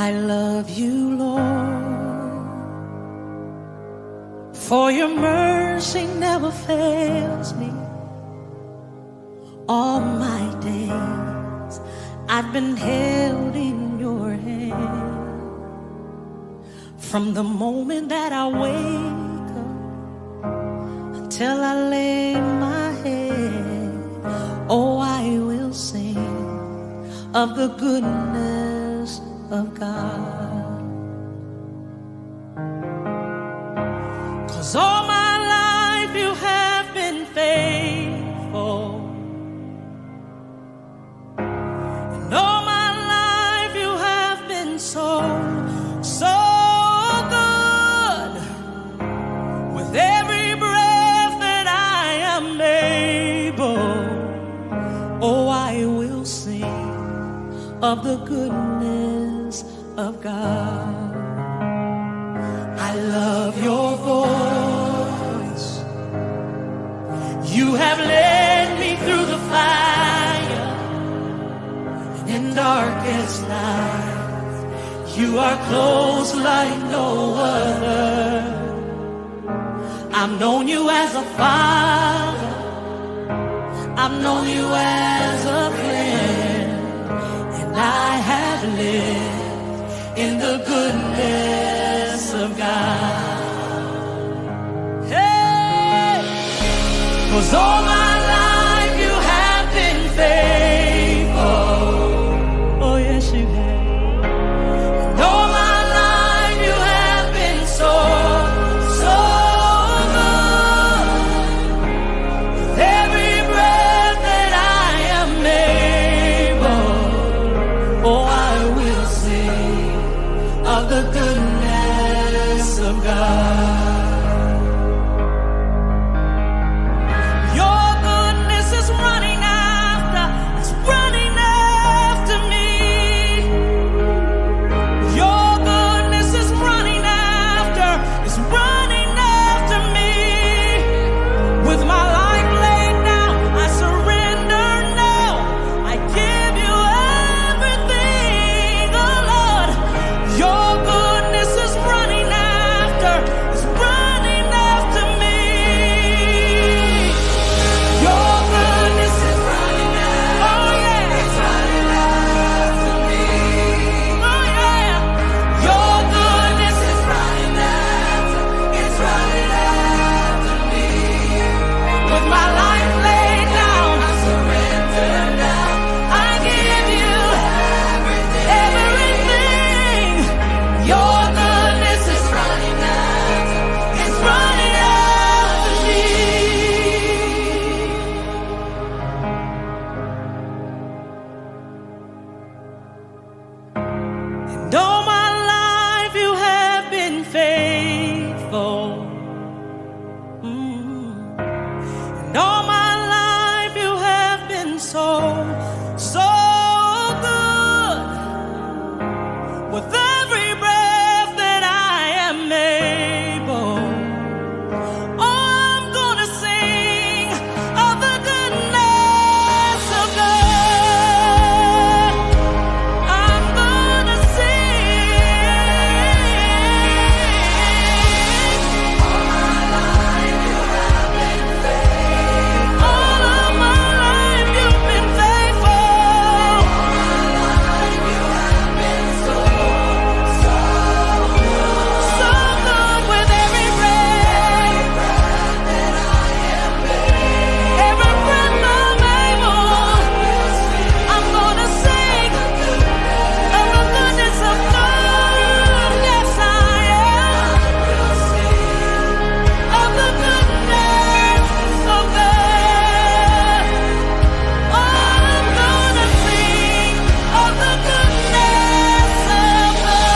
Speaker 13: I love you, Lord, for your mercy never fails me. All my days I've been held in your hand. From the moment that I wake up until I lay my head, oh, I will sing of the goodness of God. 'Cause all my life you have been faithful. And all my life you have been so, so good. With every breath that I am able, oh, I will sing of the goodness of God. I love your voice. You have led me through the fire and in darkest nights. You are close like no other. I've known you as a father. I've known you as a friend. And I have lived in the goodness of God. Hey! 'Cause all my life you have been faithful. Oh, yes, you have. And all my life you have been so, so good. With every breath that I am able, oh, I will sing of the goodness of God. Your goodness is running after, it's running after me. Your goodness is running after, it's running after me. With my life laid down, I surrender now. I give you everything, oh Lord. Your goodness is running after, it's running after me. Your goodness is running after, oh yeah, it's running after me. Oh yeah, your goodness is running after, it's running after me. With my life laid down, I surrender now. I give you everything. Your goodness is running after, it's running after me. And all my life you have been faithful. And all my life you have been so, so good. With every breath that I am able, oh, I'm gonna sing of the goodness of God. I'm gonna sing. All my life you have been faithful. All of my life you've been faithful. All my life you have been so, so good. So good with every breath. That I am able. Every breath I'm able. I'm gonna sing of the goodness of God. Yes, I am. Of the goodness of God. I'm gonna sing of the goodness of God.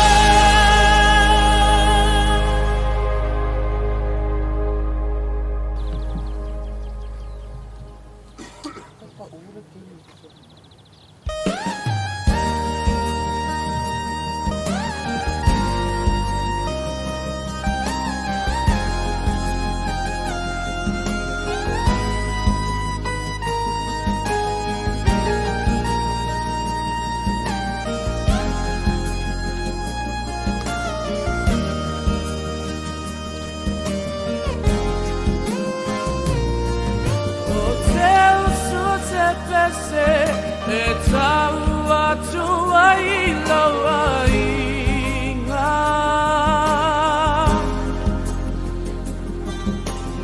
Speaker 13: ese e tau atu ai lau aiga.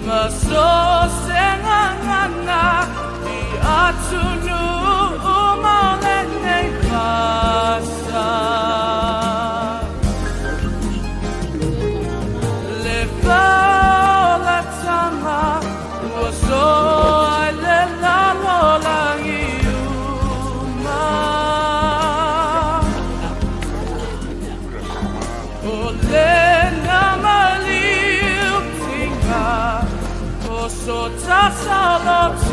Speaker 13: Ma so se ngangana i atunu uma o lenei fasa. Le faolatanga ua so ai le lalolagi uma. O lena maliu tinga o so tasalotoga.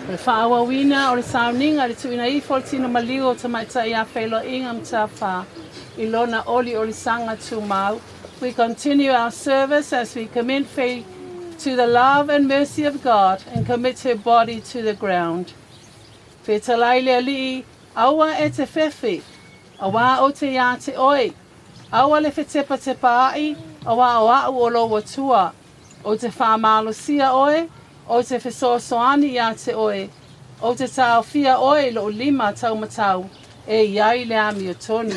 Speaker 1: O le faaauauina o le sauniga i le tuuina ifo o le tino maliu o tamaitai ia Feiloaiga Mata'afa i lona oliolisaga tumau. We continue our service as we commend faith to the love and mercy of God and commit her body to the ground. Fetalai le Alii, aua e te fefe, auā ou te iā te oe, aua le fetepatepaai, auā o a'u o lou Atua, ou te faamalosia oe, ou te fesoasoani iā te oe, ou te taofia oe i lou lima taumatau, e i ai le amiotonu.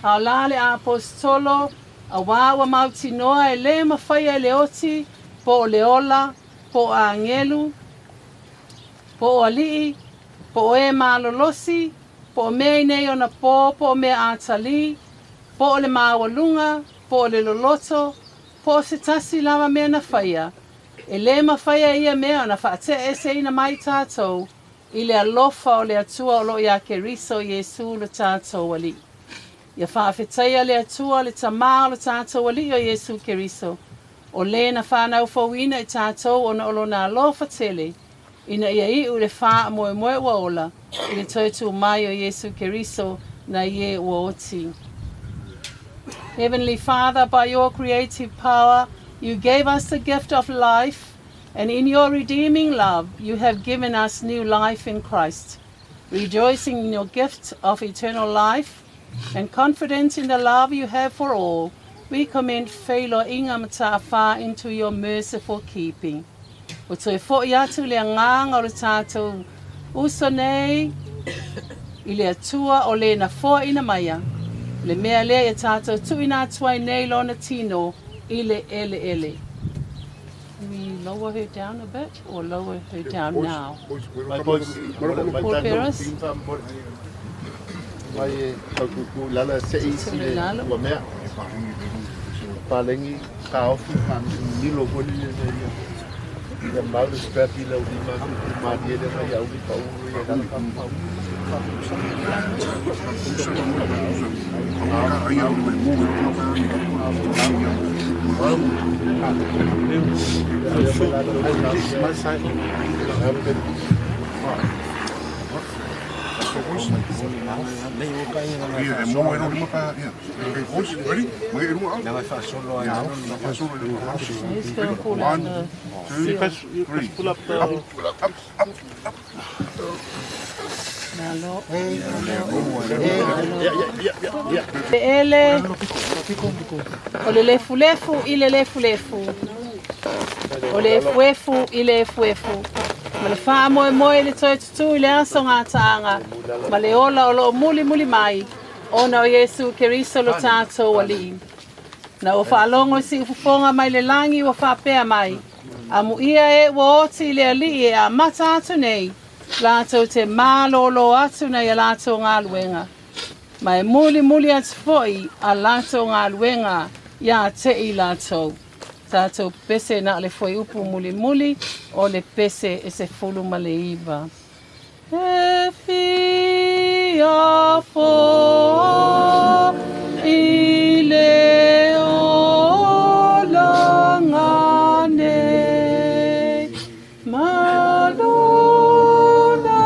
Speaker 1: A o la le aposetolo, auā ua mautinoa e lē mafaia e le oti, po o le ola, po o agelu, po o alii, po o e malolosi, po o mea i nei ona pō, po o mea atalī, po o le maualuga, po o le loloto, po o se tasi lava mea na faia, e lē mafaia ia mea ona faateʻeeseina mai tatou i le alofa o le Atua o loo iā Keriso Iesu lo tatou Alii. Ia faafetaia le Atua le Tamā o lo tatou Alii o Iesu Keriso, o lē na whānau fouina i tatou ona o lona alofa tele, ina ia iu le faamoemoe ua ola, i le toe tū mai o Iesu Keriso nai e ua oti. Heavenly Father, by your creative power, you gave us the gift of life, and in your redeeming love, you have given us new life in Christ. Rejoicing in your gift of eternal life and confident in the love you have for all, we commend Feiloaiga Mata'afa into your merciful keeping. Ua toe foʻi atu le agaga o le tatou uso nei i le Atua o lē na foaʻina maia le mea lea ia tatou tuuina atu ai nei lona tino i le eleele. We lower her down a bit or lower her down now? Paul Ferris?
Speaker 5: Mai e taukuku lala se isi le ua mea. Palengi taofi nilo koli le ia. Ia mau le strap i lau lima kuku malie le mai au li pau ia lala pa pau.
Speaker 1: He's going to pull out the
Speaker 6: You press, you press pull up the.
Speaker 5: Up, up, up.
Speaker 1: Malo.
Speaker 5: Yeah.
Speaker 1: Le ele o le lefulefu i le lefulefu. O le efuefu i le efuefu. Ma le faamoemoe le toe tutū i le aso gataaga ma le ola o loo mulimuli mai ona o Iesu Keriso lo tatou Alii. Na ua faalogo i siufofoga mai le lagi ua faapea mai, amuia e ua oti i le Alii e amata atu nei, latou te malōlō atu nai a latou galuega. Ma e mulimuli atu foʻi a latou galuega iā te i latou. Tatou pese na le fuaiupu mulimuli o le pese e 19. E fia foʻi le olaga nei, malo na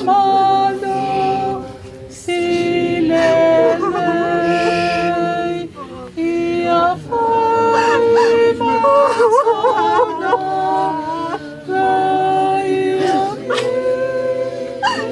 Speaker 1: malo si lelei, ia fai matana, la ia mia ai.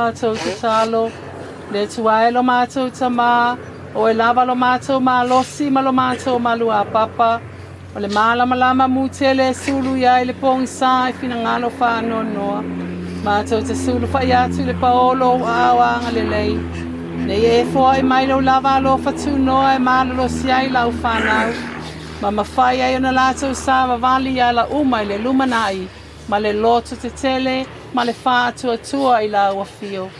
Speaker 1: mātou tatalo. Le Atua e lo mātou tamā, o e lava lo mātou malosi ma lo mātou malua papa. O le malamalama mutele e sulu ia i le pōgisā i finagalo faanoanoa. Matou te sulu fa'i atu i le paolo o ou aao agalelei. Nei e foa'i mai lou lava alofa tunoa e malolosi ai lau fanau, ma mafai ai ona latou savavali i ala uma i le lumana'i ma le loto tetele ma le faatuatua i lau afio.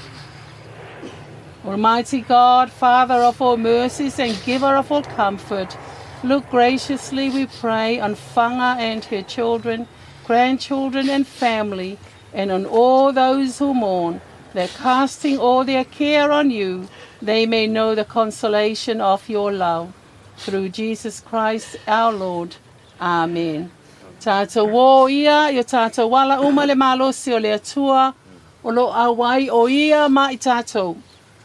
Speaker 1: Almighty God, Father of all mercies and giver of all comfort, look graciously, we pray, on Fanga and her children, grandchildren and family, and on all those who mourn, that casting all their care on you, they may know the consolation of your love. Through Jesus Christ our Lord. Amen. Tātou o ia, i o tātou ala uma le malosi o le Atua, o lo auai o ia ma i tātou.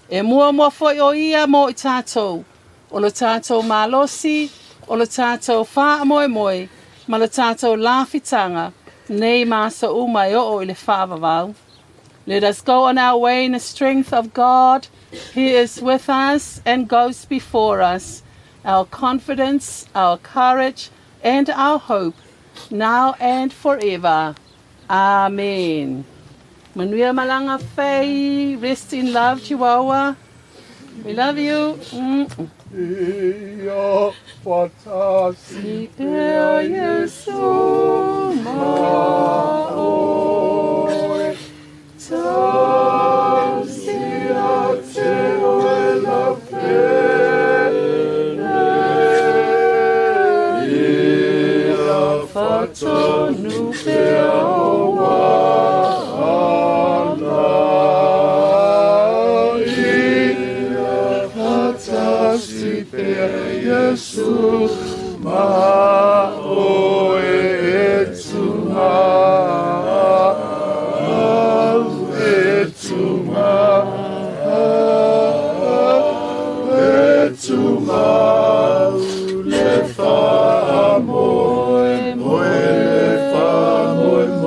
Speaker 1: E muamua foi o ia mo i tātou. O lo tātou malosi, o lo tātou whaamoemoe, ma lo tātou lāfitanga, nei ma aso uma e oo i le faavavau. Let us go on our way in the strength of God. He is with us and goes before us, our confidence, our courage, and our hope, now and forever. Amen. Manuia malaga Fei, rest in love, Chihuahua. We love you.
Speaker 5: Ia faatasi
Speaker 1: pea Iesu ma oe, tausi ia te oe lau pele. Ia faatonu pea ou ala.
Speaker 5: Ia faatasi pea Iesu ma oe e tuga, e tuga, e tuga le faamoemoe, le faamoemoe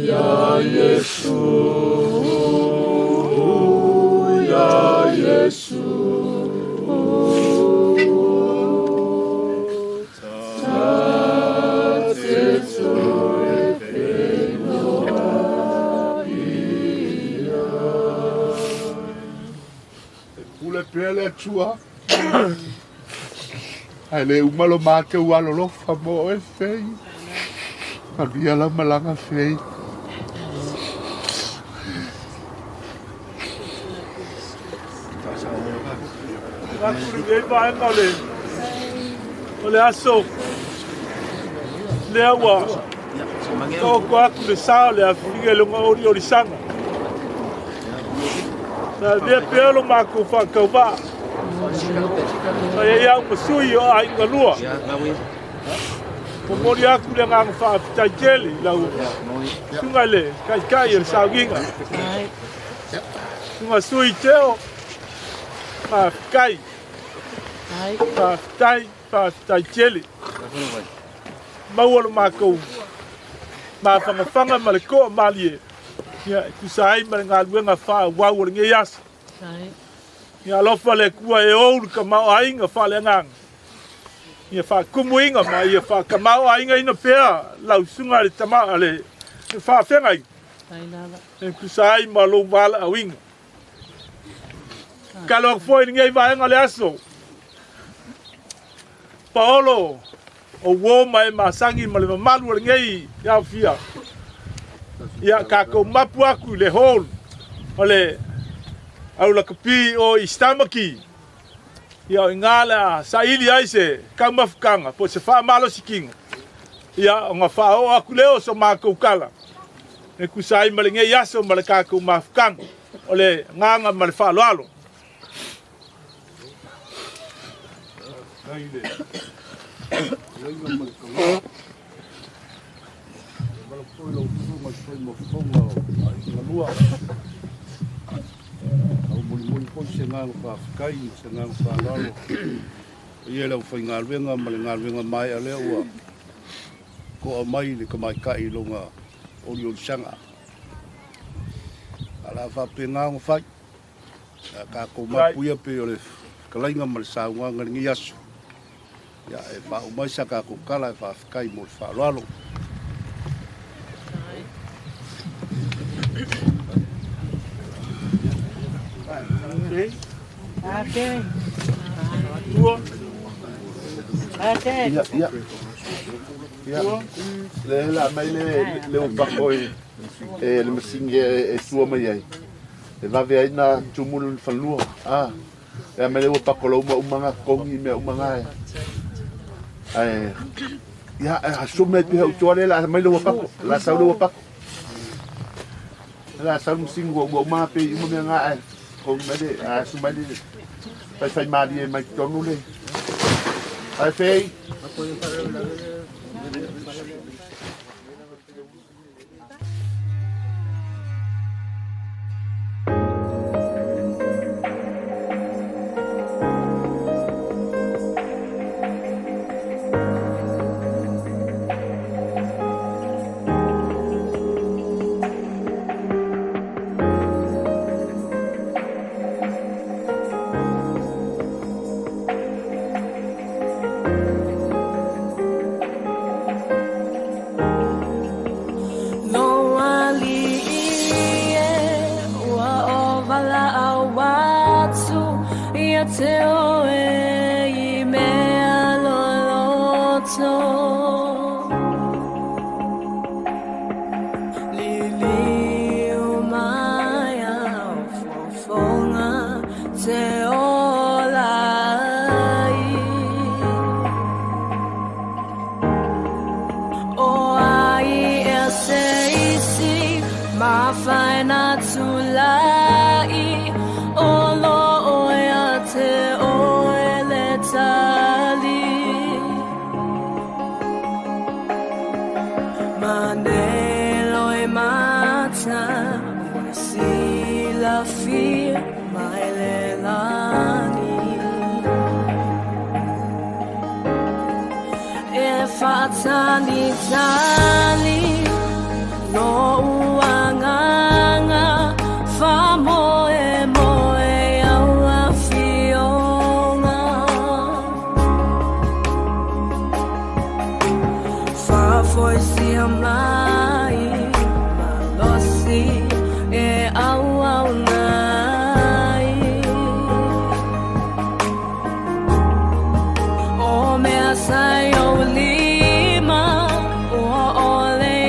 Speaker 5: ia Iesu, ia Iesu. Ta te toe whenua ia. E pule pea le Atua. Ae le uma lo matou alolofa mo oe Fei. Manuia lau malaga Fei.
Speaker 9: Atu lenei vaega o le o le aso lea ua taoto atu le sa o le afifina i lona oliolisaga. Sa avea pea lo matou faatauvaa. Sa i ai au ma sui o aiga lua. Momoli atu le agaga faafetai tele i lau susuga i le Taitai o le sauniga. Susuga Sui Teo, faafetai. Faafetai, faafetai tele. Maua lo matou mafanafana ma le toamalie ia e tusa ai ma le galuega faaauau o lenei aso. Ia alofa le Atua e ou le tamaoaiga faaleagaga, ia faatumuina ma ia faatamaoaigaina pea lau susuga i le tama le faafeagaiga e tusa ai ma lou valaauina. Tatalo atu foi i lenei vaega o le aso, Paolo o uo ma e masani ma le mamalu o lenei aofia, ia tatou mapu atu i le hall o le aulakapi o i Stamaki, ia o i ina le a saili ai se taumafutaga po o se faamalositino, ia ona faaoo atu lea o so matou tala e tusa ai ma lenei aso ma le tatou mafutaga o le agaga ma le faaaloalo.
Speaker 5: Faafetai i le fetalaiga ma le tauga. E vala foi lau susuga i Soimofofoga o Aiga Lua. Aumolimoli foi se agaga faafetai ma se agaga faaaloalo i le aufaigaluega ma le galuega maea lea ua to'a mai le tamaitai i lona oliolisaga.
Speaker 4: la faapena ona fai. A tatou mapu ia pei o le fetalaiga ma le saunoaga i lenei aso. Ia, e faauma ai sa tatou tala e faafetai mo le faaaloalo.
Speaker 5: Ia, ia. Ia. Le la mai le le o pako e e le masini e sua mai ai. E vave ai na tumulu le fanua. Ah. E mai le ua pako lo uma uma kongi me uma nga e. Ai ia e sume pe u tuare la mai le ua pako. La sau le ua pako. La sau masini ua uma pe uma me nga e. Kongi mai le a su mai le. Fai fai mali e mai tonu le. Ai fei.
Speaker 12: Sai o lima, o ole.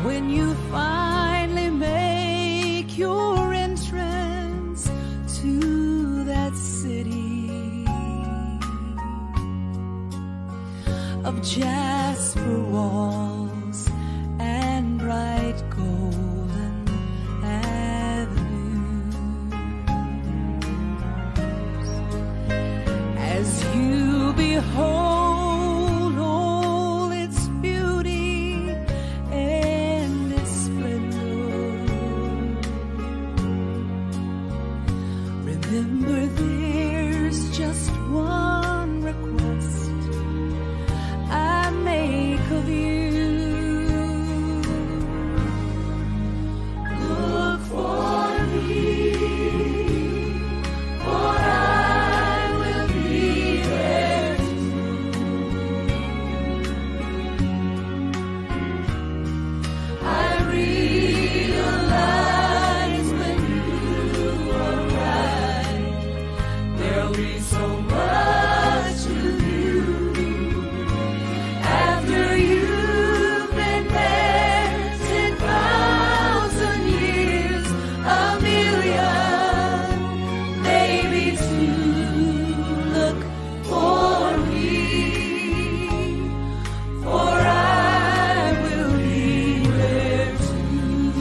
Speaker 12: When you finally make your entrance to that city of jasper walls and bright golden avenues, as you behold all its beauty and its splendor, remember there's just one request I make of you. Look for me, for I will be there too. I realize when you arrive, there'll be so much to view. After you've been there 10,000 years, a million, maybe two. Look for me, for I will be there too.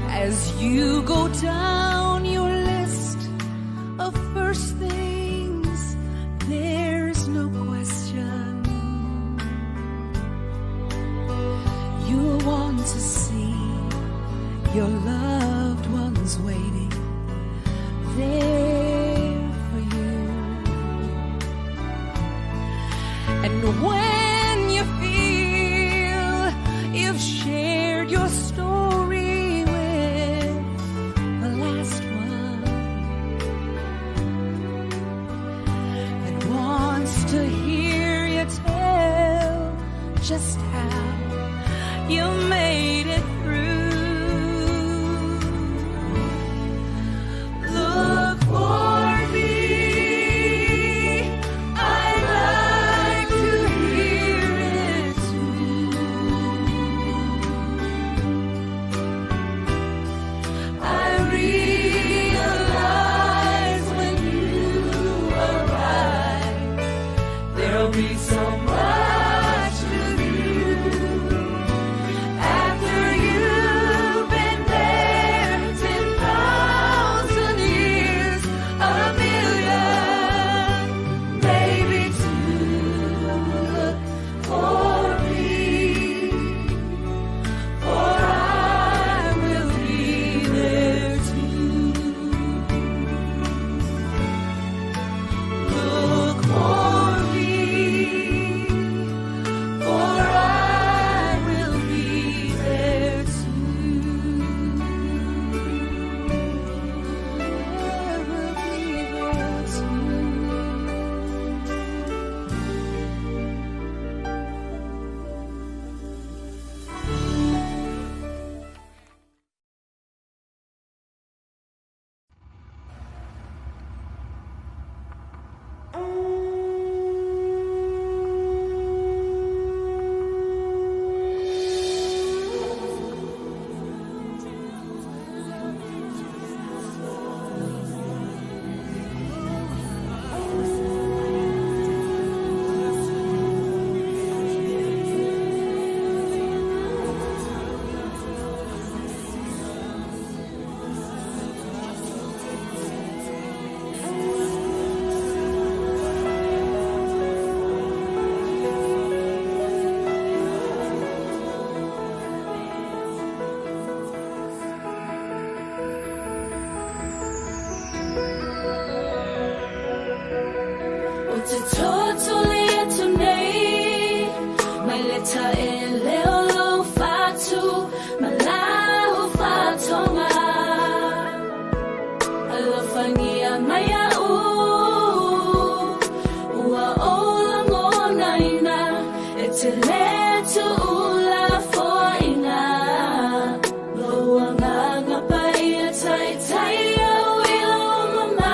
Speaker 12: As you go down your list of first things, there's no question you'll want to see your loved ones waiting there for you. And when you feel you've shared your story with the last one that wants to hear you tell just how you made it through. Look for me. I'd like to hear it too. I realize when you arrive, there'll be so much to view. After you've been there 10,000 years, a million, maybe two. Look for me, for I will be there too. Look for me, for I will be there too. I will be there too.
Speaker 13: O te toto le atu nei, mai le ta e leo lo fatu, ma lau whatonga. Alofangia mai au, ua ola ngona ina, e te le tu ula foina. Loa nganga pai e tai tai au i lo mama.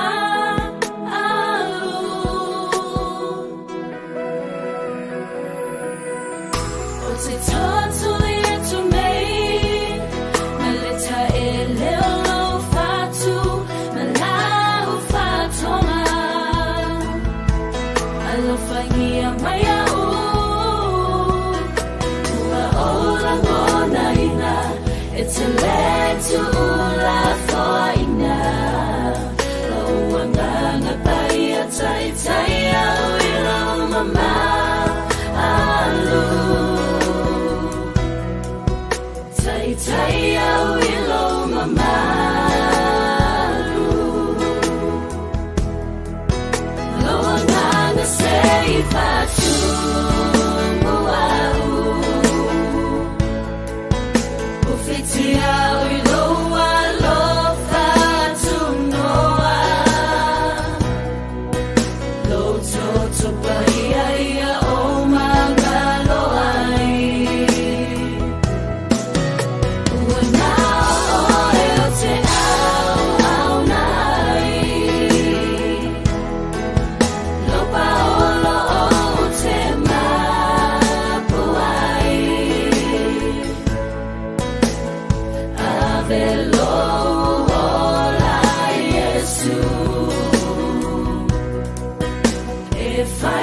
Speaker 12: If I